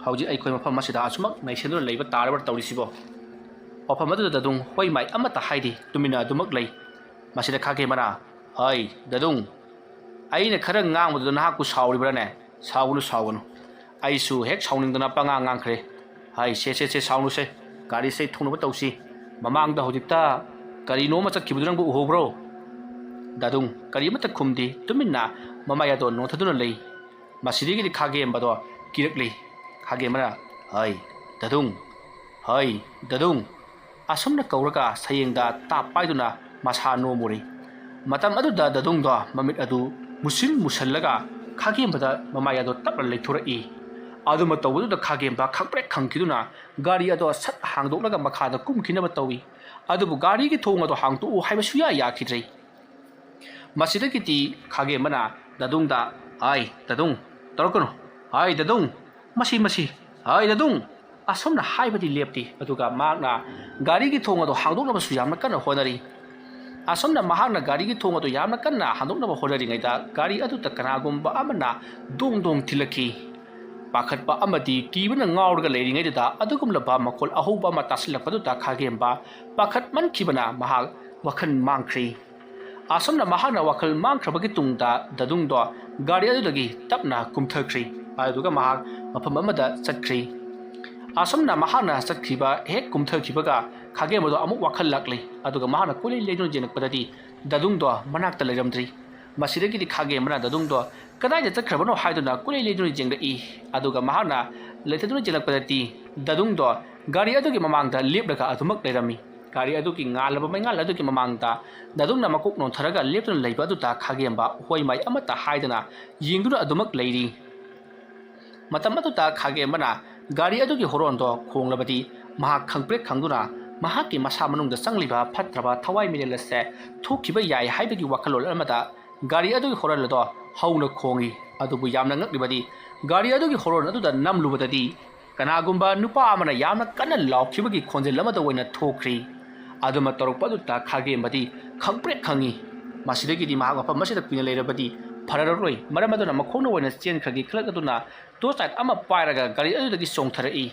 ꯍꯧꯖꯤꯛ ꯑꯩꯈꯣꯏ ꯃꯐꯝ ꯑꯁꯤꯗ ꯑꯁꯨꯃꯛ ꯅꯩꯁꯤꯟꯗꯨꯅ ꯂꯩꯕ ꯇꯥꯔꯕ꯭ꯔꯥ ꯇꯧꯔꯤꯁꯤꯕꯣ?" ꯃꯐꯝ ꯑꯗꯨꯗ ꯗꯗꯨꯡ ꯍꯣꯏ ꯃꯥꯏ ꯑꯃꯠꯇ ꯍꯥꯏꯗꯦ, ꯇꯨꯃꯤꯟꯅ ꯑꯗꯨꯃꯛ ꯂꯩ꯫ ꯃꯁꯤꯗ ꯈꯥꯒꯦꯝꯕꯅ, "ꯍꯩ, ꯗꯗꯨꯡ, ꯑꯩꯅ ꯈꯔ ꯉꯥꯡꯕꯗꯨꯗ ꯅꯍꯥꯛꯄꯨ ꯁꯥꯎꯔꯤꯕ꯭ꯔꯥꯅꯦ? ꯁꯥꯎꯒꯅꯨ, ꯁꯥꯎꯒꯅꯨ꯫ ꯑꯩꯁꯨ ꯍꯦꯛ ꯁꯥꯎꯅꯤꯡꯗꯅ ꯄꯉꯥꯡ ꯉꯥꯡꯈ꯭ꯔꯦ꯫ ꯍꯩ, ꯁꯦ, ꯁꯦ, ꯁꯦ, ꯁꯥꯎꯅꯨꯁꯦ꯫ ꯒꯥꯔꯤꯁꯦ ꯊꯧꯅꯕ ꯇꯧꯁꯤ꯫ ꯃꯃꯥꯡꯗ ꯍꯧꯖꯤꯛꯇ ꯀꯔꯤꯅꯣ ꯑꯃ ꯆꯠꯈꯤꯕꯗꯨ ꯅꯪꯕꯨ ꯎꯍꯧꯕ꯭ꯔꯣ?" ꯗꯗꯨꯡ ꯀꯔꯤ ꯑꯃꯠꯇ ꯈꯨꯝꯗꯦ, ꯇꯨꯃꯤꯟꯅ ꯃꯃꯥꯏ ꯑꯗꯣ ꯅꯣꯟꯊꯗꯨꯅ ꯂꯩ꯫ ꯃꯁꯤꯗꯒꯤꯗꯤ ꯈꯥꯒꯦꯝꯕꯗꯣ ꯀꯤꯔꯛꯂꯤ꯫ ꯈꯥꯒꯦꯝꯕꯅ, "ꯍꯩ, ꯗꯗꯨꯡ, ꯍꯩ, ꯗꯗꯨꯡ," ꯑꯁꯨꯝꯅ ꯀꯧꯔꯒ ꯁꯌꯦꯡꯗ ꯇꯥꯞ ꯄꯥꯏꯗꯨꯅ ꯃꯁꯥ ꯅꯣꯝꯃꯨꯔꯦ꯫ ꯃꯇꯝ ꯑꯗꯨꯗ ꯗꯗꯨꯡꯗꯣ ꯃꯃꯤꯠ ꯑꯗꯨ ꯃꯨꯁꯤꯟ ꯃꯨꯁꯜꯂꯒ ꯈꯥꯒꯦꯝꯕꯗ ꯃꯃꯥꯏ ꯑꯗꯨ ꯇꯞꯅ ꯂꯩꯊꯣꯔꯛꯏ꯫ ꯑꯗꯨꯃ ꯇꯧꯕꯗꯨꯗ ꯈꯥꯒꯦꯝꯕ ꯈꯪꯄ꯭ꯔꯦꯛ ꯈꯪꯈꯤꯗꯨꯅ ꯒꯥꯔꯤ ꯑꯗꯣ ꯁꯠ ꯍꯥꯡꯗꯣꯛꯂꯒ ꯃꯈꯥꯗ ꯀꯨꯝꯈꯤꯅꯕ ꯇꯧꯏ꯫ ꯑꯗꯨꯕꯨ ꯒꯥꯔꯤꯒꯤ ꯊꯣꯡ ꯑꯗꯣ ꯍꯥꯡꯗꯣꯛꯎ ꯍꯥꯏꯕ ꯁꯨꯌꯥ ꯌꯥꯈꯤꯗ꯭ꯔꯦ꯫ ꯃꯁꯤꯗꯒꯤꯗꯤ ꯈꯥꯒꯦꯝꯕꯅ ꯗꯗꯨꯡꯗ, "ꯍꯥꯏ, ꯗꯗꯨꯡ, ꯇꯧꯔꯛꯀꯅꯨ꯫ ꯍꯥꯏ, ꯗꯗꯨꯡ, ꯃꯁꯤ, ꯃꯁꯤ, ꯍꯥꯏ, ꯗꯗꯨꯡ," ꯑꯁꯨꯝꯅ ꯍꯥꯏꯕꯗꯤ ꯂꯦꯞꯇꯦ꯫ ꯑꯗꯨꯒ ꯃꯍꯥꯛꯅ ꯒꯥꯔꯤꯒꯤ ꯊꯣꯡ ꯑꯗꯨ ꯍꯥꯡꯗꯣꯛꯅꯕꯁꯨ ꯌꯥꯝꯅ ꯀꯟꯅ ꯍꯣꯠꯅꯔꯤ꯫ ꯑꯁꯨꯝꯅ ꯃꯍꯥꯛꯅ ꯒꯥꯔꯤꯒꯤ ꯊꯣꯡ ꯑꯗꯨ ꯌꯥꯝꯅ ꯀꯟꯅ ꯍꯥꯡꯗꯣꯛꯅꯕ ꯍꯣꯠꯅꯔꯤꯉꯩꯗ ꯒꯥꯔꯤ ꯑꯗꯨꯗ ꯀꯅꯥꯒꯨꯝꯕ ꯑꯃꯅ ꯗꯣꯡ ꯗꯣꯡ ꯊꯤꯜꯂꯛꯈꯤ꯫ ꯄꯥꯈꯠꯄ ꯑꯃꯗꯤ ꯀꯤꯕꯅ ꯉꯥꯎꯔꯒ ꯂꯩꯔꯤꯉꯩꯗꯨꯗ ꯑꯗꯨꯒꯨꯝꯂꯕ ꯃꯈꯣꯜ ꯑꯍꯧꯕ ꯑꯃ ꯇꯥꯁꯤꯜꯂꯛꯄꯗꯨꯗ ꯈꯥꯒꯦꯝꯕ ꯄꯥꯈꯠꯃꯟꯈꯤꯕꯅ ꯃꯍꯥꯛ ꯋꯥꯈꯜ ꯃꯥꯡꯈ꯭ꯔꯦ꯫ ꯑꯁꯨꯝꯅ ꯃꯍꯥꯛꯅ ꯋꯥꯈꯜ ꯃꯥꯡꯈ꯭ꯔꯕꯒꯤ ꯇꯨꯡꯗ ꯗꯗꯨꯡꯗꯣ ꯒꯥꯔꯤ ꯑꯗꯨꯗꯒꯤ ꯇꯞꯅ ꯀꯨꯝꯊꯈ꯭ꯔꯤ, ꯑꯗꯨꯒ ꯃꯍꯥꯛ ꯃꯐꯝ ꯑꯃꯗ ꯆꯠꯈ꯭ꯔꯤ꯫ ꯑꯁꯨꯝꯅ ꯃꯍꯥꯛꯅ ꯆꯠꯈꯤꯕ ꯍꯦꯛ ꯀꯨꯝꯊꯈꯤꯕꯒ ꯈꯥꯒꯦꯝꯕꯗꯣ ꯑꯃꯨꯛ ꯋꯥꯈꯜ ꯂꯥꯛꯂꯤ, ꯑꯗꯨꯒ ꯃꯍꯥꯛꯅ ꯀꯣꯏꯂꯩ ꯂꯩꯗꯨꯅ ꯌꯦꯡꯂꯛꯄꯗꯗꯤ ꯗꯗꯨꯡꯗꯣ ꯃꯅꯥꯛꯇ ꯂꯩꯔꯝꯗ꯭ꯔꯤ꯫ ꯃꯁꯤꯗꯒꯤꯗꯤ ꯈꯥꯒꯦꯝꯕꯅ ꯗꯗꯨꯡꯗꯣ ꯀꯗꯥꯏꯗ ꯆꯠꯈ꯭ꯔꯕꯅꯣ ꯍꯥꯏꯗꯨꯅ ꯀꯣꯏꯂꯩ ꯂꯩꯗꯨꯅ ꯌꯦꯡꯂꯛꯏ, ꯑꯗꯨꯒ ꯃꯍꯥꯛꯅ ꯂꯩꯊꯗꯨꯅ ꯌꯦꯡꯂꯛꯄꯗꯗꯤ ꯗꯗꯨꯡꯗꯣ ꯒꯥꯔꯤ ꯑꯗꯨꯒꯤ ꯃꯃꯥꯡꯗ ꯂꯦꯞꯂꯒ ꯑꯗꯨꯃꯛ ꯂꯩꯔꯝꯃꯤ꯫ ꯒꯥꯔꯤ ꯑꯗꯨꯒꯤ ꯉꯥꯜꯂꯕ ꯃꯩꯉꯥꯜ ꯑꯗꯨꯒꯤ ꯃꯃꯥꯡꯗ ꯗꯗꯨꯡꯅ ꯃꯀꯣꯛ ꯅꯣꯟꯊꯔꯒ ꯂꯦꯞꯇꯨꯅ ꯂꯩꯕ ꯑꯗꯨꯗ ꯈꯥꯒꯦꯝꯕ ꯍꯣꯏ ꯃꯥꯏ ꯑꯃꯠꯇ ꯍꯥꯏꯗꯅ ꯌꯦꯡꯗꯨꯅ ꯑꯗꯨꯃꯛ ꯂꯩꯔꯤ꯫ ꯃꯇꯝ ꯑꯗꯨꯗ ꯈꯥꯒꯦꯝꯕꯅ ꯒꯥꯔꯤ ꯑꯗꯨꯒꯤ ꯍꯣꯔꯣꯟꯗꯣ ꯈꯣꯡꯂꯕꯗꯤ ꯃꯍꯥꯛ ꯈꯪꯄ꯭ꯔꯦꯛ ꯈꯪꯗꯨꯅ ꯃꯍꯥꯛꯀꯤ ꯃꯁꯥ ꯃꯅꯨꯡꯗ ꯆꯪꯂꯤꯕ ꯐꯠꯇ꯭ꯔꯕ ꯊꯋꯥꯏ ꯃꯤꯔꯦꯜ ꯑꯁꯦ ꯊꯣꯛꯈꯤꯕ ꯌꯥꯏ ꯍꯥꯏꯕꯒꯤ ꯋꯥꯈꯜꯂꯣꯟ ꯑꯃꯗ ꯒꯥꯔꯤ ꯑꯗꯨꯒꯤ ꯍꯣꯔꯣꯟ ꯑꯗꯣ ꯍꯧꯅ ꯈꯣꯡꯏ꯫ ꯑꯗꯨꯕꯨ ꯌꯥꯝꯅ ꯉꯛꯂꯤꯕꯗꯤ ꯒꯥꯔꯤ ꯑꯗꯨꯒꯤ ꯍꯣꯔꯣꯟ ꯑꯗꯨꯗ ꯅꯝꯂꯨꯕꯗꯗꯤ ꯀꯅꯥꯒꯨꯝꯕ ꯅꯨꯄꯥ ꯑꯃꯅ ꯌꯥꯝꯅ ꯀꯟꯅ ꯂꯥꯎꯈꯤꯕꯒꯤ ꯈꯣꯟꯖꯦꯜ ꯑꯃꯗ ꯑꯣꯏꯅ ꯊꯣꯛꯈ꯭ꯔꯤ꯫ ꯑꯗꯨꯃ ꯇꯧꯔꯛꯄ ꯑꯗꯨꯗ ꯈꯥꯒꯦꯝꯕꯗꯤ ꯈꯪꯄ꯭ꯔꯦꯛ ꯈꯪꯏ꯫ ꯃꯁꯤꯗꯒꯤꯗꯤ ꯃꯍꯥꯛ ꯃꯐꯝ ꯑꯁꯤꯗ ꯀꯨꯏꯅ ꯂꯩꯔꯕꯗꯤ ꯐꯔꯔꯣꯏ, ꯃꯔꯝ ꯑꯗꯨꯅ ꯃꯈꯣꯡꯅ ꯑꯣꯏꯅ ꯆꯦꯟꯈ꯭ꯔꯒꯦ ꯈꯜꯂꯛꯇꯨꯅ ꯇꯣꯔꯆ ꯂꯥꯏꯠ ꯑꯃ ꯄꯥꯏꯔꯒ ꯒꯥꯔꯤ ꯑꯗꯨꯗꯒꯤ ꯆꯣꯡꯊꯔꯛꯏ꯫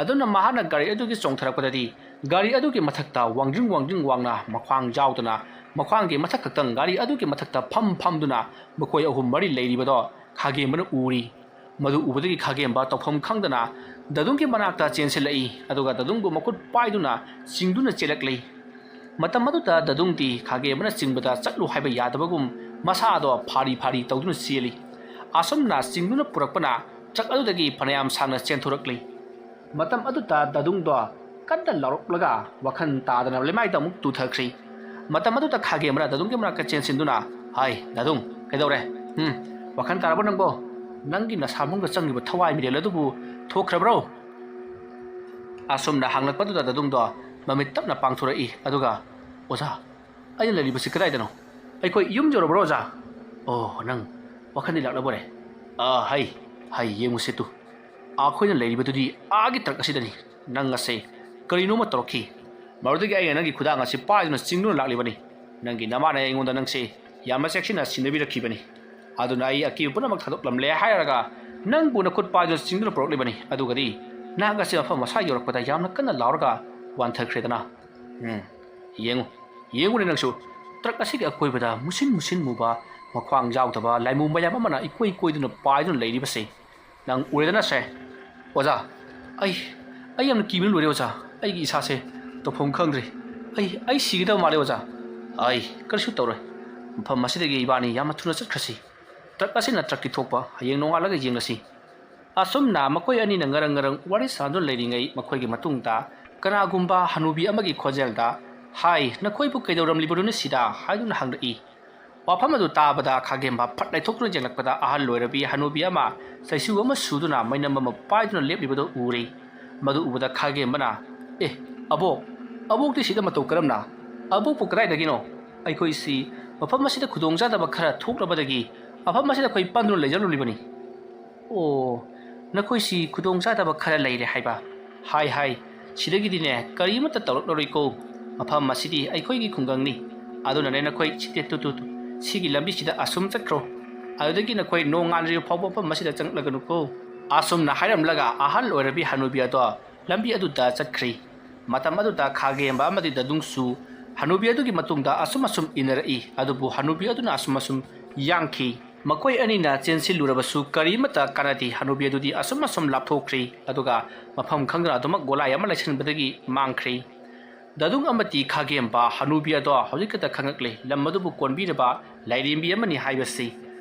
ꯑꯗꯨꯅ ꯃꯍꯥꯛꯅ ꯒꯥꯔꯤ ꯑꯗꯨꯒꯤ ꯆꯣꯡꯊꯔꯛꯄꯗꯗꯤ ꯒꯥꯔꯤ ꯑꯗꯨꯒꯤ ꯃꯊꯛꯇ ꯋꯥꯡꯖꯤꯡ ꯋꯥꯡꯖꯤꯡ ꯋꯥꯡꯅ ꯃꯈ꯭ꯋꯥꯡ ꯌꯥꯎꯗꯅ ꯃꯈ꯭ꯋꯥꯡꯒꯤ ꯃꯊꯛ ꯈꯛꯇꯪ ꯒꯥꯔꯤ ꯑꯗꯨꯒꯤ ꯃꯊꯛꯇ ꯐꯝ ꯐꯝꯗꯨꯅ ꯃꯈꯣꯏ ꯑꯍꯨꯝ ꯃꯔꯤ ꯂꯩꯔꯤꯕꯗꯣ ꯈꯥꯒꯦꯝꯕꯅ ꯎꯔꯤ꯫ ꯃꯗꯨ ꯎꯕꯗꯒꯤ ꯈꯥꯒꯦꯝꯕ ꯇꯧꯐꯝ ꯈꯪꯗꯅ ꯗꯗꯨꯡꯒꯤ ꯃꯅꯥꯛꯇ ꯆꯦꯟꯁꯤꯜꯂꯛꯏ, ꯑꯗꯨꯒ ꯗꯗꯨꯡꯕꯨ ꯃꯈꯨꯠ ꯄꯥꯏꯗꯨꯅ ꯆꯤꯡꯗꯨꯅ ꯆꯦꯜꯂꯛꯂꯤ꯫ ꯃꯇꯝ ꯑꯗꯨꯗ ꯗꯗꯨꯡꯗꯤ ꯈꯥꯒꯦꯝꯕꯅ ꯆꯤꯡꯕꯗ ꯆꯠꯂꯨ ꯍꯥꯏꯕ ꯌꯥꯗꯕꯒꯨꯝ ꯃꯁꯥꯗꯣ ꯐꯥꯔꯤ ꯐꯥꯔꯤ ꯇꯧꯗꯨꯅ ꯆꯦꯜꯂꯤ꯫ ꯑꯁꯨꯝꯅ ꯆꯤꯡꯗꯨꯅ ꯄꯨꯔꯛꯄꯅ ꯇ꯭ꯔꯛ ꯑꯗꯨꯗꯒꯤ ꯐꯅꯌꯥꯝ ꯁꯥꯡꯅ ꯆꯦꯟꯊꯣꯔꯛꯂꯤ꯫ ꯃꯇꯝ ꯑꯗꯨꯗ ꯗꯗꯨꯡꯗꯣ ꯀꯟꯅ ꯂꯥꯎꯔꯛꯂꯒ ꯋꯥꯈꯜ ꯇꯥꯗꯅ ꯂꯩꯃꯥꯏꯗ ꯑꯃꯨꯛ ꯇꯨꯊꯈ꯭ꯔꯤ꯫ ꯃꯇꯝ ꯑꯗꯨꯗ ꯈꯥꯒꯦꯝꯕꯅ ꯗꯗꯨꯡꯒꯤ ꯃꯅꯥꯛꯇ ꯆꯦꯟꯁꯤꯟꯗꯨꯅ, "ꯍꯥꯏ ꯗꯗꯨꯡ, ꯀꯩꯗꯧꯔꯦ? ꯎꯝ, ꯋꯥꯈꯜ ꯇꯥꯔꯕꯣ ꯅꯪꯕꯣ? ꯅꯪꯒꯤ ꯅꯁꯥ ꯃꯅꯨꯡꯗ ꯆꯪꯂꯤꯕ ꯊꯋꯥꯏ ꯃꯤꯔꯦꯜ ꯑꯗꯨꯕꯨ ꯊꯣꯛꯈ꯭ꯔꯕ꯭ꯔꯣ?" ꯑꯁꯨꯝꯅ ꯍꯪꯂꯛꯄꯗꯨꯗ ꯗꯗꯨꯡꯗꯣ ꯃꯃꯤꯠ ꯇꯞꯅ ꯄꯥꯡꯊꯣꯔꯛꯏ, ꯑꯗꯨꯒ, "ꯑꯣꯖꯥ, ꯑꯩꯅ ꯂꯩꯔꯤꯕꯁꯤ ꯀꯗꯥꯏꯗꯅꯣ? ꯑꯩꯈꯣꯏ ꯌꯨꯝ ꯌꯧꯔꯕ꯭ꯔꯣ, ꯑꯣꯖꯥ? ꯑꯣ, ꯅꯪ ꯋꯥꯈꯜꯗꯤ ꯂꯥꯛꯂꯕꯣꯔꯦ? ꯑꯥ, ꯍꯩ, ꯍꯩ, ꯌꯦꯡꯉꯨꯁꯦ ꯇꯨ꯫ ꯑꯩꯈꯣꯏꯅ ꯂꯩꯔꯤꯕꯗꯨꯗꯤ ꯑꯥꯒꯤ ꯇ꯭ꯔꯛ ꯑꯁꯤꯗꯅꯤ꯫ ꯅꯪ ꯑꯁꯦ ꯀꯔꯤꯅꯣꯃ ꯇꯧꯔꯛꯈꯤ꯫ ꯃꯗꯨꯗꯒꯤ ꯑꯩꯅ ꯅꯪꯒꯤ ꯈꯨꯗꯥꯡ ꯑꯁꯤ ꯄꯥꯏꯗꯨꯅ ꯆꯤꯡꯗꯨꯅ ꯂꯥꯛꯂꯤꯕꯅꯤ꯫ ꯅꯪꯒꯤ ꯅꯃꯥꯅ ꯑꯩꯉꯣꯟꯗ ꯅꯪꯁꯦ ꯌꯥꯝꯅ ꯆꯦꯛꯁꯤꯟꯅ ꯁꯤꯟꯅꯕꯤꯔꯛꯈꯤꯕꯅꯤ꯫ ꯑꯗꯨꯅ ꯑꯩ ꯑꯀꯤꯕ ꯄꯨꯝꯅꯃꯛ ꯊꯥꯗꯣꯛꯂꯝꯂꯦ ꯍꯥꯏꯔꯒ ꯅꯪꯕꯨ ꯅꯈꯨꯠ ꯄꯥꯏꯗꯨꯅ ꯆꯤꯡꯗꯨꯅ ꯄꯨꯔꯛꯂꯤꯕꯅꯤ꯫ ꯑꯗꯨꯒꯗꯤ ꯅꯍꯥꯛ ꯑꯁꯤ ꯃꯐꯝ ꯑꯁꯥ ꯌꯧꯔꯛꯄꯗ ꯌꯥꯝꯅ ꯀꯟꯅ ꯂꯥꯎꯔꯒ ꯋꯥꯟꯊꯈ꯭ꯔꯦꯗꯅ꯫ ꯎꯝ, ꯌꯦꯡꯉꯨ, ꯌꯦꯡꯉꯨꯅꯦ ꯅꯪꯁꯨ꯫ ꯇ꯭ꯔꯛ ꯑꯁꯤꯒꯤ ꯑꯀꯣꯏꯕꯗ ꯃꯨꯁꯤꯟ ꯃꯨꯁꯤꯟ ꯃꯨꯕ, ꯃꯈ꯭ꯋꯥꯡ ꯌꯥꯎꯗꯕ ꯂꯥꯏꯃꯨ ꯃꯌꯥꯝ ꯑꯃꯅ ꯏꯀꯣꯏ ꯀꯣꯏꯗꯨꯅ ꯄꯥꯏꯗꯨꯅ ꯂꯩꯔꯤꯕꯁꯦ ꯅꯪ ꯎꯔꯦꯗꯅ ꯁꯦ? ꯑꯣꯖꯥ, ꯑꯩ, ꯑꯩ ꯌꯥꯝꯅ ꯀꯤꯕꯅ ꯂꯣꯏꯔꯦ ꯑꯣꯖꯥ꯫ ꯑꯩꯒꯤ ꯏꯁꯥꯁꯦ ꯇꯧꯐꯝ ꯈꯪꯗ꯭ꯔꯦ꯫ ꯑꯩ, ꯑꯩ ꯁꯤꯒꯗꯕ ꯃꯥꯜꯂꯦ ꯑꯣꯖꯥ꯫ ꯑꯩ, ꯀꯔꯤꯁꯨ ꯇꯧꯔꯣꯏ꯫ ꯃꯐꯝ ꯑꯁꯤꯗꯒꯤ ꯏꯕꯥꯅꯤ ꯌꯥꯝꯅ ꯊꯨꯅ ꯆꯠꯈ꯭ꯔꯁꯤ꯫ ꯇ꯭ꯔꯛ ꯑꯁꯤꯅ ꯇ꯭ꯔꯛꯀꯤ ꯊꯣꯛꯄ ꯍꯌꯦꯡ ꯅꯣꯡꯉꯥꯜꯂꯒ ꯌꯦꯡꯂꯁꯤ꯫ ꯑꯁꯨꯝꯅ ꯃꯈꯣꯏ ꯑꯅꯤꯅ ꯉꯔꯪ ꯉꯔꯪ ꯋꯥꯔꯤ ꯁꯥꯗꯨꯅ ꯂꯩꯔꯤꯉꯩ, ꯃꯈꯣꯏꯒꯤ ꯃꯇꯨꯡꯗ ꯀꯅꯥꯒꯨꯝꯕ ꯍꯅꯨꯕꯤ ꯑꯃꯒꯤ ꯈꯣꯟꯖꯦꯜꯗ, "ꯍꯥꯏ, ꯅꯈꯣꯏꯕꯨ ꯀꯩꯗꯧꯔꯝꯂꯤꯕꯅꯣꯅꯦ ꯁꯤꯗ?" ꯍꯥꯏꯗꯨꯅ ꯍꯪꯂꯛꯏ꯫ ꯋꯥꯐꯝ ꯑꯗꯨ ꯇꯥꯕꯗ ꯈꯥꯒꯦꯝꯕ ꯐꯠ ꯂꯩꯊꯣꯛꯇꯨꯅ ꯌꯦꯡꯂꯛꯄꯗ, ꯑꯍꯜ ꯑꯣꯏꯔꯕꯤ ꯍꯅꯨꯕꯤ ꯑꯃ ꯆꯩꯁꯨ ꯑꯃ ꯁꯨꯗꯨꯅ ꯃꯩꯅꯝ ꯑꯃ ꯄꯥꯏꯗꯨꯅ ꯂꯦꯞꯂꯤꯕꯗꯨ ꯎꯔꯦ꯫ ꯃꯗꯨ ꯎꯕꯗ ꯈꯥꯒꯦꯝꯕꯅ, "ꯑꯦ, ꯑꯕꯣꯛ, ꯑꯕꯣꯛꯇꯤ ꯁꯤꯗ ꯃꯇꯧ ꯀꯔꯝꯅ? ꯑꯕꯣꯛꯄꯨ ꯀꯗꯥꯏꯗꯒꯤꯅꯣ? ꯑꯩꯈꯣꯏꯁꯤ ꯃꯐꯝ ꯑꯁꯤꯗ ꯈꯨꯗꯣꯡꯆꯥꯗꯕ ꯈꯔ ꯊꯣꯛꯂꯕꯗꯒꯤ ꯃꯐꯝ ꯑꯁꯤꯗ ꯑꯩꯈꯣꯏ ꯄꯟꯗꯨꯅ ꯂꯩꯖꯔꯨꯔꯤꯕꯅꯤ꯫" "ꯑꯣ, ꯅꯈꯣꯏꯁꯤ ꯈꯨꯗꯣꯡꯆꯥꯗꯕ ꯈꯔ ꯂꯩꯔꯦ ꯍꯥꯏꯕ? ꯍꯥꯏ, ꯍꯥꯏ, ꯁꯤꯗꯒꯤꯗꯤꯅꯦ ꯀꯔꯤꯃꯠꯇ ꯇꯧꯔꯛꯂꯔꯣꯏꯀꯣ꯫ ꯃꯐꯝ ꯑꯁꯤꯗꯤ ꯑꯩꯈꯣꯏꯒꯤ ꯈꯨꯡꯒꯪꯅꯤ꯫ ꯑꯗꯨꯅꯅꯦ ꯅꯈꯣꯏ ꯁꯤꯗ ꯇꯨ, ꯇꯨ, ꯇꯨ, ꯁꯤꯒꯤ ꯂꯝꯕꯤꯁꯤꯗ ꯑꯁꯨꯝ ꯆꯠꯈ꯭ꯔꯣ꯫ ꯑꯗꯨꯗꯒꯤ ꯅꯈꯣꯏ ꯅꯣꯡꯉꯥꯟꯗ꯭ꯔꯤꯕ ꯐꯥꯎꯕ ꯃꯐꯝ ꯑꯁꯤꯗ ꯆꯪꯂꯛꯀꯅꯨꯀꯣ꯫" ꯑꯁꯨꯝꯅ ꯍꯥꯏꯔꯝꯂꯒ ꯑꯍꯜ ꯑꯣꯏꯔꯕꯤ ꯍꯅꯨꯕꯤ ꯑꯗꯣ ꯂꯝꯕꯤ ꯑꯗꯨꯗ ꯆꯠꯈ꯭ꯔꯤ꯫ ꯃꯇꯝ ꯑꯗꯨꯗ ꯈꯥꯒꯦꯝꯕ ꯑꯃꯗꯤ ꯗꯗꯨꯡꯁꯨ ꯍꯅꯨꯕꯤ ꯑꯗꯨꯒꯤ ꯃꯇꯨꯡꯗ ꯑꯁꯨꯝ ꯑꯁꯨꯝ ꯏꯟꯅꯔꯛꯏ, ꯑꯗꯨꯕꯨ ꯍꯅꯨꯕꯤ ꯑꯗꯨꯅ ꯑꯁꯨꯝ ꯑꯁꯨꯝ ꯌꯥꯡꯈꯤ꯫ ꯃꯈꯣꯏ ꯑꯅꯤꯅ ꯆꯦꯟꯁꯤꯜꯂꯨꯔꯕꯁꯨ ꯀꯔꯤꯃꯠꯇ ꯀꯥꯟꯅꯗꯦ꯫ ꯍꯅꯨꯕꯤ ꯑꯗꯨꯗꯤ ꯑꯁꯨꯝ ꯑꯁꯨꯝ ꯂꯥꯞꯊꯣꯛꯈ꯭ꯔꯤ, ꯑꯗꯨꯒ ꯃꯐꯝ ꯈꯪꯗꯅ ꯑꯗꯨꯃꯛ ꯒꯣꯂꯥꯏ ꯑꯃ ꯂꯩꯁꯤꯟꯕꯗꯒꯤ ꯃꯥꯡꯈ꯭ꯔꯤ꯫ ꯗꯗꯨꯡ ꯑꯃꯗꯤ ꯈꯥꯒꯦꯝꯕ ꯍꯅꯨꯕꯤ ꯑꯗꯣ ꯍꯧꯖꯤꯛꯈꯛꯇ ꯈꯪꯉꯛꯂꯦ, ꯂꯝ ꯑꯗꯨꯕꯨ ꯀꯣꯟꯕꯤꯔꯕ ꯂꯥꯏꯔꯦꯝꯕꯤ ꯑꯃꯅꯤ ꯍꯥꯏꯕꯁꯤ꯫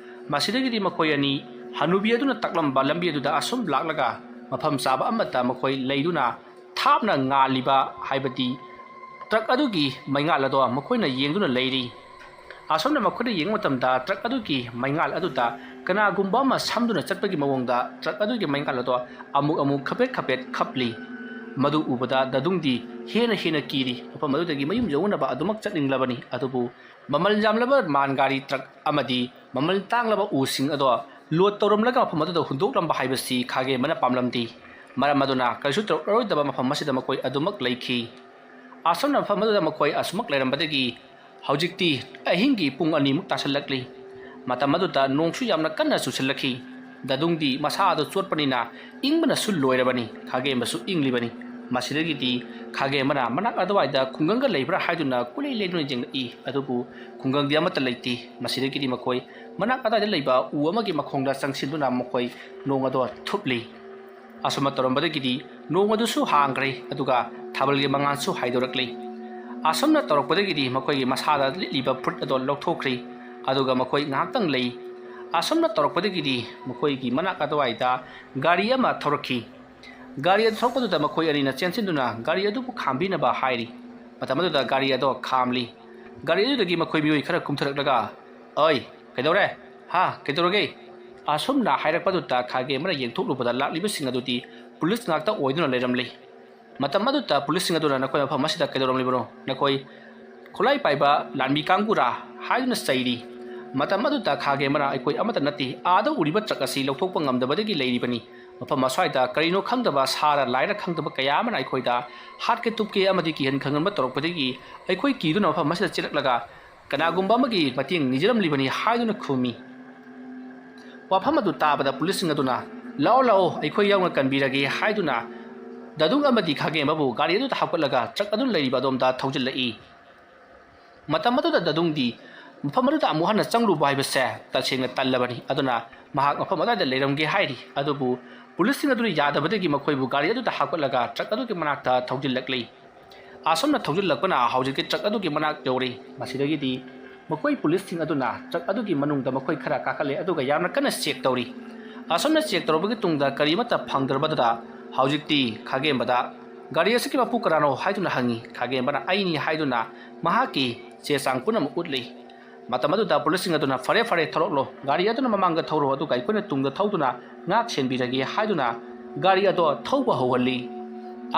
ꯃꯁꯤꯗꯒꯤꯗꯤ ꯃꯈꯣꯏ ꯑꯅꯤ ꯍꯅꯨꯕꯤ ꯑꯗꯨꯅ ꯇꯥꯛꯂꯝꯕ ꯂꯝꯕꯤ ꯑꯗꯨꯗ ꯑꯁꯨꯝ ꯂꯥꯛꯂꯒ ꯃꯐꯝ ꯆꯥꯕ ꯑꯃꯠꯇ ꯃꯈꯣꯏ ꯂꯩꯗꯨꯅ ꯊꯥꯞꯅ ꯉꯥꯜꯂꯤꯕ, ꯍꯥꯏꯕꯗꯤ ꯇ꯭ꯔꯛ ꯑꯗꯨꯒꯤ ꯃꯩꯉꯥꯜ ꯑꯗꯣ ꯃꯈꯣꯏꯅ ꯌꯦꯡꯗꯨꯅ ꯂꯩꯔꯤ꯫ ꯑꯁꯨꯝꯅ ꯃꯈꯣꯏꯅ ꯌꯦꯡꯕ ꯃꯇꯝꯗ ꯇ꯭ꯔꯛ ꯑꯗꯨꯒꯤ ꯃꯩꯉꯥꯜ ꯑꯗꯨꯗ ꯀꯅꯥꯒꯨꯝꯕ ꯑꯃ ꯁꯝꯗꯨꯅ ꯆꯠꯄꯒꯤ ꯃꯑꯣꯡꯗ ꯇ꯭ꯔꯛ ꯑꯗꯨꯒꯤ ꯃꯩꯉꯥꯜ ꯑꯗꯣ ꯑꯃꯨꯛ ꯑꯃꯨꯛ ꯈꯄꯦꯠ ꯈꯄꯦꯠ ꯈꯞꯂꯤ꯫ ꯃꯗꯨ ꯎꯕꯗ ꯗꯗꯨꯡꯗꯤ ꯍꯦꯟꯅ ꯍꯦꯟꯅ ꯀꯤꯔꯤ꯫ ꯃꯐꯝ ꯑꯗꯨꯗꯒꯤ ꯃꯌꯨꯝ ꯌꯧꯅꯅꯕ ꯑꯗꯨꯃꯛ ꯆꯠꯅꯤꯡꯂꯕꯅꯤ, ꯑꯗꯨꯕꯨ ꯃꯃꯜ ꯌꯥꯝꯂꯕ ꯃꯥꯜ ꯒꯥꯔꯤ ꯇ꯭ꯔꯛ ꯑꯃꯗꯤ ꯃꯃꯜ ꯇꯥꯡꯂꯕ ꯎꯁꯤꯡ ꯑꯗꯣ ꯂꯣꯗ ꯇꯧꯔꯝꯂꯒ ꯃꯐꯝ ꯑꯗꯨꯗ ꯍꯨꯟꯗꯣꯛꯂꯝꯕ ꯍꯥꯏꯕꯁꯤ ꯈꯥꯒꯦꯝꯕꯅ ꯄꯥꯝꯂꯝꯗꯦ꯫ ꯃꯔꯝ ꯑꯗꯨꯅ ꯀꯔꯤꯁꯨ ꯇꯧꯔꯛꯂꯔꯣꯏꯗꯕ ꯃꯐꯝ ꯑꯁꯤꯗ ꯃꯈꯣꯏ ꯑꯗꯨꯃꯛ ꯂꯩꯈꯤ꯫ ꯑꯁꯨꯝꯅ ꯃꯐꯝ ꯑꯗꯨꯗ ꯃꯈꯣꯏ ꯑꯁꯨꯃꯛ ꯂꯩꯔꯝꯕꯗꯒꯤ ꯍꯧꯖꯤꯛꯇꯤ ꯑꯍꯤꯡꯒꯤ ꯄꯨꯡ ꯑꯅꯤꯃꯨꯛ ꯇꯥꯁꯜꯂꯛꯂꯤ꯫ ꯃꯇꯝ ꯑꯗꯨꯗ ꯅꯣꯡꯁꯨ ꯌꯥꯝꯅ ꯀꯟꯅ ꯆꯨꯁꯤꯜꯂꯛꯈꯤ꯫ ꯗꯗꯨꯡꯗꯤ ꯃꯁꯥ ꯑꯗꯨ ꯆꯣꯠꯄꯅꯤꯅ ꯏꯪꯕꯅꯁꯨ ꯂꯣꯏꯔꯕꯅꯤ, ꯈꯥꯒꯦꯝꯕꯁꯨ ꯏꯪꯂꯤꯕꯅꯤ꯫ ꯃꯁꯤꯗꯒꯤꯗꯤ ꯈꯥꯒꯦꯝꯕꯅ ꯃꯅꯥꯛ ꯑꯗꯨꯋꯥꯏꯗ ꯈꯨꯡꯒꯪꯒ ꯂꯩꯕ꯭ꯔꯥ ꯍꯥꯏꯗꯨꯅ ꯀꯣꯏꯂꯩ ꯂꯩꯗꯨꯅ ꯌꯦꯡꯂꯛꯏ꯫ ꯑꯗꯨꯕꯨ ꯈꯨꯡꯒꯪꯗꯤ ꯑꯃꯠꯇ ꯂꯩꯇꯦ꯫ ꯃꯁꯤꯗꯒꯤꯗꯤ ꯃꯈꯣꯏ ꯃꯅꯥꯛ ꯑꯗꯨꯋꯥꯏꯗ ꯂꯩꯕ ꯎ ꯑꯃꯒꯤ ꯃꯈꯣꯡꯗ ꯆꯪꯁꯤꯟꯗꯨꯅ ꯃꯈꯣꯏ ꯅꯣꯡ ꯑꯗꯣ ꯊꯨꯞꯂꯤ꯫ ꯑꯁꯨꯝꯅ ꯇꯧꯔꯝꯕꯗꯒꯤꯗꯤ ꯅꯣꯡ ꯑꯗꯨꯁꯨ ꯍꯥꯡꯈ꯭ꯔꯦ, ꯑꯗꯨꯒ ꯊꯥꯕꯜꯒꯤ ꯃꯉꯥꯜꯁꯨ ꯍꯥꯏꯗꯣꯔꯛꯂꯤ꯫ ꯑꯁꯨꯝꯅ ꯇꯧꯔꯛꯄꯗꯒꯤꯗꯤ ꯃꯈꯣꯏꯒꯤ ꯃꯁꯥꯗ ꯂꯤꯠꯂꯤꯕ ꯐꯨꯔꯤꯠ ꯑꯗꯣ ꯂꯧꯊꯣꯛꯈ꯭ꯔꯤ, ꯑꯗꯨꯒ ꯃꯈꯣꯏ ꯉꯥꯏꯍꯥꯛꯇꯪ ꯂꯩ꯫ ꯑꯁꯨꯝꯅ ꯇꯧꯔꯛꯄꯗꯒꯤꯗꯤ ꯃꯈꯣꯏꯒꯤ ꯃꯅꯥꯛ ꯑꯗꯨꯋꯥꯏꯗ ꯒꯥꯔꯤ ꯑꯃ ꯊꯧꯔꯛꯈꯤ꯫ ꯒꯥꯔꯤ ꯑꯗꯨ ꯊꯧꯔꯛꯄꯗꯨꯗ ꯃꯈꯣꯏ ꯑꯅꯤꯅ ꯆꯦꯟꯁꯤꯟꯗꯨꯅ ꯒꯥꯔꯤ ꯑꯗꯨꯕꯨ ꯈꯥꯝꯕꯤꯅꯕ ꯍꯥꯏꯔꯤ꯫ ꯃꯇꯝ ꯑꯗꯨꯗ ꯒꯥꯔꯤ ꯑꯗꯣ ꯈꯥꯝꯂꯤ꯫ ꯒꯥꯔꯤ ꯑꯗꯨꯗꯒꯤ ꯃꯈꯣꯏ ꯃꯤꯑꯣꯏ ꯈꯔ ꯀꯨꯝꯊꯔꯛꯂꯒ, "ꯑꯣꯏ, ꯀꯩꯗꯧꯔꯦ? ꯍꯥ, ꯀꯩꯗꯧꯔꯒꯦ?" ꯑꯁꯨꯝꯅ ꯍꯥꯏꯔꯛꯄꯗꯨꯗ ꯈꯥꯒꯦꯝꯕꯅ ꯌꯦꯡꯊꯣꯛꯂꯨꯕꯗ ꯂꯥꯛꯂꯤꯕꯁꯤꯡ ꯑꯗꯨꯗꯤ ꯄꯨꯂꯤꯁ ꯉꯥꯛꯇ ꯑꯣꯏꯗꯨꯅ ꯂꯩꯔꯝꯂꯤ꯫ ꯃꯇꯝ ꯑꯗꯨꯗ ꯄꯨꯂꯤꯁꯁꯤꯡ ꯑꯗꯨꯅ, "ꯅꯈꯣꯏ ꯃꯐꯝ ꯑꯁꯤꯗ ꯀꯩꯗꯧꯔꯝꯂꯤꯕꯅꯣ? ꯅꯈꯣꯏ ꯈꯨꯠꯂꯥꯏ ꯄꯥꯏꯕ ꯂꯥꯟꯃꯤ ꯀꯥꯡꯕꯨꯔꯥ?" ꯍꯥꯏꯗꯨꯅ ꯆꯩꯔꯤ꯫ ꯃꯇꯝ ꯑꯗꯨꯗ ꯈꯥꯒꯦꯝꯕꯅ, "ꯑꯩꯈꯣꯏ ꯑꯃꯠꯇ ꯅꯠꯇꯦ, ꯑꯥꯗ ꯎꯔꯤꯕ ꯇ꯭ꯔꯛ ꯑꯁꯤ ꯂꯧꯊꯣꯛꯄ ꯉꯝꯗꯕꯗꯒꯤ ꯂꯩꯔꯤꯕꯅꯤ꯫ ꯃꯐꯝ ꯑꯁ꯭ꯋꯥꯏꯗ ꯀꯔꯤꯅꯣ ꯈꯪꯗꯕ, ꯁꯥꯔ ꯂꯥꯏꯔ ꯈꯪꯗꯕ ꯀꯌꯥ ꯑꯃꯅ ꯑꯩꯈꯣꯏꯗ ꯍꯥꯠꯀꯦ ꯇꯨꯞꯀꯦ ꯑꯃꯗꯤ ꯀꯤꯍꯟ ꯈꯪꯍꯟꯕ ꯇꯧꯔꯛꯄꯗꯒꯤ ꯑꯩꯈꯣꯏ ꯀꯤꯗꯨꯅ ꯃꯐꯝ ꯑꯁꯤꯗ ꯆꯦꯜꯂꯛꯂꯒ ꯀꯅꯥꯒꯨꯝꯕ ꯑꯃꯒꯤ ꯃꯇꯦꯡ ꯅꯤꯖꯔꯝꯂꯤꯕꯅꯤ" ꯍꯥꯏꯗꯨꯅ ꯈꯨꯝꯃꯤ꯫ ꯋꯥꯐꯝ ꯑꯗꯨ ꯇꯥꯕꯗ ꯄꯨꯂꯤꯁꯁꯤꯡ ꯑꯗꯨꯅ, "ꯂꯥꯛꯑꯣ, ꯂꯥꯛꯑꯣ, ꯑꯩꯈꯣꯏ ꯌꯥꯎꯅ ꯀꯟꯕꯤꯔꯒꯦ" ꯍꯥꯏꯗꯨꯅ ꯗꯗꯨꯡ ꯑꯃꯗꯤ ꯈꯥꯒꯦꯝꯕꯕꯨ ꯒꯥꯔꯤ ꯑꯗꯨꯗ ꯍꯥꯞꯀꯠꯂꯒ ꯇ꯭ꯔꯛ ꯑꯗꯨ ꯂꯩꯔꯤꯕ ꯑꯗꯣꯝꯗ ꯊꯧꯖꯤꯜꯂꯛꯏ꯫ ꯃꯇꯝ ꯑꯗꯨꯗ ꯗꯗꯨꯡꯗꯤ ꯃꯐꯝ ꯑꯗꯨꯗ ꯑꯃꯨꯛ ꯍꯟꯅ ꯆꯪꯂꯨꯕ ꯍꯥꯏꯕꯁꯦ ꯇꯁꯦꯡꯅ ꯇꯜꯂꯕꯅꯤ꯫ ꯑꯗꯨꯅ ꯃꯍꯥꯛ ꯃꯐꯝ ꯑꯗꯨꯋꯥꯏꯗ ꯂꯩꯔꯝꯒꯦ ꯍꯥꯏꯔꯤ꯫ ꯑꯗꯨꯕꯨ ꯄꯨꯂꯤꯁꯁꯤꯡ ꯑꯗꯨꯅ ꯌꯥꯗꯕꯗꯒꯤ ꯃꯈꯣꯏꯕꯨ ꯒꯥꯔꯤ ꯑꯗꯨꯗ ꯍꯥꯞꯀꯠꯂꯒ ꯇ꯭ꯔꯛ ꯑꯗꯨꯒꯤ ꯃꯅꯥꯛꯇ ꯊꯧꯖꯤꯜꯂꯛꯂꯤ꯫ ꯑꯁꯨꯝꯅ ꯊꯧꯖꯤꯜꯂꯛꯄꯅ ꯍꯧꯖꯤꯛꯇꯤ ꯇ꯭ꯔꯛ ꯑꯗꯨꯒꯤ ꯃꯅꯥꯛ ꯌꯧꯔꯦ꯫ ꯃꯁꯤꯗꯒꯤꯗꯤ ꯃꯈꯣꯏ ꯄꯨꯂꯤꯁꯁꯤꯡ ꯑꯗꯨꯅ ꯇ꯭ꯔꯛ ꯑꯗꯨꯒꯤ ꯃꯅꯨꯡꯗ ꯃꯈꯣꯏ ꯈꯔ ꯀꯥꯈꯠꯂꯦ, ꯑꯗꯨꯒ ꯌꯥꯝꯅ ꯀꯟꯅ ꯆꯦꯛ ꯇꯧꯔꯤ꯫ ꯑꯁꯨꯝꯅ ꯆꯦꯛ ꯇꯧꯔꯕꯒꯤ ꯇꯨꯡꯗ ꯀꯔꯤꯃꯠꯇ ꯐꯪꯗ꯭ꯔꯕꯗꯨꯗ ꯍꯧꯖꯤꯛꯇꯤ ꯈꯥꯒꯦꯝꯕꯗ, "ꯒꯥꯔꯤ ꯑꯁꯤꯒꯤ ꯃꯄꯨ ꯀꯅꯥꯅꯣ?" ꯍꯥꯏꯗꯨꯅ ꯍꯪꯉꯤ꯫ ꯈꯥꯒꯦꯝꯕꯅ "ꯑꯩꯅꯤ" ꯍꯥꯏꯗꯨꯅ ꯃꯍꯥꯛꯀꯤ ꯆꯦ ꯆꯥꯡ ꯄꯨꯝꯅꯃꯛ ꯎꯠꯂꯤ꯫ ꯃꯇꯝ ꯑꯗꯨꯗ ꯄꯨꯂꯤꯁꯁꯤꯡ ꯑꯗꯨꯅ, "ꯐꯔꯦ, ꯐꯔꯦ, ꯊꯧꯔꯛꯂꯣ, ꯒꯥꯔꯤ ꯑꯗꯨꯅ ꯃꯃꯥꯡꯗ ꯊꯧꯔꯣ, ꯑꯗꯨꯒ ꯑꯩꯈꯣꯏꯅ ꯇꯨꯡꯗ ꯊꯧꯗꯨꯅ ꯉꯥꯛ ꯁꯦꯟꯕꯤꯔꯒꯦ" ꯍꯥꯏꯗꯨꯅ ꯒꯥꯔꯤ ꯑꯗꯣ ꯊꯧꯕ ꯍꯧꯍꯜꯂꯤ꯫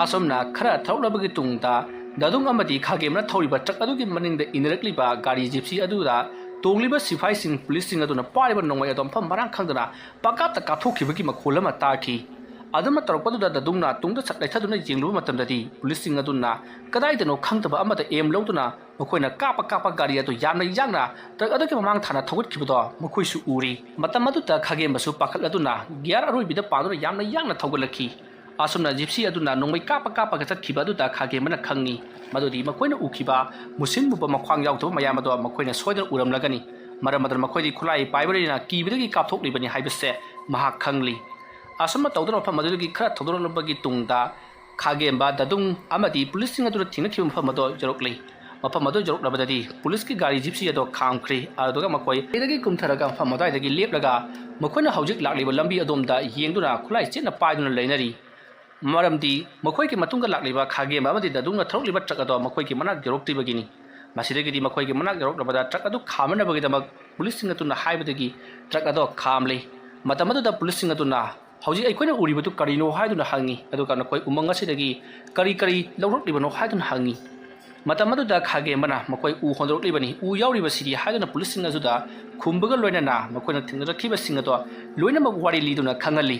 ꯑꯁꯨꯝꯅ ꯈꯔ ꯊꯧꯔꯛꯂꯕꯒꯤ ꯇꯨꯡꯗ ꯗꯗꯨꯡ ꯑꯃꯗꯤ ꯈꯥꯒꯦꯝꯅ ꯊꯧꯔꯤꯕ ꯇ꯭ꯔꯛ ꯑꯗꯨꯒꯤ ꯃꯅꯤꯡꯗ ꯏꯟꯅꯔꯛꯂꯤꯕ ꯒꯥꯔꯤ ꯖꯤꯞꯁꯤ ꯑꯗꯨꯗ ꯇꯣꯡꯂꯤꯕ ꯁꯤꯐꯥꯏꯁꯤꯡ, ꯄꯨꯂꯤꯁꯁꯤꯡ ꯑꯗꯨꯅ ꯄꯥꯏꯔꯤꯕ ꯅꯣꯡꯃꯩ ꯑꯗꯣ ꯃꯐꯝ ꯃꯔꯥꯡ ꯈꯪꯗꯅ ꯄꯪꯀꯥꯞꯇ ꯀꯥꯞꯊꯣꯛꯈꯤꯕꯒꯤ ꯃꯈꯣꯜ ꯑꯃ ꯇꯥꯈꯤ꯫ ꯑꯗꯨꯝꯅ ꯇꯧꯔꯛꯄꯗꯨꯗ ꯗꯗꯨꯡꯅ ꯇꯨꯡꯗ ꯁꯠ ꯂꯩꯊꯗꯨꯅ ꯌꯦꯡꯂꯨꯕ ꯃꯇꯝꯗꯗꯤ ꯄꯨꯂꯤꯁꯁꯤꯡ ꯑꯗꯨꯅ ꯀꯗꯥꯏꯗꯅꯣ ꯈꯪꯗꯕ ꯑꯃꯗ ꯑꯦꯝ ꯂꯧꯗꯨꯅ ꯃꯈꯣꯏꯅ ꯀꯥꯞꯄ ꯀꯥꯞꯄ ꯒꯥꯔꯤ ꯑꯗꯨ ꯌꯥꯝꯅ ꯌꯥꯡꯅ ꯇ꯭ꯔꯛ ꯑꯗꯨꯒꯤ ꯃꯃꯥꯡ ꯊꯥꯅ ꯊꯧꯒꯠꯈꯤꯕꯗꯣ ꯃꯈꯣꯏꯁꯨ ꯎꯔꯤ꯫ ꯃꯇꯝ ꯑꯗꯨꯗ ꯈꯥꯒꯦꯝꯕꯁꯨ ꯄꯥꯈꯠꯂꯗꯨꯅ ꯒꯤꯌꯥꯔ ꯑꯔꯣꯏꯕꯤꯗ ꯄꯥꯟꯗꯨꯅ ꯌꯥꯝꯅ ꯌꯥꯡꯅ ꯊꯧꯒꯠꯂꯛꯈꯤ꯫ ꯑꯁꯨꯝꯅ ꯖꯤꯞꯁꯤ ꯑꯗꯨꯅ ꯅꯣꯡꯃꯩ ꯀꯥꯞꯄ ꯀꯥꯞꯄꯒ ꯆꯠꯈꯤꯕ ꯑꯗꯨꯗ ꯈꯥꯒꯦꯝꯕꯅ ꯈꯪꯉꯤ ꯃꯗꯨꯗꯤ ꯃꯈꯣꯏꯅ ꯎꯈꯤꯕ ꯃꯨꯁꯤꯟ ꯃꯨꯕ ꯃꯈ꯭ꯋꯥꯡ ꯌꯥꯎꯗꯕ ꯃꯌꯥꯝ ꯑꯗꯣ ꯃꯈꯣꯏꯅ ꯁꯣꯏꯗꯅ ꯎꯔꯝꯂꯒꯅꯤ꯫ ꯃꯔꯝ ꯑꯗꯨꯅ ꯃꯈꯣꯏꯗꯤ ꯈꯨꯠꯂꯥꯏ ꯄꯥꯏꯕꯅꯤꯅ ꯀꯤꯕꯗꯒꯤ ꯀꯥꯞꯊꯣꯛꯂꯤꯕꯅꯤ ꯍꯥꯏꯕꯁꯦ ꯃꯍꯥꯛ ꯈꯪꯂꯤ꯫ ꯑꯁꯨꯝꯅ ꯇꯧꯗꯨꯅ ꯃꯐꯝ ꯑꯗꯨꯗꯒꯤ ꯈꯔ ꯊꯧꯗꯣꯔꯛꯂꯕꯒꯤ ꯇꯨꯡꯗ ꯈꯥꯒꯦꯝꯕ, ꯗꯗꯨꯡ ꯑꯃꯗꯤ ꯄꯨꯂꯤꯁꯁꯤꯡ ꯑꯗꯨꯅ ꯊꯦꯡꯅꯈꯤꯕ ꯃꯐꯝ ꯑꯗꯨ ꯌꯧꯔꯛꯂꯤ꯫ ꯃꯐꯝ ꯑꯗꯨ ꯌꯧꯔꯛꯂꯕꯗꯗꯤ ꯄꯨꯂꯤꯁꯀꯤ ꯒꯥꯔꯤ ꯖꯤꯞꯁꯤ ꯑꯗꯨ ꯈꯥꯝꯈ꯭ꯔꯦ꯫ ꯑꯗꯨꯒ ꯃꯈꯣꯏ ꯒꯥꯔꯤꯗꯒꯤ ꯀꯨꯝꯊꯔꯒ ꯃꯐꯝ ꯑꯗꯨꯋꯥꯏꯗꯒꯤ ꯂꯦꯞꯂꯒ ꯃꯈꯣꯏꯅ ꯍꯧꯖꯤꯛ ꯂꯥꯛꯂꯤꯕ ꯂꯝꯕꯤ ꯑꯗꯣꯝꯗ ꯌꯦꯡꯗꯨꯅ ꯈꯨꯠꯂꯥꯏ ꯆꯦꯠꯅ ꯄꯥꯏꯗꯨꯅ ꯂꯩꯅꯔꯤ꯫ ꯃꯔꯝꯗꯤ ꯃꯈꯣꯏꯒꯤ ꯃꯇꯨꯡꯗ ꯂꯥꯛꯂꯤꯕ ꯈꯥꯒꯦꯝꯕ ꯑꯃꯗꯤ ꯗꯗꯨꯡꯅ ꯊꯧꯔꯛꯂꯤꯕ ꯇ꯭ꯔꯛ ꯑꯗꯣ ꯃꯈꯣꯏꯒꯤ ꯃꯅꯥꯛ ꯌꯧꯔꯛꯇ꯭ꯔꯤꯕꯒꯤꯅꯤ꯫ ꯃꯁꯤꯗꯒꯤꯗꯤ ꯃꯈꯣꯏꯒꯤ ꯃꯅꯥꯛ ꯌꯧꯔꯛꯂꯕꯗ ꯇ꯭ꯔꯛ ꯑꯗꯨ ꯈꯥꯝꯅꯅꯕꯒꯤꯗꯃꯛ ꯄꯨꯂꯤꯁꯁꯤꯡ ꯑꯗꯨꯅ ꯍꯥꯏꯕꯗꯒꯤ ꯇ꯭ꯔꯛ ꯑꯗꯣ ꯈꯥꯝꯂꯤ꯫ ꯃꯇꯝ ꯑꯗꯨꯗ ꯄꯨꯂꯤꯁꯁꯤꯡ ꯑꯗꯨꯅ ꯍꯧꯖꯤꯛ ꯑꯩꯈꯣꯏꯅ ꯎꯔꯤꯕꯗꯨ ꯀꯔꯤꯅꯣ ꯍꯥꯏꯗꯨꯅ ꯍꯪꯉꯤ꯫ ꯑꯗꯨꯒ ꯅꯈꯣꯏ ꯎꯃꯪ ꯑꯁꯤꯗꯒꯤ ꯀꯔꯤ ꯀꯔꯤ ꯂꯧꯔꯛꯂꯤꯕꯅꯣ ꯍꯥꯏꯗꯨꯅ ꯍꯪꯉꯤ꯫ ꯃꯇꯝ ꯑꯗꯨꯗ ꯈꯥꯒꯦꯝꯕꯅ ꯃꯈꯣꯏ ꯎ ꯍꯣꯟꯗꯣꯔꯛꯂꯤꯕꯅꯤ, ꯎ ꯌꯥꯎꯔꯤꯕꯁꯤꯗꯤ ꯍꯥꯏꯗꯨꯅ ꯄꯨꯂꯤꯁꯁꯤꯡ ꯑꯗꯨꯗ ꯈꯨꯝꯕꯒ ꯂꯣꯏꯅꯅ ꯃꯈꯣꯏꯅ ꯊꯦꯡꯅꯔꯛꯈꯤꯕꯁꯤꯡ ꯑꯗꯣ ꯂꯣꯏꯅꯃꯛ ꯋꯥꯔꯤ ꯂꯤꯗꯨꯅ ꯈꯪꯍꯜꯂꯤ꯫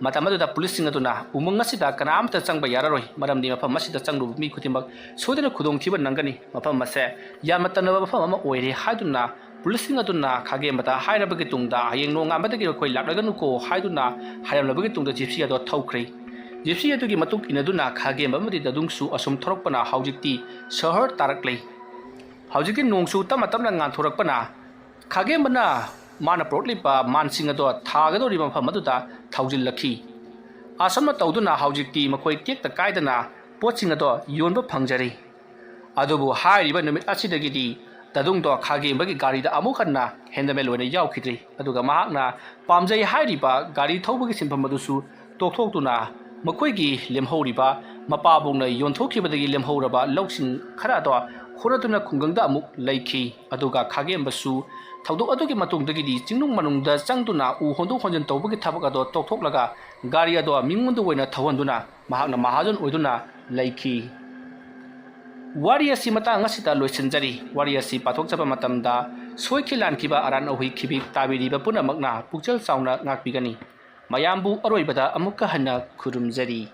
ꯃꯇꯝ ꯑꯗꯨꯗ ꯄꯨꯂꯤꯁꯁꯤꯡ ꯑꯗꯨꯅ ꯎꯃꯪ ꯑꯁꯤꯗ ꯀꯅꯥ ꯑꯃꯠꯇ ꯆꯪꯕ ꯌꯥꯔꯔꯣꯏ, ꯃꯔꯝꯗꯤ ꯃꯐꯝ ꯑꯁꯤꯗ ꯆꯪꯂꯨꯕ ꯃꯤ ꯈꯨꯗꯤꯡꯃꯛ ꯁꯣꯏꯗꯅ ꯈꯨꯗꯣꯡꯊꯤꯕ ꯅꯪꯒꯅꯤ, ꯃꯐꯝ ꯑꯁꯦ ꯌꯥꯝꯅ ꯇꯝꯅꯕ ꯃꯐꯝ ꯑꯃ ꯑꯣꯏꯔꯦ ꯍꯥꯏꯗꯨꯅ ꯄꯨꯂꯤꯁꯁꯤꯡ ꯑꯗꯨꯅ ꯈꯥꯒꯦꯝꯕꯗ ꯍꯥꯏꯔꯕꯒꯤ ꯇꯨꯡꯗ ꯍꯌꯦꯡ ꯅꯣꯡꯉꯥꯟꯕꯗꯒꯤ ꯃꯈꯣꯏ ꯂꯥꯛꯂꯒꯅꯨꯀꯣ ꯍꯥꯏꯗꯨꯅ ꯍꯥꯏꯔꯝꯂꯕꯒꯤ ꯇꯨꯡꯗ ꯖꯤꯞꯁꯤ ꯑꯗꯣ ꯊꯧꯈ꯭ꯔꯦ꯫ ꯖꯤꯞꯁꯤ ꯑꯗꯨꯒꯤ ꯃꯇꯨꯡ ꯏꯟꯅꯗꯨꯅ ꯈꯥꯒꯦꯝꯕ ꯑꯃꯗꯤ ꯗꯗꯨꯡꯁꯨ ꯑꯁꯨꯝ ꯊꯧꯔꯛꯄꯅ ꯍꯧꯖꯤꯛꯇꯤ ꯁꯍꯔ ꯇꯥꯔꯛꯂꯦ꯫ ꯍꯧꯖꯤꯛꯇꯤ ꯅꯣꯡꯁꯨ ꯇꯞꯅ ꯇꯞꯅ ꯉꯥꯟꯊꯣꯔꯛꯄꯅ ꯈꯥꯒꯦꯝꯕꯅ ꯃꯥꯅ ꯄꯨꯔꯛꯂꯤꯕ ꯃꯥꯟꯁꯤꯡ ꯑꯗꯣ ꯊꯥꯒꯗꯧꯔꯤꯕ ꯃꯐꯝ ꯑꯗꯨꯗ ꯊꯧꯖꯤꯜꯂꯛꯈꯤ꯫ ꯑꯁꯨꯝꯅ ꯇꯧꯗꯨꯅ ꯍꯧꯖꯤꯛꯇꯤ ꯃꯈꯣꯏ ꯇꯦꯛꯇ ꯀꯥꯏꯗꯅ ꯄꯣꯠꯁꯤꯡ ꯑꯗꯣ ꯌꯣꯟꯕ ꯐꯪꯖꯔꯤ꯫ ꯑꯗꯨꯕꯨ ꯍꯥꯏꯔꯤꯕ ꯅꯨꯃꯤꯠ ꯑꯁꯤꯗꯒꯤꯗꯤ ꯗꯗꯨꯡꯗꯣ ꯈꯥꯒꯦꯝꯕꯒꯤ ꯒꯥꯔꯤꯗ ꯑꯃꯨꯛ ꯍꯟꯅ ꯍꯦꯟꯗꯃꯦꯟ ꯑꯣꯏꯅ ꯌꯥꯎꯈꯤꯗ꯭ꯔꯤ꯫ ꯑꯗꯨꯒ ꯃꯍꯥꯛꯅ ꯄꯥꯝꯖꯩ ꯍꯥꯏꯔꯤꯕ ꯒꯥꯔꯤ ꯊꯧꯕꯒꯤ ꯁꯤꯟꯐꯝ ꯑꯗꯨꯁꯨ ꯇꯣꯛꯊꯣꯛꯇꯨꯅ ꯃꯈꯣꯏꯒꯤ ꯂꯦꯝꯍꯧꯔꯤꯕ ꯃꯄꯥꯕꯨꯡꯅ ꯌꯣꯟꯊꯣꯛꯈꯤꯕꯗꯒꯤ ꯂꯦꯝꯍꯧꯔꯕ ꯂꯧꯁꯤꯡ ꯈꯔ ꯑꯗꯣ ꯍꯣꯠꯅꯗꯨꯅ ꯈꯨꯡꯒꯪꯗ ꯑꯃꯨꯛ ꯂꯩꯈꯤ꯫ ꯑꯗꯨꯒ ꯈꯥꯒꯦꯝꯕꯁꯨ ꯊꯧꯗꯣꯛ ꯑꯗꯨꯒꯤ ꯃꯇꯨꯡꯗꯒꯤꯗꯤ ꯆꯤꯡꯅꯨꯡ ꯃꯅꯨꯡꯗ ꯆꯪꯗꯨꯅ ꯎ ꯍꯣꯟꯗꯣꯛ ꯍꯣꯟꯖꯤꯟ ꯇꯧꯕꯒꯤ ꯊꯕꯛ ꯑꯗꯣ ꯇꯣꯛꯊꯣꯛꯂꯒ ꯒꯥꯔꯤ ꯑꯗꯣ ꯃꯤꯉꯣꯟꯗ ꯑꯣꯏꯅ ꯊꯧꯍꯟꯗꯨꯅ ꯃꯍꯥꯛꯅ ꯃꯍꯥꯖꯣꯟ ꯑꯣꯏꯗꯨꯅ ꯂꯩꯈꯤ꯫ ꯋꯥꯔꯤ ꯑꯁꯤ ꯃꯇꯥꯡ ꯑꯁꯤꯗ ꯂꯣꯏꯁꯤꯟꯖꯔꯤ꯫ ꯋꯥꯔꯤ ꯑꯁꯤ ꯄꯥꯊꯣꯛꯆꯕ ꯃꯇꯝꯗ ꯁꯣꯏꯈꯤ ꯂꯥꯟꯈꯤꯕ ꯑꯔꯥꯟ ꯑꯍꯨꯏ ꯈꯤꯕꯤꯛ ꯇꯥꯕꯤꯔꯤꯕ ꯄꯨꯝꯅꯃꯛꯅ ꯄꯨꯛꯆꯦꯜ ꯆꯥꯎꯅ ꯉꯥꯛꯄꯤꯒꯅꯤ꯫ ꯃꯌꯥꯝꯕꯨ ꯑꯔꯣꯏꯕꯗ ꯑꯃꯨꯛꯀ ꯍꯟꯅ ꯈꯨꯔꯨꯝꯖꯔꯤ꯫